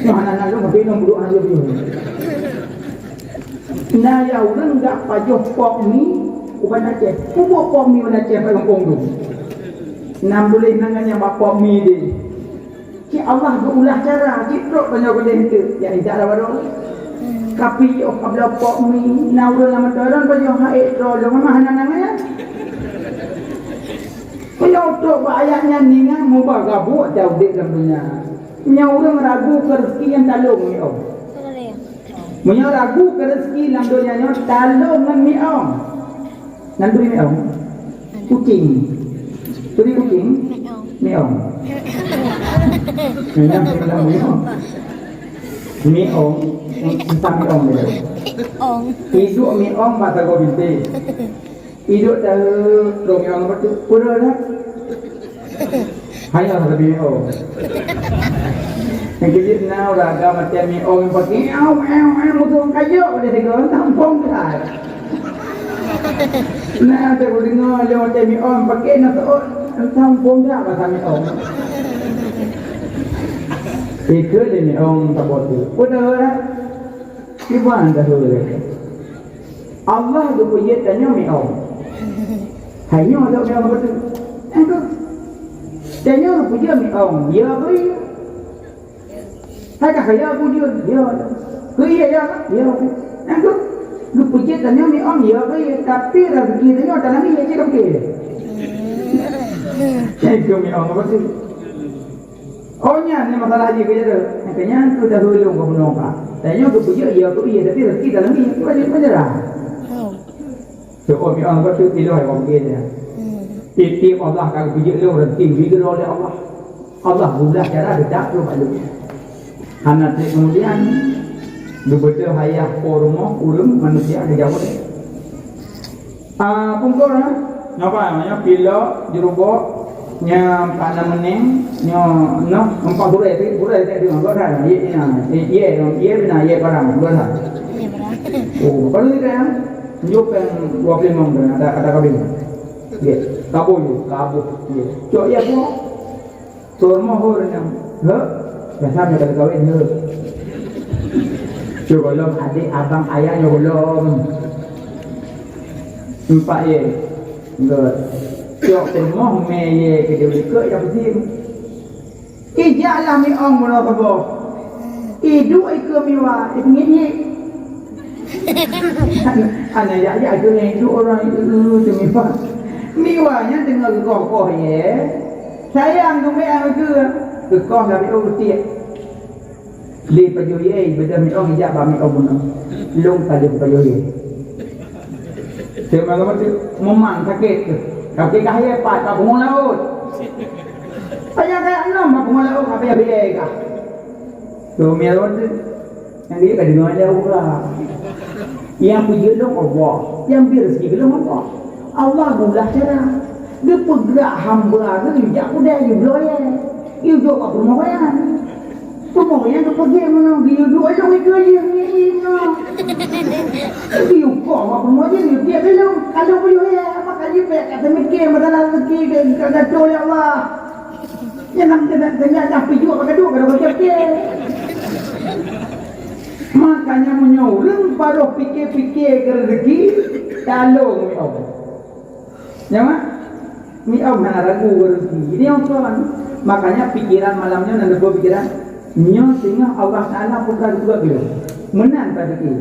Nyoe hana nan lôn, tapi lôn budok hana lôn. Na ya ureueng jak pajoh pok mi u Banda Aceh. Kuboh pok mi Banda Aceh bak gampông tu. Nam tuléh nan nyan bak pok mi deh. Cit Allah geuulah cara, cit trok tanyoe keudeh teuk, ya intat lam baroe. Tapi yoh ka bloe pok mi, na ureueng lam meuteurang pajoh hai ék troe lôn mah hana nangèe. Meunyoe trok bak ayat nyan ningai mubah gabuk dah udép lam donya. Meunyoe ureueng ragu keu rezeki nyan talong mi ong. Meunyoe ragu keu rezeki lam donya nyoe talong ngon mi ong. Nan turi mi ong. Kucing. Turi kucing. Mi ong. Mi ong. Mi ong. Entah mi ong dia. Ong. Iduk mi ong mata kau binti. Iduk dah rong yang betul. Pura dah. Hanya lebih mi ong. Yang kejut na orang agama tiap mi ong yang pakai au au au mutu kayok dia tiga tampong dah. Nah, teuka deungoe lé watèe miong paké na seuôt, entah muphom that basa miong. Ikeu lé miong saboh teuk. Peue dah? Kiban dah lé. Allah geupeujeuet tanyoe miong. Hai nyoe tok miong beutôi. Tanyoe geupeujeuet miong, ya bri. Hai ka kaya bujur, ya. Keu iya, ya, ya. Nyang tu, geupeujeuet tanyoe miong, ya, keu iya. Tapi rezeki tanyoe dalam iya cit oke. Nyang tu miong apa tu? Oh, nyan ni masalah haji keu iya tu. Nyang tu dah hulung keu bunoe ka. Tanyoe geupeujeuet, ya, keu iya, tapi rezeki dalam iya. Tu aja penjara. Seuôt miong beutôi piloh hai wang gen nyan. Tiep-tiep Allah ka geupeujeuet lôn rezeki geubri lé Allah. Allah geulah cara geudak lôn bak lôn. Hana trép keumudian, geubeudôh ayah po rumoh ureueng manusia geujaweueb. Ah, pungkor, ha? Nyoe apa namanya? Pilok, jurubok, nyoe empat enam meneng, nyoe noh, empat gurèe, gurèe, gurèe, gurèe, gurèe, ye, ye, ye, ye, ye, bina, ye, barang, gurèe. Oh, baru ni kan? Tunjuk péng dua puluh lima ada, ada kabin. Ya, kabur you, kabur. Ya. Cok ya, bu. Tur mohor nyang. He? Biasa ni kalau kawin, he. Cok golom adik, abang, ayah nyo golom. Empat ye. Enggak. Cok pemoh me ye ke dia ikut yang penting. Ijak lah miong bunoe saboh. Iduek ikeue miwa, ipeungit-ngit. Hana jak-jak keu nyan iduek orang itu, itu miwa. Miwa nyan teungoh geukoh-koh ye. Sayang keu miong ikeue. Geukoh lagèe ureueng tiek. Lé pajoh ye, beudôh miong ijak bak miong bunoe. Lôn ka lheueh pajoh ye. Teuma lôn memang sakét tu. Tapi kah ye pat ka pungo laôt. Payah kaya enam ka pungo laôt ka payah biaya kah. Tu miawan tu. Yang dia ka dengar dia orang. Yang puji lom Allah, yang beri rezeki lom Allah. Allah geulah cara. Dia peugerak hamba tu jak kudai di bloe. Dia jok kat rumah orang. Peue nyang geupeugah meunan, geuyue duek lôn ikeue jih ngieng-ngieng nyoe. Geuyue koh bak peumoh jih, geuyue tiek lé lôn. Ka lôn geuyue ya, maka jih bèk ka teumikir masalah rezeki ka geuatur lé Allah. Nyan nam teunak-teunak dah pijuek bak gadoh, gadoh bak tiek. Makanya meunyoe ureueng baroh pike-pike keu rezeki, talong lé Allah. Nyan mah, miong hana ragu ureueng. Jadi, nyang kon. Makanya pikiran malam nyoe na leubeh pikiran. Nyoe singoh Allah Taala peugah juga belom. Meunan ka dikir.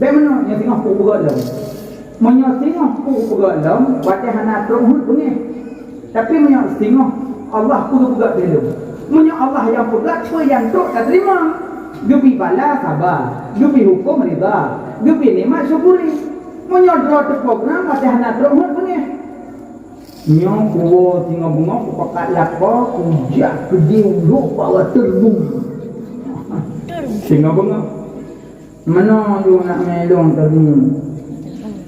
Bèk meunoe, nyoe singoh peugah lom. Meunyoe singoh peugah lom, watèe hana trok hut beungèh. Tapi meunyoe singoh Allah peugah belom. Meunyoe Allah nyang peugah, peue nyang trok ka teurimong. Geubri bala saba, geubri huköm rida, geubri nikmat syukuri. Meunyoe droe teuprogram watèe hana trok hut beungèh. Nyoe kuwoe singoh beungoh kupakat lakoe kujak keudeh udok bak watèe reubông. Singoh beungoh. Meunoe yue nak mé lôn tadi.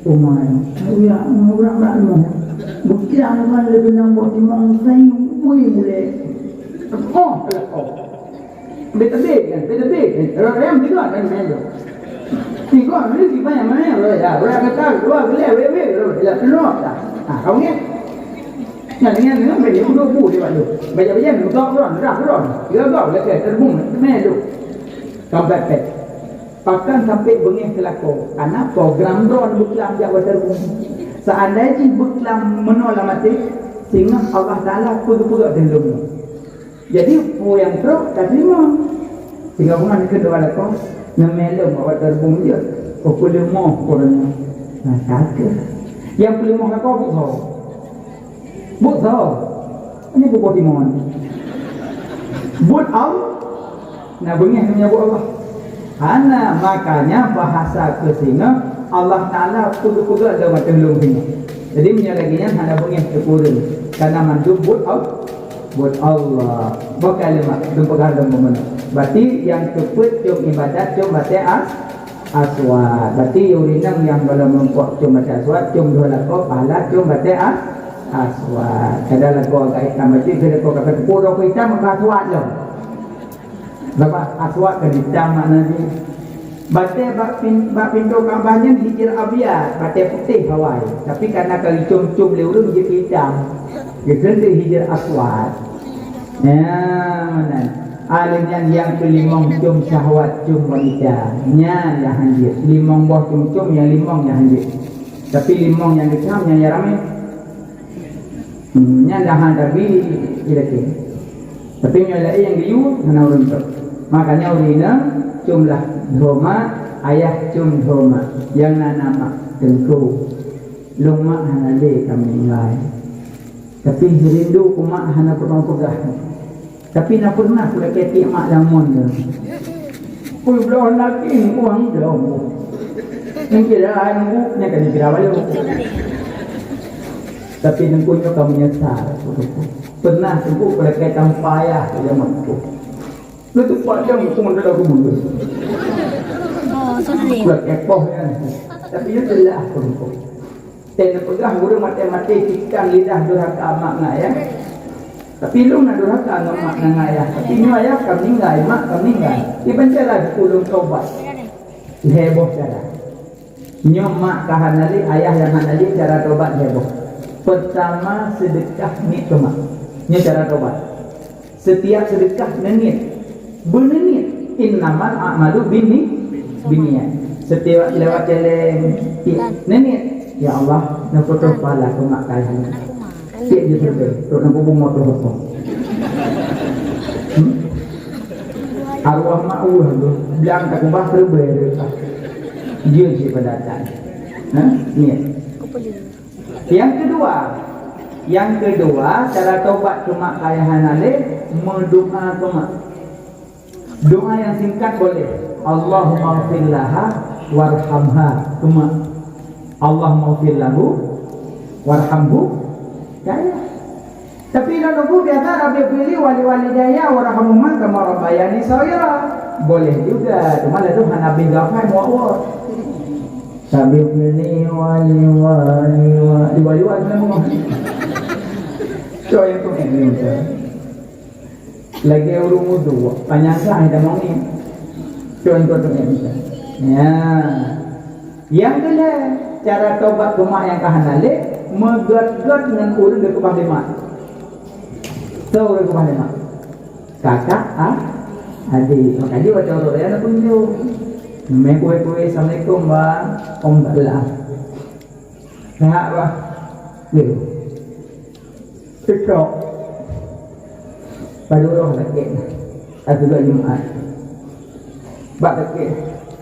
Umai. Ya, urang bak nyoe. Bukang kan lé beunang boh timang sai wui mulai. Oh, lakoe. Bit-bit kan, bit-bit kan. Orang yang juga kan main tu. Tiga hari di mana main orang ya, orang kata dua gelar wewe orang ya penuh dah. Ha, kau ni. Nah, dengan dengan banyak dua bu dia tu. Banyak-banyak juga orang, dah orang. Dia gau lagi terbung main tu. Sampai pet. Pakon sampai beungèh keu lakoe. Karena program droe beuklam jak waterboom. Seandai jih beuklam meunoe lam até, singoh Allah Taala peugah-peugah deh lom. Jadi, peue nyang trok ka teurimong. Singoh beungoh neukheun doa lakoe, Namé lom awak terbung je. Oh, peuleumah ureueng nyan. Nah, kata. Yang peuleumah lakoe buet soe? Buet soe? Ini buku timon. Buet Allah. Nah, beungéh meunyoe buet Allah. Hana, makanya bahasa keu singoh Allah Taala peugah-peugah dalam ateueh lôn singoh. Jadi, meunyoe lagée nyan hana beungéh teukureueng. Karena mandum buet Allah. Buet Allah. Bah kalimat, dum peugah lom bumoe. Berarti nyang teupeu com ibadat, com batée as-, aswad. Berarti ureueng inong nyang gohlom meurumpok com batée aswad, com dua lakoe, pahala com batée as-, aswad. Kadang lakoe agak itam bacut, kadang lakoe ka teupeue droe itam, maka aswad lom. Sabab aswad kan itam makna jih. Batée bak pin-, bak pintoe Ka'bah nyan hijr abyad, batée putéh awai. Tapi karena ka geucom-com lé ureueng jeuet keu itam. Geukheun keu hijr aswad. Ya, meunan. Aleuh nyan nyang keulimong com syahwat, com wanita. Nyan nyang hanjeuet. Limong boh com-com, nyang limong nyang hanjeuet. Tapi limong nyang geucam nyan nyang ramé. Hmm, nyan dah hana bi ilakée. Tapi nyoe laén nyang geuyue hana ureueng tôb. Makanya ureueng inong com lah dhoe mak, ayah com dhoe mak. Nyang na nama teungku. Lôn mak hana lé ka meuninggai. Tapi rindu keu mak hana peue peugah. Tapi na pernah kulakée tiek mak lamon tu. Pui bloh naki uang bloh. Nang kira nunggu, nang kan kira bayu. Tapi nunggu nyoe ka menyesal. Pernah nunggu kulakée tanpa ayah tu zaman tu. Lu tu pak jam pun dah aku mundur. Oh, sudah. Kulakée poh kan. Tapi itu lah aku nunggu. Teupeugah ureueng maté-maté tikang lidah durhaka mak ngon ayah. Tapi lôn na durhaka ngon mak ngon ayah. Tapi nyoe ayah ka meuninggai, mak ka meuninggai. Di penjara ulôn tobat. Lhée boh cara. Nyoe mak ka hana lé, ayah nyang hana lé, cara tobat lhée boh. Pertama, sedekah niet keu mak. Nyoe cara tobat. Setiap sedekah neuniet. Beuniet. Innamal a'malu binni-, binniat. Setiap lewat jalan, neuniet. Ya Allah, neupeutôh pahala keu mak kayah nyoe. Cek je serbe, trok neupeubumoe teuh apa. Hmm? Arwah mak ueh tu, blang takubah serbe tu. Dia je pada datang. Ha? Niet. Yang kedua, yang kedua, cara tobat keu mak kayah hana lé, meudoa keu mak. Doa yang singkat boleh. Allahummaghfir laha warhamha. Keu mak. Allahummaghfirlahu warhamhu. Kayah. Tapi lôn nunggu biasa Rabbighfirli waliwalidayya warhamhuma kama rabbayani shaghira. Boleh juga, cuma lalu hana bin gafai muawat. Rabbighfirli waliwali wa-, liwaliwali nama. Coy tu ni minta. Lagée ureueng wudu, panyang sah dah mau ni. Coy tu ni minta. Ya. Nyang keulhée, cara tobat keu mak nyang ka hana lé, meugét-gét ngon ureueng geukeubah lé mak. Soe ureueng geukeubah lé mak? Kakak, a-, adék. Maka jih watée ureueng raya na kunjong. Mé kué-kué, "Assalamualaikum, Bang." "Om, bak lah." Sehat, Bang? Ya. Tiktok. Padub roh sakét. Ateueh Jumat. Bak sakét.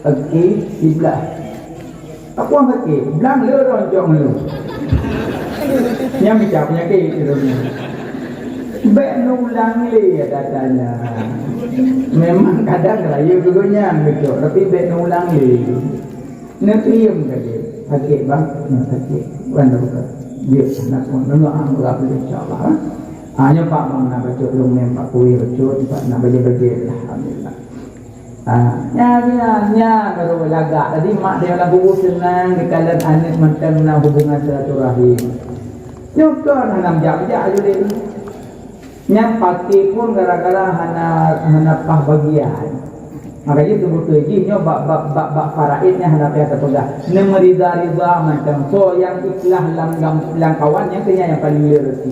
Sakét siblah. Apa sakét? Blang le roncong lu. Nyang mita penyakit tu. Bèk neulang lé katanya. Memang kadang rayeuk geuh nyan beutôi, tapi bèk neulang lé. Neuteuiem ka jeuet. Sakét, Bang? Nyoe sakét. Wan dah buka. Jeuet, na pun. Nyoe ah, murah dulu, insya Allah, eh. Ah, nyoe Pak Bang na bacut lôn meunan, Pak Kuwi bacut, Pak na bajèe-bajèe. Alhamdulillah. Ah, nyan, nyan, nyan baru lagak. Tadi mak dia lam kubur seunang, dikalon aneuk mantong na hubungan silaturahim. Nyoe kon hana meujak-meujak lé. Nyang paké pun gara-gara hana, hana paih bagian. Maka jih teubeutôi jih nyoe bak, bak, bak, bak faraid nyan hana payah tapeugah. Neumeurida-rida mantong. Soe nyang ikhlas lam, lam, lam kawan nyan keuh nyan nyang paleng le reuseuki.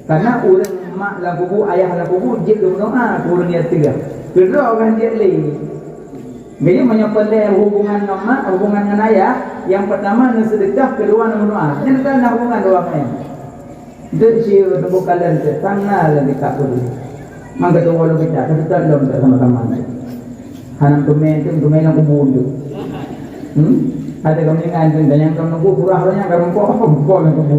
Karena ureueng mak lam kubu, ayah lam kubu, jeuet lôn meudoa keu ureueng nyang teuga. Keudroe kan jeuet lé. Jadi meunyoe peureulèe hubungan ngon mak, hubungan ngon ayah, nyang peurtama neuseudeukah, keudua neumeudoa. Nyan ka na hubungan dua nyan. Deuek siuroe teumbôk kalon teuh, tangan lagèe tak peue. Mangka tuwoe lôn geucak, teuseutôt lom teuh sama-sama. Hana teumé, teumé lam kubu tu. Hmm? Ada kami ngan tu, dan yang kamu nunggu kurang banyak kamu kok, kok lam kubu.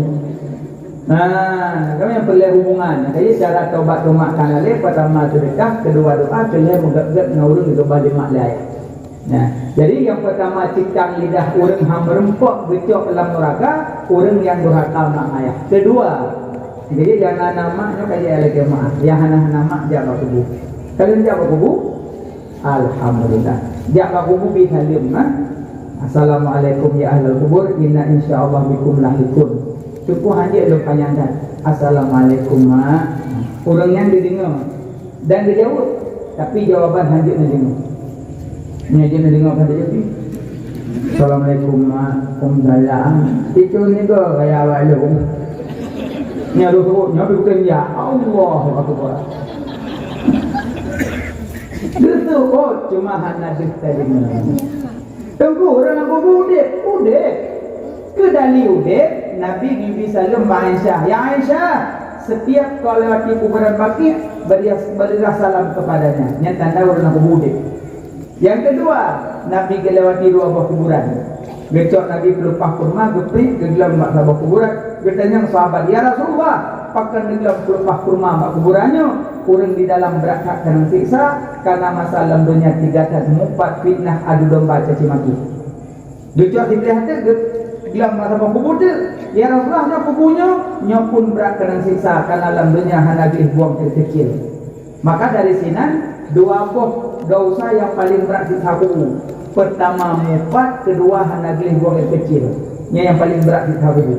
Nah, kami yang perlu hubungan. Jadi cara taubat tu mak kan lé, pertama sedekah, kedua doa, kelima meugét-gét ngon ureueng di keubalih mak lé ayah. Nah, jadi yang pertama cikang lidah ureueng hana meureumpok geucok lam neraka, ureueng yang durhaka mak ayah. Kedua, jadi yang hana mak nyoe ka jeuet lagée mak, yang hana-hana mak jak bak kubu. Kalau jak bak kubu, Alhamdulillah. Jak bak kubu bi saleuem, ha? "Assalamualaikum ya ahlal kubur, inna insyaallah bikum lahiqun." Teungku hanjeuet lôn panyang that. "Assalamualaikum, Mak." Ureueng nyan geudeungoe dan geujaweueb, tapi jawaban hanjeuet neudeungoe. Nyan jeuet neudeungoe kan jaweueb. "Assalamualaikum, Mak." "Waalaikumsalam." Itu ni ke gaya awak lôn. Nyan lôn sebut, nyan bukan ya. Allahu Akbar. Geuseuôt, oh, cuma hana deuh teurimong. Teungku, ureueng nyang kubu udeb, udeb. Keu dali udeb, Nabi geubri saleuem bak Aisyah. "Ya Aisyah, setiap kau lewati kuburan Baqi, beri, berilah salam kepadanya." Nyan tanda ureueng nyang kubu udeb. Yang kedua, Nabi geulewati dua boh kuburan. Geucok Nabi peuleumpah kurma, geupriek, geuglom bak saboh kuburan. Geutanyong sahabat, "Ya Rasulullah, pakon geuglom peuleumpah kurma bak kuburan nyoe? Ureueng di dalam brat that keuneuk siksa, karena masa lam donya tiga that mupat, fitnah, adu domba, caci maki." Geucok sipleh teuk, geuglom bak saboh kubu teuk. "Ya Rasulullah, nyoe kubu nyoe?" "Nyoe pun brat keuneuk siksa, karena lam donya hana gleh buang air keucil." Maka dari sinan, dua boh desya nyang paleng brat siksa kubu. Pertama mupat, kedua hana gleh buang air keucil. Nyan nyang paleng brat siksa kubu.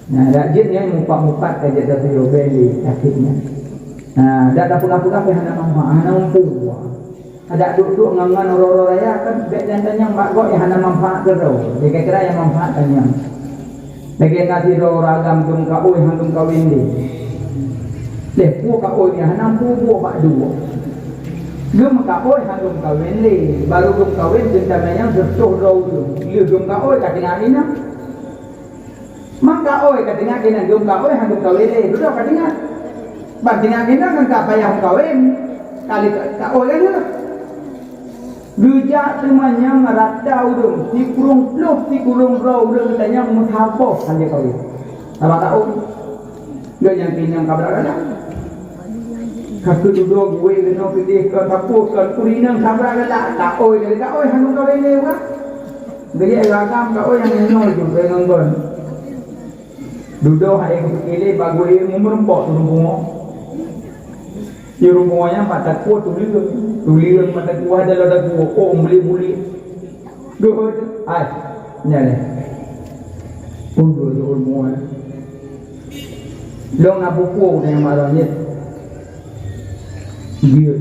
Nah, dak jeuet nyan mupat-mupat ka jeuet tatuyôh bèk lé sakét nyan. Nah, dak tapeugah-peugah pih hana manfaat, hana muphom. Adak duek-duek ngon-ngon uroe-uroe raya kan bèk nyang tanyong bak gob nyang hana manfaat keudroe. Lagèe kira nyang manfaat tanyong. Lagèe na sidroe ureueng agam geumeukaôi han geumeukawen lé. Lé peue kaôi nyan hana muphom bak duek. Geumeukaôi han geumeukawen lé, barô geumeukawen geuntam nyang seutoh droe ureueng. Lheueh geumeukaôi ka tinggai inong. Maka oi ka tinggai keunan geumeukawen han geumeukawen lé, dudoe ka tinggai. Ban tinggai keunan kan ka payah meukawen, kali ka, ka oi lagèe. Geujak teuma nyang rata ureueng, sikureueng ploh sikureueng droe ureueng geutanyoe meusaboh han jeuet kawen. Sabab ka oi. Geuh nyang keunan ka brat galak. Ka keududoe geuwe keunoe keudeh kon sapeue kon ureueng inong ka brat galak, ka oi lagèe ka oi han geumeukawen lé ureueng. Geujak ragam ka oi nyang nyoe jeuet ngon gon. Dudoe hai geupeukeulé bak gurèe meureumpok ureueng pungo. Ureueng pungo nyan mat takue tuleueng, tuleueng mat takue ada lada takue, oh, bulék-bulék. Dudoe, hai, nyan lé. Ureueng pungo nyan. Lôn na pupu nyang mak lôn nyan. Jeuet.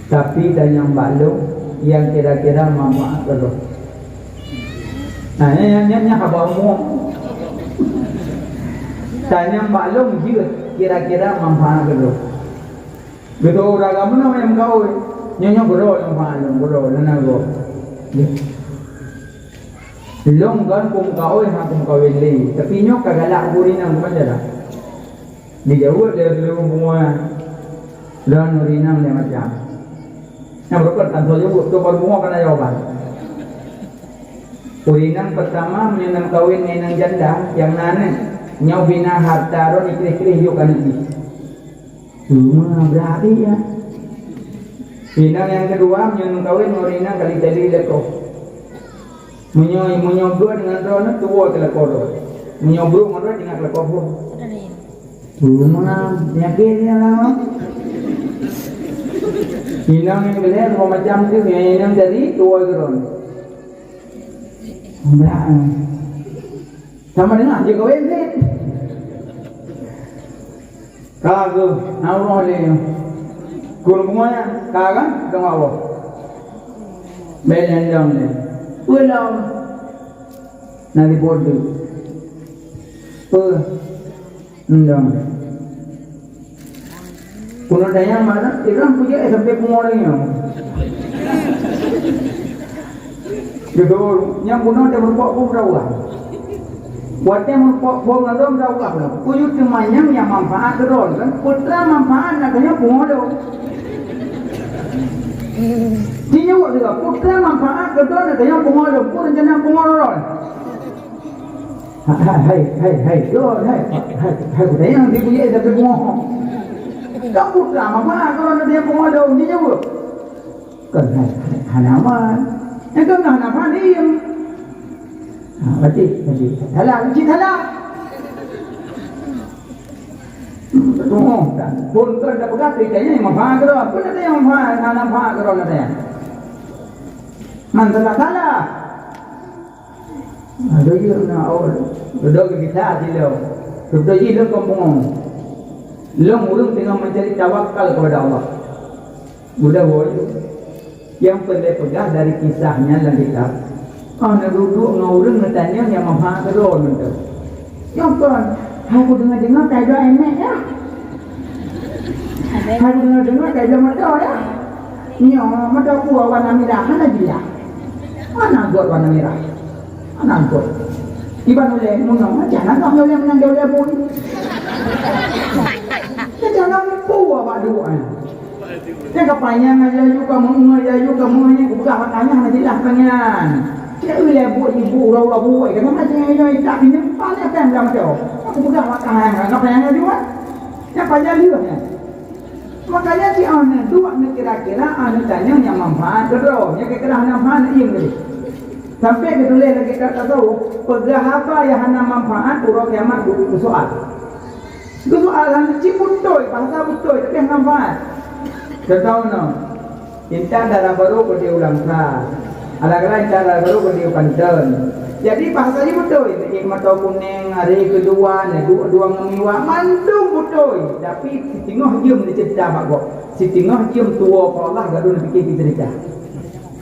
Tapi tanyong bak lôn nyang kira-kira manfaat keu lôn. Nah, nyan, nyan, nyan haba umum. Tanyong bak lôn jeuet kira-kira manfaat keu lôn. Beutôi ureueng agam meunoe nyang meukawen. Nyoe, nyoe beurô manfaat lôn, beurô, lôn na gob. Lôn kon peumeukawen, han peumeukawen lé. Tapi nyoe ka galak ureueng inong keumantöng. Dijaweueb lé ureueng pungo nyan, "Lôn ureueng inong lhèe macam." Nyang beureukat kan soe jaweueb, tu baru pungo kana jawaban. Ureueng inong pertama meunyoe na meukawen ngon inong janda nyang na aneuk, nyoe bina harta droe ikreh-kreh yôh aneuk jih. Cuma brat jih nyan. Inong nyang keudua meunyoe na meukawen ngon ureueng inong kali-kali lakoe. Meunyoe, meunyoe brôk ngon droeneuh tuwoe keu lakoe droe. Meunyoe brôk ngon droe tinggai keu lakoe brôk. Cuma peunyakét nyan lama. Inong nyang keulhèe dua macam tu, nyang inong tadi tuwoe keu droeneuh. Brat. Sama dengan je kawin sih. Ka geuh, na uroe lé nyoe. Gurèe pungo nyan, ka kan? Deungoe Allah. Bèk lôn dong lé. Peue lom? Na liput deuh. Peue? Ndong. Keunoe dayang mana? Irang peujeuet sampai pungo lé nyoe. Beutôi, nyang bunoe teuh meureumpok phôn rauah. Watèe meureumpok phôn rauah, rauah lom. Kuyue teumanyong nyang manfaat keu droe kan? Peue teuma manfaat na keu nyoe pungo lôn. Di nyoe juga putra manfaat keu droe, tanyong pungo lom, peue rencana pungo droe. Hai, hai, hai, hai, droe, hai, hai, hai, kutanyong di buya tapi pungo. Ka putra manfaat keu droe, tanyong pungo lom, di nyoe. Kan hai, hai, hana aman. Nyang keu hana aman, diem. Ha, berarti, berarti salah, berarti salah. Hmm, betul. Kan, pun kan dah peugah, kita ni manfaat keu droe. Pun ada yang manfaat, hana manfaat keu droe, katanya. Man salah-salah. Nah, doyok na awal. Doyok kita di lo. Doyok di lo kampung. Long urang tengah mencari tawakal kepada Allah. Budak boy. Yang pernah peugah dari kisahnya dalam kitab. Ah, na duduk ngon urang na tanya nyang manfaat keu droe mantong. Nyang kon, hai ku dengar-dengar kai dua emek ya. Hai ku dengar-dengar kai dua mata ya. Nyo mata ku warna merah hana jelas. Mana got warna merah? Mana got? Iban uleh munong macam mana kau uleh menang dia uleh pun. Macam mana pu awak dua ni? Nyang ka panyang aja yu kamoe, aja yu kamoe ni kupeugah makanya hana jelas panyang. Cek uleh buat ibu urau-urau buat kata macam ni tak pinjam pan ya kan dalam tu. Aku peugah makanya hana panyang aja yu. Nyang panyang liuh ni. Makanya si aneuk duek ni kira-kira aneuk tanyong nyang manfaat keu droe, nyang kira-kira hana manfaat iem tadi. Sampai geutuléh lagée kitab tasawuf, peugah haba nyang hana manfaat uroe kiamat geusoal. Geusoal hana cit beutôi, bahasa beutôi tapi hana manfaat. Contoh nyoe, intat dara barô keu di ulang sa. Adak-adak intat dara barô keu di panteun. Jadi bahasa jih beutôi, niki mata kunéng, hari keudua, neudua-dua ngon miwak, mandum beutôi. Tapi siteungoh jeuem neuceurita bak gob. Siteungoh jeuem tuwoe keu Allah gadoh neupike ceurita.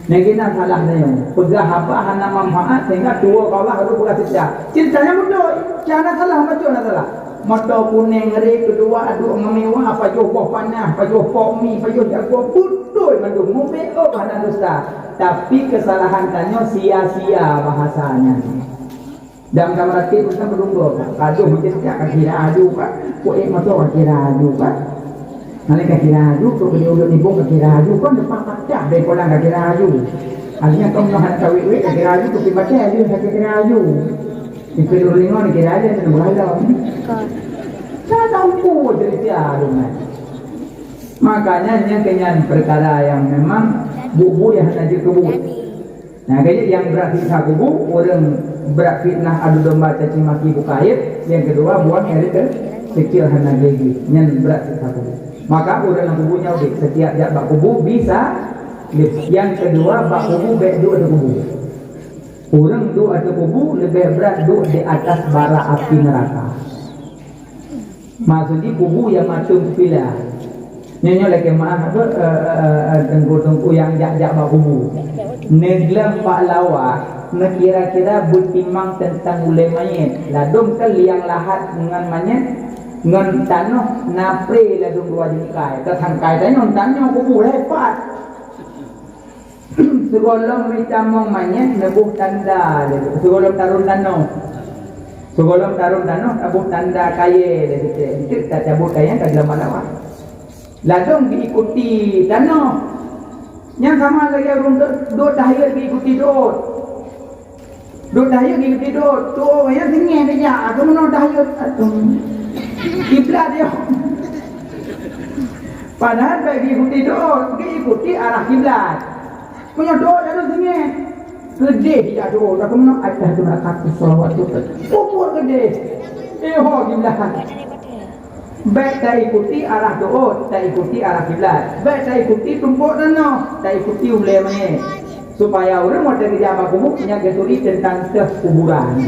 Nyang keunan salah nyoe, peugah haba hana manfaat sehingga tuwoe keu Allah gadoh peugah ceurita. Ceurita nyan beutôi, cit hana salah, bacut hana salah. Mata kunéng, hari keudua, adak ngon miwak, pajoh boh panah, pajoh pok mi, pajoh jagoe, beutôi mandum. Mubek oh hana dusta. Tapi kesalahan tanyoe sia-sia bahasa nyan. Dan kameuratéb meunan meulunggo, ka padum meucék ka kira aju kan, kuék moto ka kira aju kan. Hana ka kira aju, tu keu ulôn nibong ka kira aju kan, depan pacah deh kolang ka kira aju. Akhirnya kau meunoh hana kawék-wék ka kira aju, tu pi pakai aju ka kira aju. Di keu ureueng inong kira aju, tu bulan lom. Ka tahu cerita tu kan. Makanya nyan keu nyan perkara yang memang bubu yang hana jeuet keu bubu. Nah, kaya nyang brat siksa kubu, ureueng brat fitnah adu domba caci maki buka aib, nyang keudua buang air ke kecil hana gigi, nyan brat siksa kubu. Maka ureueng lam kubu nyoe udép, setiap jak bak kubu bisa, nyang keudua bak kubu bèk duek ateueh kubu. Ureueng duek ateueh kubu leubeh brat duek di atas bara api neraka. Maksud jih kubu nyang matong teupila. Nyoe nyoe lakèe meu'ah apa, eh, eh, eh, eh, teungku-teungku nyang jak-jak bak kubu. Neugleueng bak lawa, neukira-kira beutimang teuntang ulèe manyét. Ladôm keu liang lahat ngon manyét, ngon tanoh na pré ladôm dua jeuem kai. Teusangkai tanyoe, tanyoe kubu hebat. Sigohlom meutamong manyét neuboh tanda lé, sigohlom tarôn tanoh. Sigohlom tarôn tanoh taboh tanda kayèe lé, eunteuk tacabot kayèe ka geulama lawan. Ladôm geuikuti tanoh. Nyang sama lagèe ureueng dot, dot tahiyat geuikuti dot. Dot tahiyat geuikuti dot, tu nyan teungoh tajak, aku meunoe tahiyat, aduh. Kiblat dia. Padahal bèk geuikuti dot, geuikuti arah kiblat. Meunyoe dot lalu teungoh, keudeh jak dot, aku meunoe, asyhadu an la ilaha illallah, shalawat tu. Kubur keudeh. Eh, ho kiblat. Bèk taikuti arah dot, taikuti arah kiblat. Bèk taikuti tumpôk tanoh, taikuti ulèe manyét. Supaya ureueng watèe geujak bak kubu nyan geuturi teuntang teuh kuburan.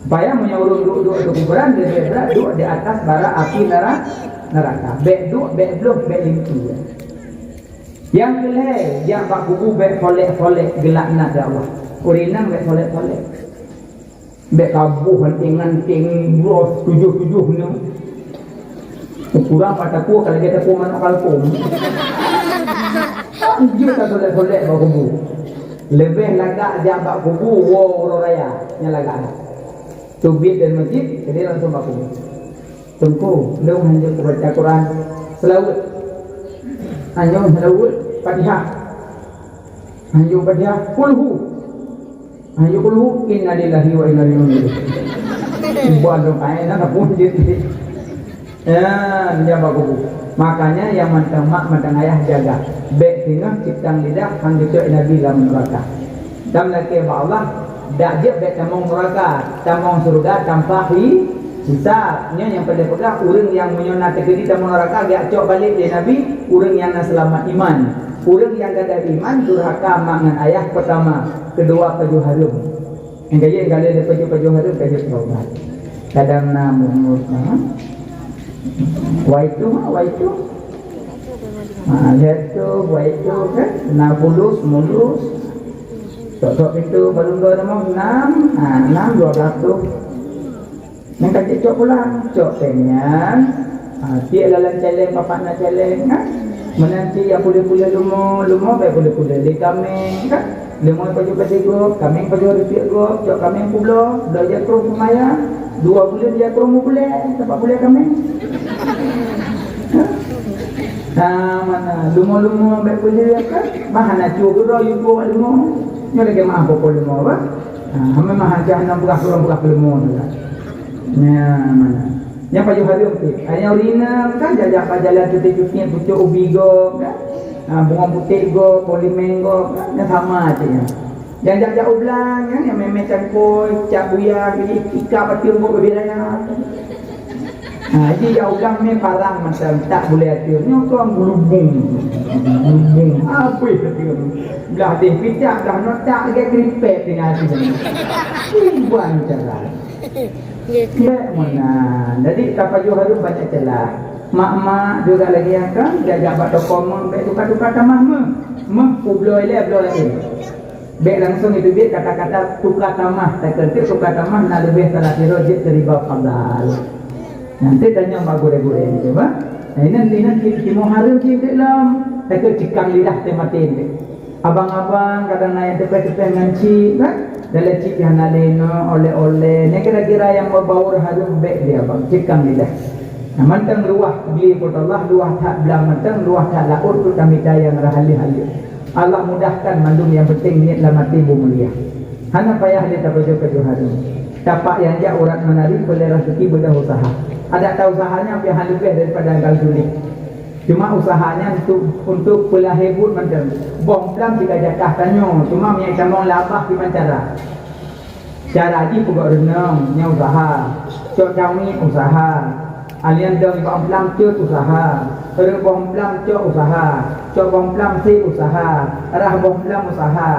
Supaya meunyoe ureueng duek-duek di kuburan, leubeh brat duek di atas bara api nera-, neraka. Bèk duek, bèk bloh, bèk linto. Nyang keulhèe, jak bak kubu bèk folek-folek, geulaknat lé Allah. Ureueng inong bèk folek-folek. Bèk kaboh anting-anting bros tujoh-tujoh nyoe. Ukuran pat takue ka lagèe takue manok kalkong. Jeuet ka solek-solek bak kubu. Leubeh lagak jak bak kubu woe uroe raya nyang lagak. Teubiet dari masjid, keudeh langsung bak kubu. Teungku, lôn hanjeuet kubaca Quran seulaweuet. Hanjeuet seulaweuet, Fatihah. Hanjeuet Fatihah, kulhu. Hanjeuet kulhu, innalillahi wa inna ilaihi raji'un. Buat dong kain, nak pun jeuet. Ya, dia bagus. Makanya yang mantong mak, mantong ayah jaga. Bèk singoh cekang lidah, han geucok Nabi lam neraka. Dan lakèe bak Allah, dak jeuet bèk tamong neraka, tamong syeuruga tanpa hi-, hisab. Nyoe nyang peureulèe peugah, ureueng nyang meunyoe na teukeudi tamong neraka, geujak cok balek lé Nabi, ureueng nyang na seulamat iman. Ureueng nyang gadôh iman, durhaka mak ngon ayah peutama, keudua pajoh hareuem. Nyang ka jeuet, ka lheueh pajoh-pajoh hareuem, ka jeuet taubat. Kadang na umur, ha? Waitu, ha, waitu. Ha, lihat tu, waitu, kan? Na puluh, mulus. Tok-tok itu, baru dua nama, enam. Ha, enam, dua belas tu. Nyang ka jicok pulang, cok pèng nyan. Ha, tiek lalan cèlèng, papak na cèlèng, kan? Meunan cit ya pulé-pulé leumo, leumo bèk pulé-pulé lé kaméng, kan? Leumo pajoh keu gob, kaméng pajoh ripiek gob, cok kaméng peubloe, bloe jak krueng peumayang, dua buleuen jak krueng meubulèe, sapat bulèe kaméng. Nah, mana leumo-leumo bèk pulé, kan? Bah hana cue keudroe yue tuwoe leumo. Nyoe lagèe meu'ah poh leumo, bah. Ha, memang hana, hana peugah, kurang peugah keu leumo tu lah. Nyan mana. Nyang pajoh hareuem pih. Nyang ureueng inong kan jak-jak bak jalan cuti-cuti pucok ubi gob kan. Ha, bungong putéh gob, polimeng gob kan. Nyan sama cit nyan. Nyang jak-jak u blang nyan, nyang mè-mè cangkôi, cap buya, ikab ateueng gob bibie raya. Ha, jadi jak u blang mè parang macam tak boleh atur. Nyoe kon gelubung. Gelubung. Apa itu? Blah deh picak, blah notak, lagèe krimpèt tinggai sini. Bukan cara. Bèk meunan. Jadi, tapajoh hareuem banyak celah. Mak-mak juga lagi akan diajak bak toko meuh, bèk tuka-tuka tamah meuh. Meuh peubloe lé bloe laén. Bèk langsung itu bèk kata-kata tuka tamah. Takheun tukang tamah na leubeh salah sidroe jeuet keu riba fadal. Nanti tanyong bak gurèe-gurèe itu, bah. Nah, ini, ini timoh hareuem cit lom. Takheun cekang lidah teuh maté. Abang-abang kadang na nyang teupèh-teupèh ngon chik, kan? Dan lé chik pih hana lé ngon oleh-oleh. Nyan kira-kira nyang bau-bau hareuem bèk lé abang, cekang lidah. Nah, mantong luwah bli Po teu Allah, luwah that blang mantong, luwah that laôt, tu tamita nyang rhah haleuh-haleuh. Allah mudahkan mandum, nyang penting niet lam até beumulia. Hana payah lé tapajoh-pajoh hareuem. Tapak nyang jak urat meunari, peuleueh raseuki beudôh useuha. Adak ta useuha nyan pih hana leubeh daripada gam tuléh. Cuma useuha nyan untuk, untuk peulahé buet mantong. Boh plam sika jatah tanyoe, cuma meunyo tamong labah kiban cara. Cara jih peugöt reunong, nyan useuha. Cok camiek useuha. Alian dong boh plam cot useuha. Reuboh plam cok useuha. Cok boh plam sép useuha. Rhah boh plam useuha.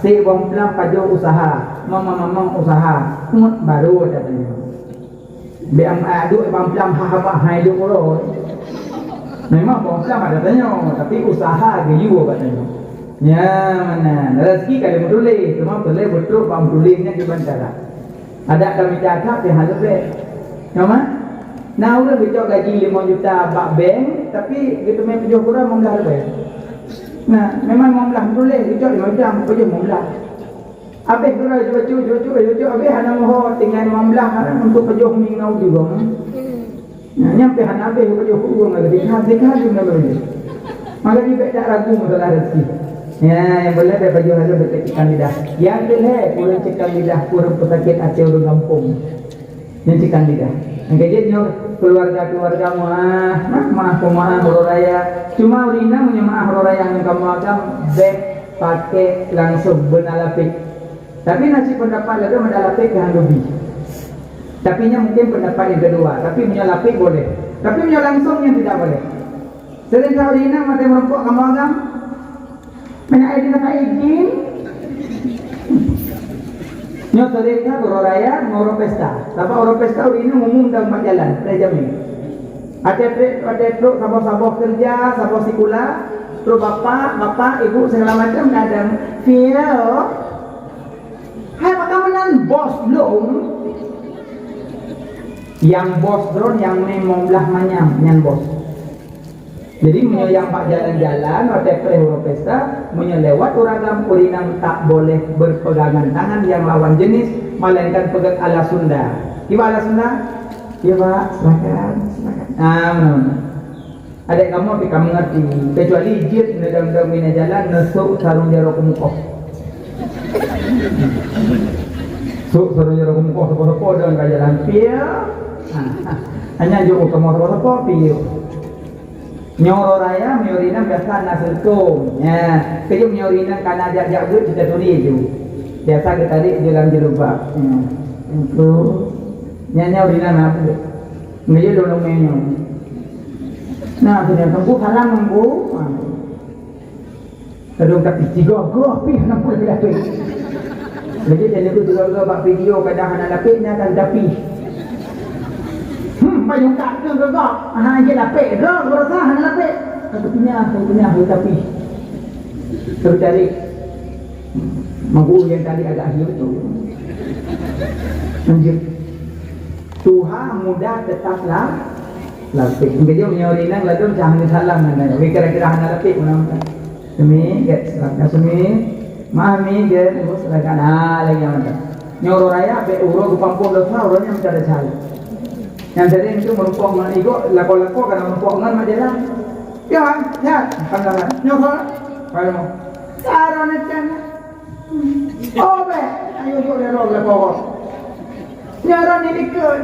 Sép boh plam pajoh useuha. Mamang-mamang useuha. Ngon baru tanyoe. Bèk am-, a, duek bak plam ha-, haba hai duek uroe. Memang bak plam ada tanyoe, tapi useuha geuyue bak tanyoe. Nyan meunan. Raseuki ka lheueh meutuléh, teuma peureulèe beutrok bak meutuléh nyan kiban cara. Adak ka mita that pih hana leubeh. Nyan mah? Na ureueng geucok gaji limong juta bak bank, tapi geuteumé pajoh keu droe limong blah leubeh. Nah, memang limong blah meutuléh, geucok limong juta, pajoh limong blah. Abéh gura jujok, jujok, jujok, abéh hana meuho tinggai limong blah, hana untuk pajoh mingau juga. Nah, nyan pih hana abéh pajoh ureueng lagi, dikha, dikha juga lagi. Maka di bèk tak ragu masalah rezeki. Ya, nyang boleh bèk pajoh hareuem bèk cekang lidah. Nyang keulhèe, ureueng cekang lidah, ureueng peusakét até ureueng gampông. Nyan cekang lidah. Nyang keujeuet nyoe keuluwarga-keuluwarga meu'ah, meu'ah, meu'ah, meu'ah uroe raya. Cuma ureueng inong meunyoe meu'ah uroe raya ngon kamoe agam, bèk pakai langsung beuna lapék. Tapi na cit pendapat lagoe meuda lapék keu han geubi. Tapi nyan mungkin pendapat nyang keudua, tapi meunyoe lapék boleh. Tapi meunyoe langsung nyan tidak boleh. Seuring saboh inong maté meurumpok kamoe agam. Mana ai dapat izin? Nyoe seuring ka uroe raya ngon uroe pesta. Sabab uroe pesta ureueng inong umum dan bak jalan, dah jamin. Ada truk, ada truk saboh-saboh kerja, saboh sikula, truk bapak, bapak, ibu segala macam kadang feel. Hai maka meunan bos lom. Yang bos droen yang memang belah manyam nyan bos. Jadi meunyoe nyang bak jalan-jalan watèe preh uroe pesta, meunyoe lewat ureueng agam, ureueng inong tak boleh berpegangan tangan yang lawan jenis, melainkan peugöt ala Sunda. Kiban ala Sunda? Ya Pak, silakan, silakan. Ah, meunan. Adak kamoe pih ka meungerti, keucuali jeuet neudong-dong binéh jalan, neusok sarong jaroe keumeukoh. Sok sarong jaroe keumeukoh, sopo-sopo dong ka jalan piye. Ha, ha. Hanya jok kamoe sopo-sopo piye. Nyoe uroe raya, meunyoe rinang biasa na seuleukom. Ya, keujeuet meunyoe rinang ka na jak-jak beuet, cita turi ju. Biasa geutarek ju lam jilbab. Ya. Itu. Nyan nyoe rinang na beuet. Ngeuyue lôn lumé nyoe. Nah, sudah tunggu salam nunggu. Kadang tapi tiga gah pih hana pun lapék. Jadi dan itu tiga gah bak video kadang hana lapék nya kan tapi. Hmm, payung tak ke gagak. Hana je lapék, dah berasa hana lapék. Tapi punya, tapi punya, tapi. Terus cari. Manggu yang tadi agak hiu tu. Lanjut. Tuha muda tetaplah lapék. Mungkin jom nyoe rinang ladom cah hana salam ngan. Oke, kira-kira hana lapék mana. Semi, get, silakan semi. Mami, get, terus silakan. Ah, lagi yang mana? Nyoe uroe raya, bek uroe geupampong dosa, uroe nyan mencari cari. Yang tadi itu merumpok ngan igok, lako-lako karena merumpok ngan majalah. Ya, ya, pandangan. Nyoe kok? Kalau mau. Cara nekan. Oh, beh, ayo jok lé roh lé boh. Nyaran ni dikeue,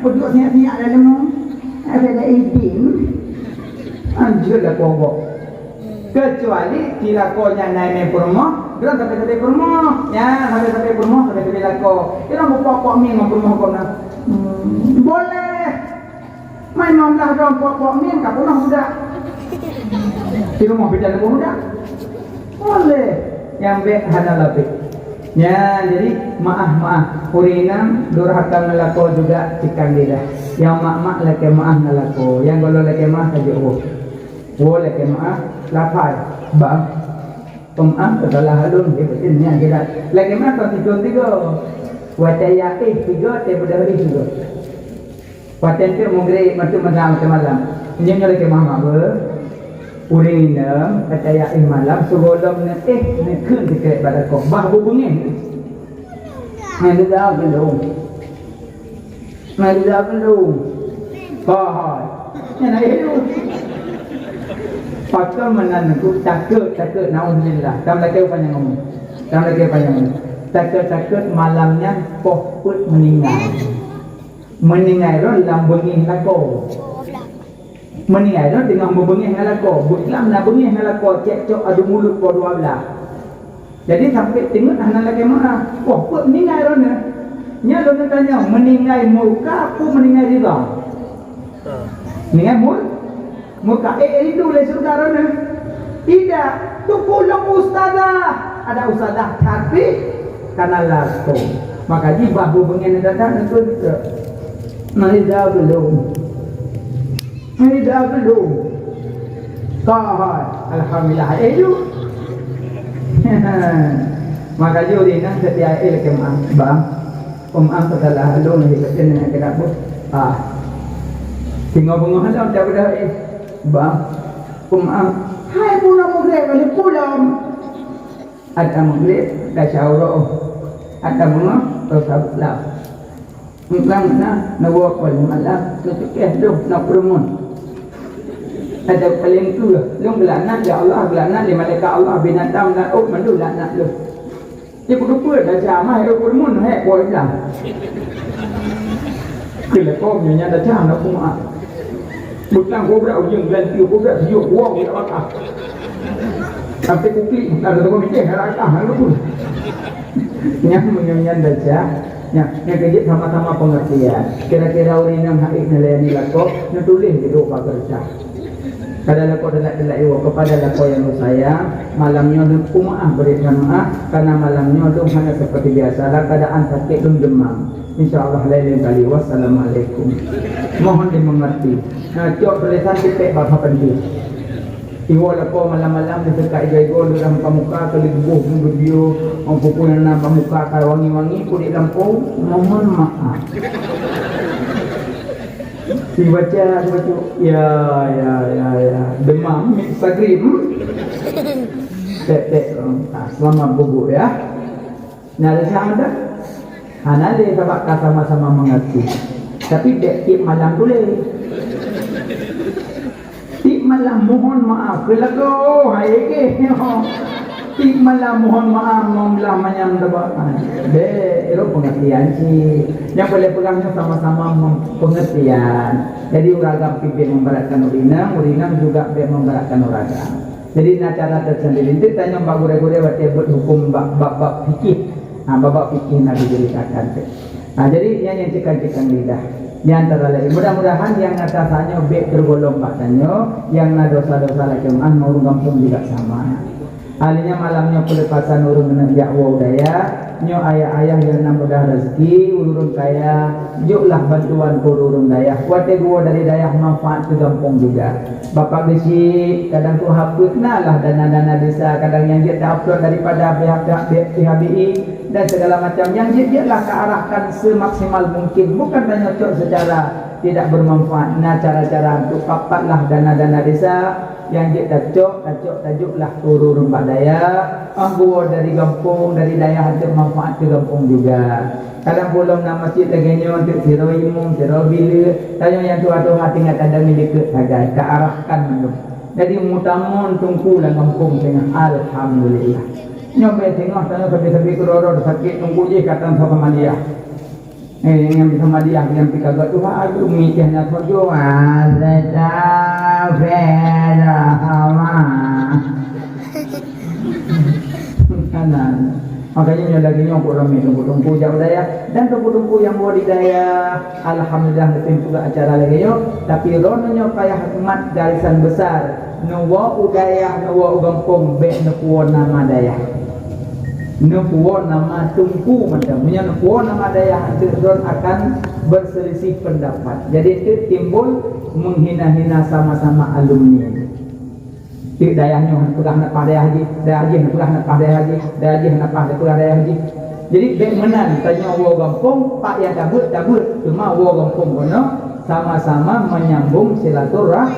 peuduek sinyak-sinyak dalam. Ada dah izin. Anjur lah pogok. Kecuali cilako nyan naik main peurumoh, dia sampai-sampai peurumoh. Ya, sampai-sampai peurumoh, sampai-sampai lako. Dia mau pokok mie ngon peurumoh kau nak. Hmm, boleh. Mai mamlah dong pok-pok min ka peunoh budak. Di rumoh bidan pun budak. Boleh. Nyang bèk hana lapék. Nya, jadi maah-maah. Ureueng inong durhaka ngon lakoe juga cikang lidah. Nyang mak-mak lakèe maah ngon lakoe. Nyang gohlom lakèe maah ka jeuet woe. Woe lakèe maah, lafai. Bang. Peumaah, peusalah lôn, di batin nyan kira. Lakèe maah kon tujuan tiga. Watèe ya éh tiga, teuh beudôh éh tiga. Watèe teuk meugrib, mantong masa watèe malam. Nyoe nyoe lakèe malam apa? Ureueng inong, watèe ya éh malam, sigohlom neuéh, neukheun sikrek bak lakoe. Bah beubeungèh. Nyan juga gendong. Nyan juga gendong. Hai. Nyan éh dulu. Pakon meunan ku takot, takot, naudzubillah. Tam lakèe panyang umur. Tam lakèe panyang umur. Takot, takot malam nyan poh peuet meuninggai. Meuninggai droe lam beungèh lakoe. Meuninggai droe teungoh meubeungèh ngon lakoe. Beuklam na beungèh ngon lakoe, cekcok adu mulut poh dua blah. Jadi sampai teungeut hana lakèe maah. Poh peuet meuninggai droeneuh. Nyan lôn tanyong, meuninggai murka peue meuninggai rida? Meuninggai mur-, Murka, eh, rindu lé syeuruga droeneuh. Tidak, teupeu lom ustazah. Ada ustazah, tapi kana lakoe. Maka jih bah beubeungèh datang neukheun. Nah, ida belum. Ida belum. Ka hai. Alhamdulillah, eh, ju. Maka jih ureueng inong setiap eh lakèe maah, bang. Peumaah peusalah lôn lagèe keu nyan keu dapur. Ah. Singoh beungoh lom dak beudah eh. Bang. Peumaah. Hai bunoe meugrib balik pulang. Ada meugrib, ka syauro. Ada beungoh, terus sabut lam. Engkang na, na woe kuali malam, na cukeh dong, na peureumeun. Ada paling tu lah. Lôn geulaknat, ya Allah, geulaknat lé malaikat Allah, binatang dan oh, mandum laknat lôn. Di peukeupeuet dah jamah, eh, peurumun, hek, buah ilang. Keu lekong nyoe nyan dah jamah, dah kumaah. Butang kobra ujung, gelanti kobra, siok, buah, buah, buah. Sampai kuklik, ada tukang mikir, ada akah, ada pun. Nyan meunyoe nyan dah jamah. Nyan, nyan keu jeuet sama-sama pengertian. Kira-kira ureueng nyang hait neulayani lakoe, neutuléh di doa kertas. Pada lakoe teulat-teulat iwoe, kepada lakoe nyang beusayang, malam nyoe lôn peumaah bri that maah, karena malam nyoe lôn hana seperti biasa, dalam keadaan sakit lôn demam. Insya Allah lain-lain kali. Wassalamualaikum. Mohon dimengerti. Nah, cok tulisan tipek bak papan tu. Iwoe lakoe malam-malam disekat igoe-igoe lôn lam pamuka, keu leubuh pun geubiyeu, ong pupuk nyang na pamuka ka wangi-wangi, kulit lampôh, mohon maaf. Dibaca, dibaca. Ya, ya, ya, ya. Demam, mixagrim. Tek, tek. Ah, selamat bubuk ya. Nah, ada siapa ada? Hana lé sabab ka sama-sama mengerti. Tapi dek tiap malam boleh. Tiap Malah mohon maaf, keu lakoe, hai, oke. Tik malah mohon maaf, meunyoe manyang teuba. Deh, irok pengertian cit. Nyang boleh peugah nyoe sama-sama mem-, pengertian. Jadi, ureueng agam pih bèk memberatkan ureueng inong, ureueng inong juga bèk memberatkan ureueng agam. Jadi, na cara tersendiri. Nanti tanya bak gurèe-gurèe watèe buet huköm bab, bab, bab fikih. Ha, bab, bab fikih na diceritakan teuh. Ha, jadi, nyan nyang cikang-cikang lidah. Nyan antara lain. Mudah-mudahan nyang na rasa nyoe bèk teugolom bak tanyoe, nyang na dosa-dosa lagèe nyan ngon ureueng gampông juga sama. Akhirnya malam nyoe peulepasan ureueng keuneuk jak woe u dayah, nyoe ayah-ayah nyang na mudah rezeki, ureueng kaya, joklah bantuan keu ureueng dayah. Watèe geuwoe dari dayah manfaat keu gampông juga. Bapak Geuchik, kadang tuha peuet na lah dana-dana desa, kadang nyang jeuet ta-upload daripada pihak-pihak P H B I dan segala macam. Nyang jeuet-jeuet lah ta arahkan semaksimal mungkin. Bukan tanyoe cok secara tidak bermanfaat. Na cara-cara untuk papat lah dana-dana desa, nyang jeuet tacok, tacok tajok lah keu ureueng bak dayah. Ah, geuwoe dari gampông, dari dayah untuk manfaat keu gampông juga. Kadang pulom na masjid lagèe nyoe, untuk sidroe imum, sidroe bileuk. Tanyoe nyang tuha-tuha tinggai kadang likot sagai, ta arahkan mandum. Jadi, meutamong teungku lam gampông teungoh, alhamdulillah. Nyoe bèk teungoh, tanyoe sabe-sabe keudroe-droe sakét teungku jih, ka tan sabe maliah. Eh, nyang bisa maliah, nyang pih ka gèt tuha, aduh, mikirnya saja. Astagfirullah. Kanan. Makanya nyoe lagèe nyoe kok ramè teungku-teungku jak dayah dan teungku-teungku nyang woe di dayah. Alhamdulillah, leupah peugah acara lagèe nyoe, tapi droeneuh nyoe payah mat garisan besar, neuwoe u dayah, neuwoe u gampông, bèk neupuwoe nama dayah. Neupuwoe nama teungku mantong. Meunyoe neupuwoe nama dayah, eunteuk droen akan berselisih pendapat. Jadi, eunteuk timbul menghina-hina sama-sama alumni. Di dayah nyoe hana peugah hana paih dayah jih, dayah jih hana peugah hana paih dayah jih, dayah jih hana paih hana peugah dayah jih. Jadi, bèk meunan, tanyoe woe gampông, pat nyang tabeuet, tabeuet. Teuma woe gampông keunoe sama-sama menyambung silaturah-,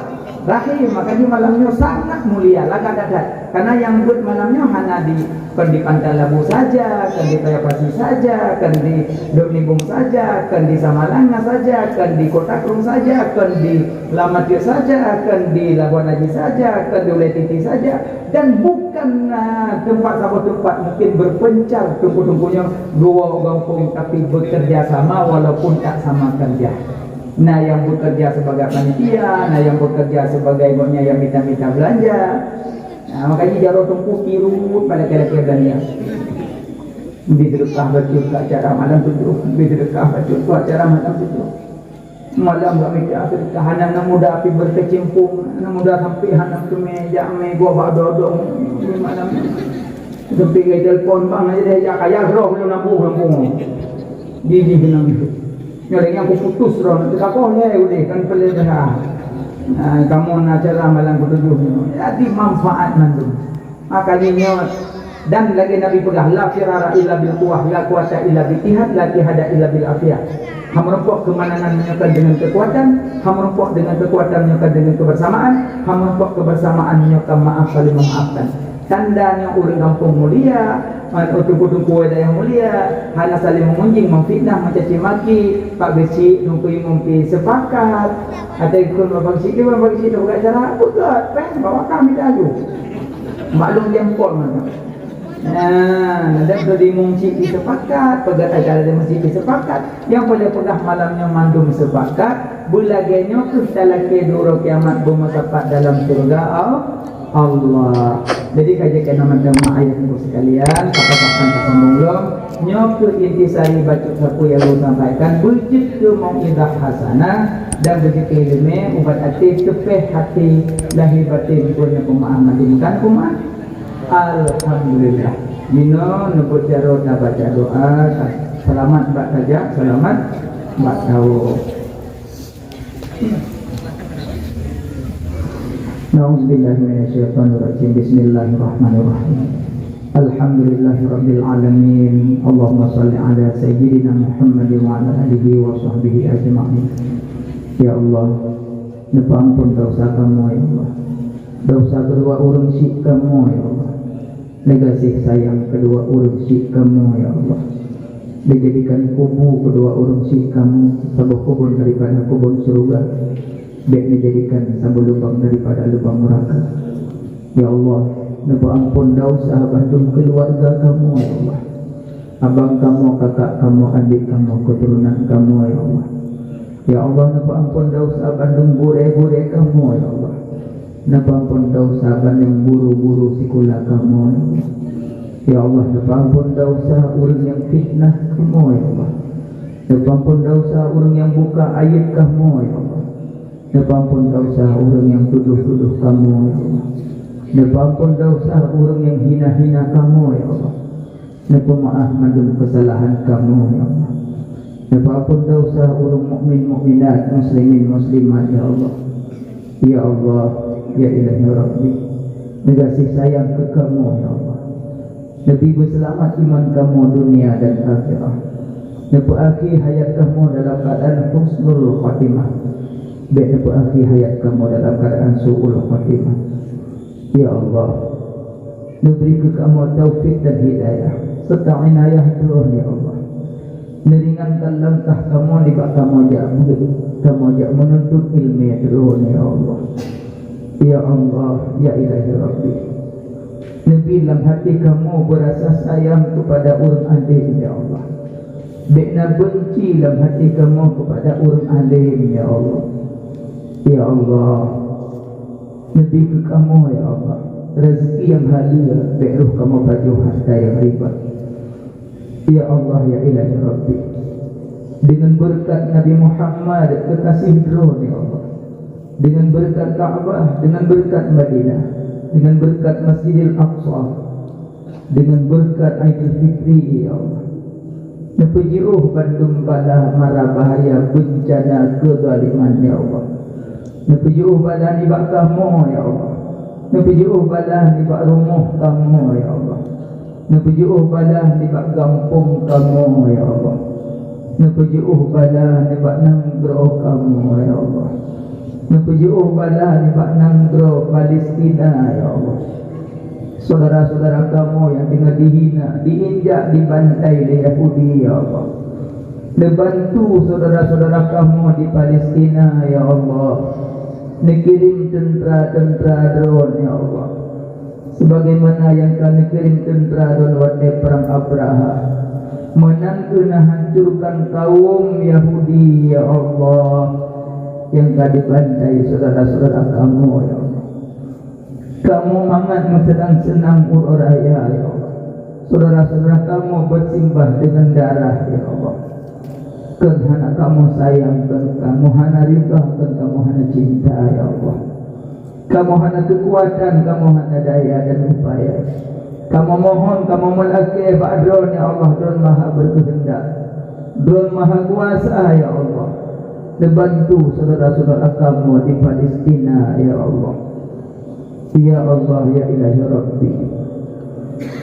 rahim. Makanya malam nyoe sangat mulia, lagak that-that. Karena nyang beuet malam nyoe hana di, kon di Pantai Labu saja, kon di Paya Pasi saja, kon di Dok Nibong saja, kon di Samalanga saja, kon di Kota Krung saja, kon di Lamatiot saja, kon di Labuan Haji saja, kon di Ulèe Titi saja, dan bukan, ah, teumpat saboh teumpat, mungkin berpencar teungku-teungku nyoe geuwoe u gampông, tapi bekerja sama walaupun tak sama kerja. Na nyang bekerja sebagai panitia, na nyang bekerja sebagai gobnyan nyang mita-mita belanja. Nah, makanya jaroe teungku tiru pada kira-kira belanja. Bri seudeukah bacut keu acara malam tujoh, bri seudeukah bacut keu acara malam tujoh. Malam bak mita seudeukah, aneuk-aneuk muda pih berkecimpung, aneuk muda sampai hana teumé jak mé gob bak dodong di malam. Sampai gaya telepon bang aja deh, jak kaya droe belum lampu lampu. Di di benang. Nyoe lagèe aku putus droe, nanti kakoh lé udeh kan pelé dah. Ah, kamoe na acara malam ketujuh nyoe. Jadi manfaat mandum. Makanya nyoe, dan lagèe Nabi peugah, "La firara illa bil quwwah, la quwwata illa bil ittihad, la ittihada illa bil afiyah." Hana meurumpok keumanangan meunyoe kon deungon keukuatan, hana meurumpok deungon keukuatan meunyoe kon deungon keubeursamaan, hana meurumpok keubeursamaan meunyoe kon maaf saling memaafkan. Tanda nyoe ureueng gampông mulia, teungku-teungku dayah mulia, hana saling meungunjing, memfitnah, mencaci maki, Pak Geuchik, teungku imum pih sepakat. Até geukheun Pak Geuchik, Pak Geuchik, buka acara, beugöt, péng, bawa kami dah tu. Maklum jempol mantap. Nah, dan tu di mungcik disepakat, peugah acara di masjid disepakat. Nyang boleh peugah malam nyoe mandum sepakat, beulagèe nyoe keuh talakèe di uroe kiamat beumeusapat dalam syurga Al-, Allah. Jadi ka jeuet keunoe mantong mak ayah teungku sekalian, pakat-pakat tasambong lom. Nyoe keuh intisari bacut sapeue nyang lôn sampaikan, beujeuet keu mau'izah hasanah dan beujeuet keu ileumèe ubat até, teupèh até, lahé batén, bunoe peumaáh mandum kan peumaáh. Alhamdulillah. Jinoe neubeuet jaroe tabaca doa, seulamat bak tajak, seulamat bak tawoe. A'udzubillahi minasyaitonirrajim. Bismillahirrahmanirrahim. Alhamdulillahirabbil alamin. Allahumma shalli ala sayyidina Muhammadin wa ala alihi wa sahbihi ajma'in. Ya Allah, neupeuampon desya kamoe, ya Allah. Desya keudua ureueng syik kamoe, ya Allah. Neugaséh sayang keudua ureueng syik kamoe, ya Allah. Neujadikan kubu keudua ureueng syik kamoe saboh kubon daripada kubon syeuruga. Bék neujadikan saboh lubang daripada lubang neuraka. Ya Allah, neupeuamphon desya bandum keuluwarga kamoe, ya Allah. Abang kamoe, kakak kamoe, adék kamoe, keuturonan kamoe, ya Allah. Ya Allah, neupeuamphon desya bandum gurée-gurée kamoe, ya Allah. Neupeuamphon desya bandum guru-guru sikula kamoe, ya Allah. Ya Allah, neupeuamphon desya ureuëng nyang fitnah kamoe, ya Allah. Neupeuamphon desya ureuëng nyang buka aéb kamoe, ya Allah. Neupeuamphon desya ureuëng nyang tudoh-tudoh kamoe, ya Allah. Neupeuamphon desya ureuëng nyang hina-hina kamoe, ya Allah. Neupeumaáh mandum keusalahan kamoe, ya Allah. Neupeuamphon desya ureuëng mukmin mukminat, muslimin muslimat, ya Allah. Ya Allah, ya Ilahi Rabbi, neugaséh sayang keu kamoe, ya Allah. Neubri beuseulamat iman kamoe dunia dan akhirat. Neupeuakhé hayat kamoe dalam keuadaan husnul khatimah. Bék neupeuakhé hayat kamoe dalam keuadaan su'ul khatimah. Ya Allah, neubri keu kamoe taufik dan hidayah, serta inayah Droe, ya Allah. Neuringankan langkah kamoe nibak kamoe jak beuet, kamoe jak meununtut iéleumé Droe, ya Allah. Ya Allah, ya Ilahi Rabbi, neubri lam até kamoe beurasa sayang keupada ureuëng além, ya Allah. Bék na beunci lam até kamoe keupada ureuëng além, ya Allah. Ya Allah, neubri keu kamoe, ya Allah, rezeki nyang haleue, bék roh kamoe pajoh hareuta nyang riba. Ya Allah, ya Ilahi Rabbi, deungon beureukat Nabi Muhammad, keukaséh Droe, ya Allah, deungon beureukat Ka'bah, deungon beureukat Madinah, deungon beureukat Masjidil Aqsa, deungon beureukat Aidil Fitri, ya Allah, neupeujiôh bandum bala mara bahaya beuncana keuzaliman, ya Allah. Neupeujiôh bala nibak kamoe, ya Allah. Neupeujiôh bala nibak rumoh kamoe, ya Allah. Neupeujiôh bala nibak gampông kamoe, ya Allah. Neupeujiôh bala nibak nanggroe kamoe, ya Allah. Neupeujiôh bala nibak nanggroe Palestina, ya Allah. Syedara-syedara kamoe nyang teungoh dihina, diinjak, dibantai lé Yahudi, ya Allah. Neubantu syedara-syedara kamoe di Palestina, ya Allah. Neukirém teuntra-teuntra Droe, ya Allah. Sebagaimana nyang ka neukirém teuntra Droe watée prang Abraha. Meunan keuh neuhancurkan kaum Yahudi, ya Allah, nyang ka dibantai syedara-syedara kamoe, ya Allah. Kamoe mangat meuseunang-seunang uroe raya, ya Allah. Syedara-syedara kamoe beusimbah deungon darah, ya Allah. Kon hana kamoe sayang, kon kamoe hana ridha, kon kamoe hana cinta, ya Allah. Kamoe hana keukuatan, kamoe hana daya dan upaya. Kamoe mohon, kamoe meulakée bak Droe, ya Allah, Droe Maha Beukeuheundak, Droe Maha Kuasa, ya Allah. Neubantu syedara-syedara kamoe di Palestina, ya Allah. Ya Allah, ya Ilahi Rabbi,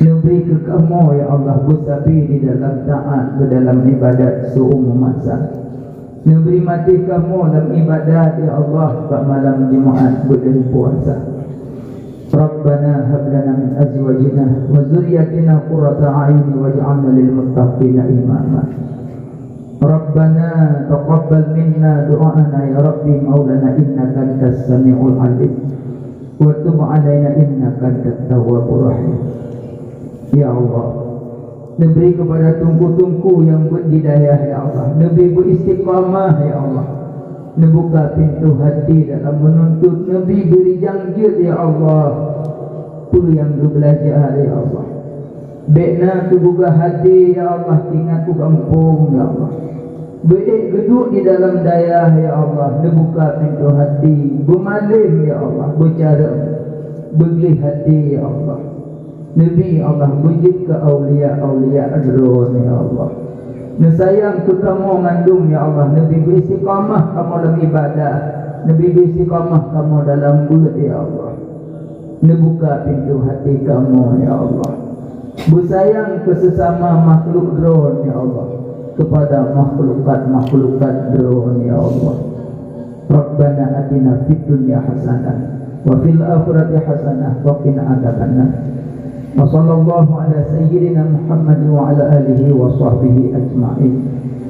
neubri keu kamoe, ya Allah, beusabe di dalam taát, di dalam iébadat siumu masa. Neubri maté kamoe lam iébadat, ya Allah, bak malam Jumaat buleuen puasa. Rabbana hab lana min azwajina wa dzurriyyatina qurrata a'yun waj'alna lil muttaqina imama. Rabbana taqabbal minna du'aana ya Rabbi maulana innaka antas samiul alim wa tub alaina innaka antat tawwabur rahim. Ya Allah, neubri keupada teungku-teungku nyang beuet di dayah, ya Allah, neubri beuistiqamah, ya Allah, neubuka pintoe hati dalam meununtut, neubri beurijang jeuet, ya Allah, peue nyang geubeulajar, ya Allah. Bék na teugugah hati, ya Allah, teuingat u gampông, ya Allah. Beuék geuduek di dalam dayah, ya Allah, neubuka pintoe hati, beumalém, ya Allah, beucarông, beugleh hati, ya Allah. Neubri, ya Allah, beujeuet keu aulia-aulia Droe, ya Allah. Neusayang keu kamoe mandum, ya Allah, neubri beuistiqamah kamoe lam iébadat, neubri beuistiqamah kamoe dalam beuet, ya Allah. Neubuka pintoe hati kamoe, ya Allah. Beusayang keu seusama makhluk Droe, ya Allah, keupada makhlukat-makhlukat Droe, ya Allah. Rabbana atina fid dunya hasanah wa fil akhirati hasanah wa qina adzabannar. Wa sallallahu ala sayyidina Muhammad wa ala alihi wa sahbihi ajma'in.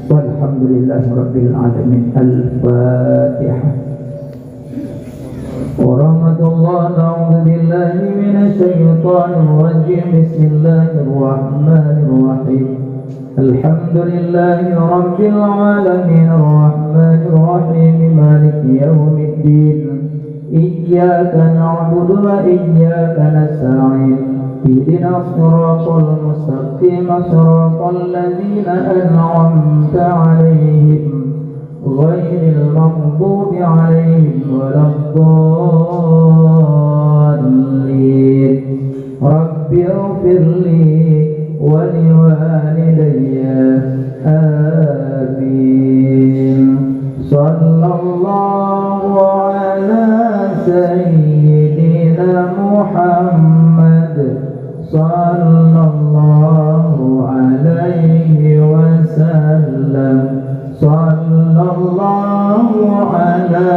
Walhamdulillahi rabbil alamin. Al-Fatihah. ورحمة الله. أعوذ بالله من الشيطان الرجيم. بسم الله الرحمن الرحيم. الحمد لله رب العالمين. الرحمن الرحيم. مالك يوم الدين. إياك نعبد وإياك نستعين. اهدنا الصراط المستقيم. صراط الذين أنعمت عليهم غير المغضوب عليهم ولا الضالين. رب اغفر لي ولوالدي. آمين. صلى الله على سيدنا محمد. صلى الله عليه وسلم. صلى الله على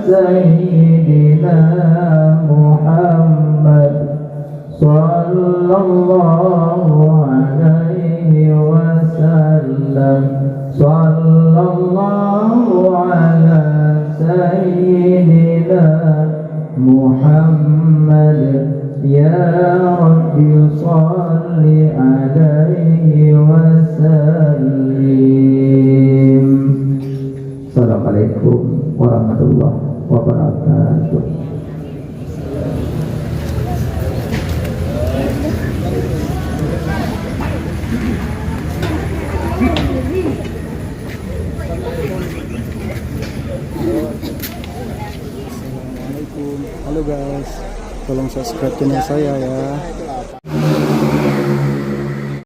سيدنا محمد. صلى الله عليه وسلم. صلى الله على سيدنا محمد. يا رب صل عليه وسلم. السلام عليكم ورحمة الله وبركاته. Assalamualaikum. Halo guys, tolong subscribe channel saya ya.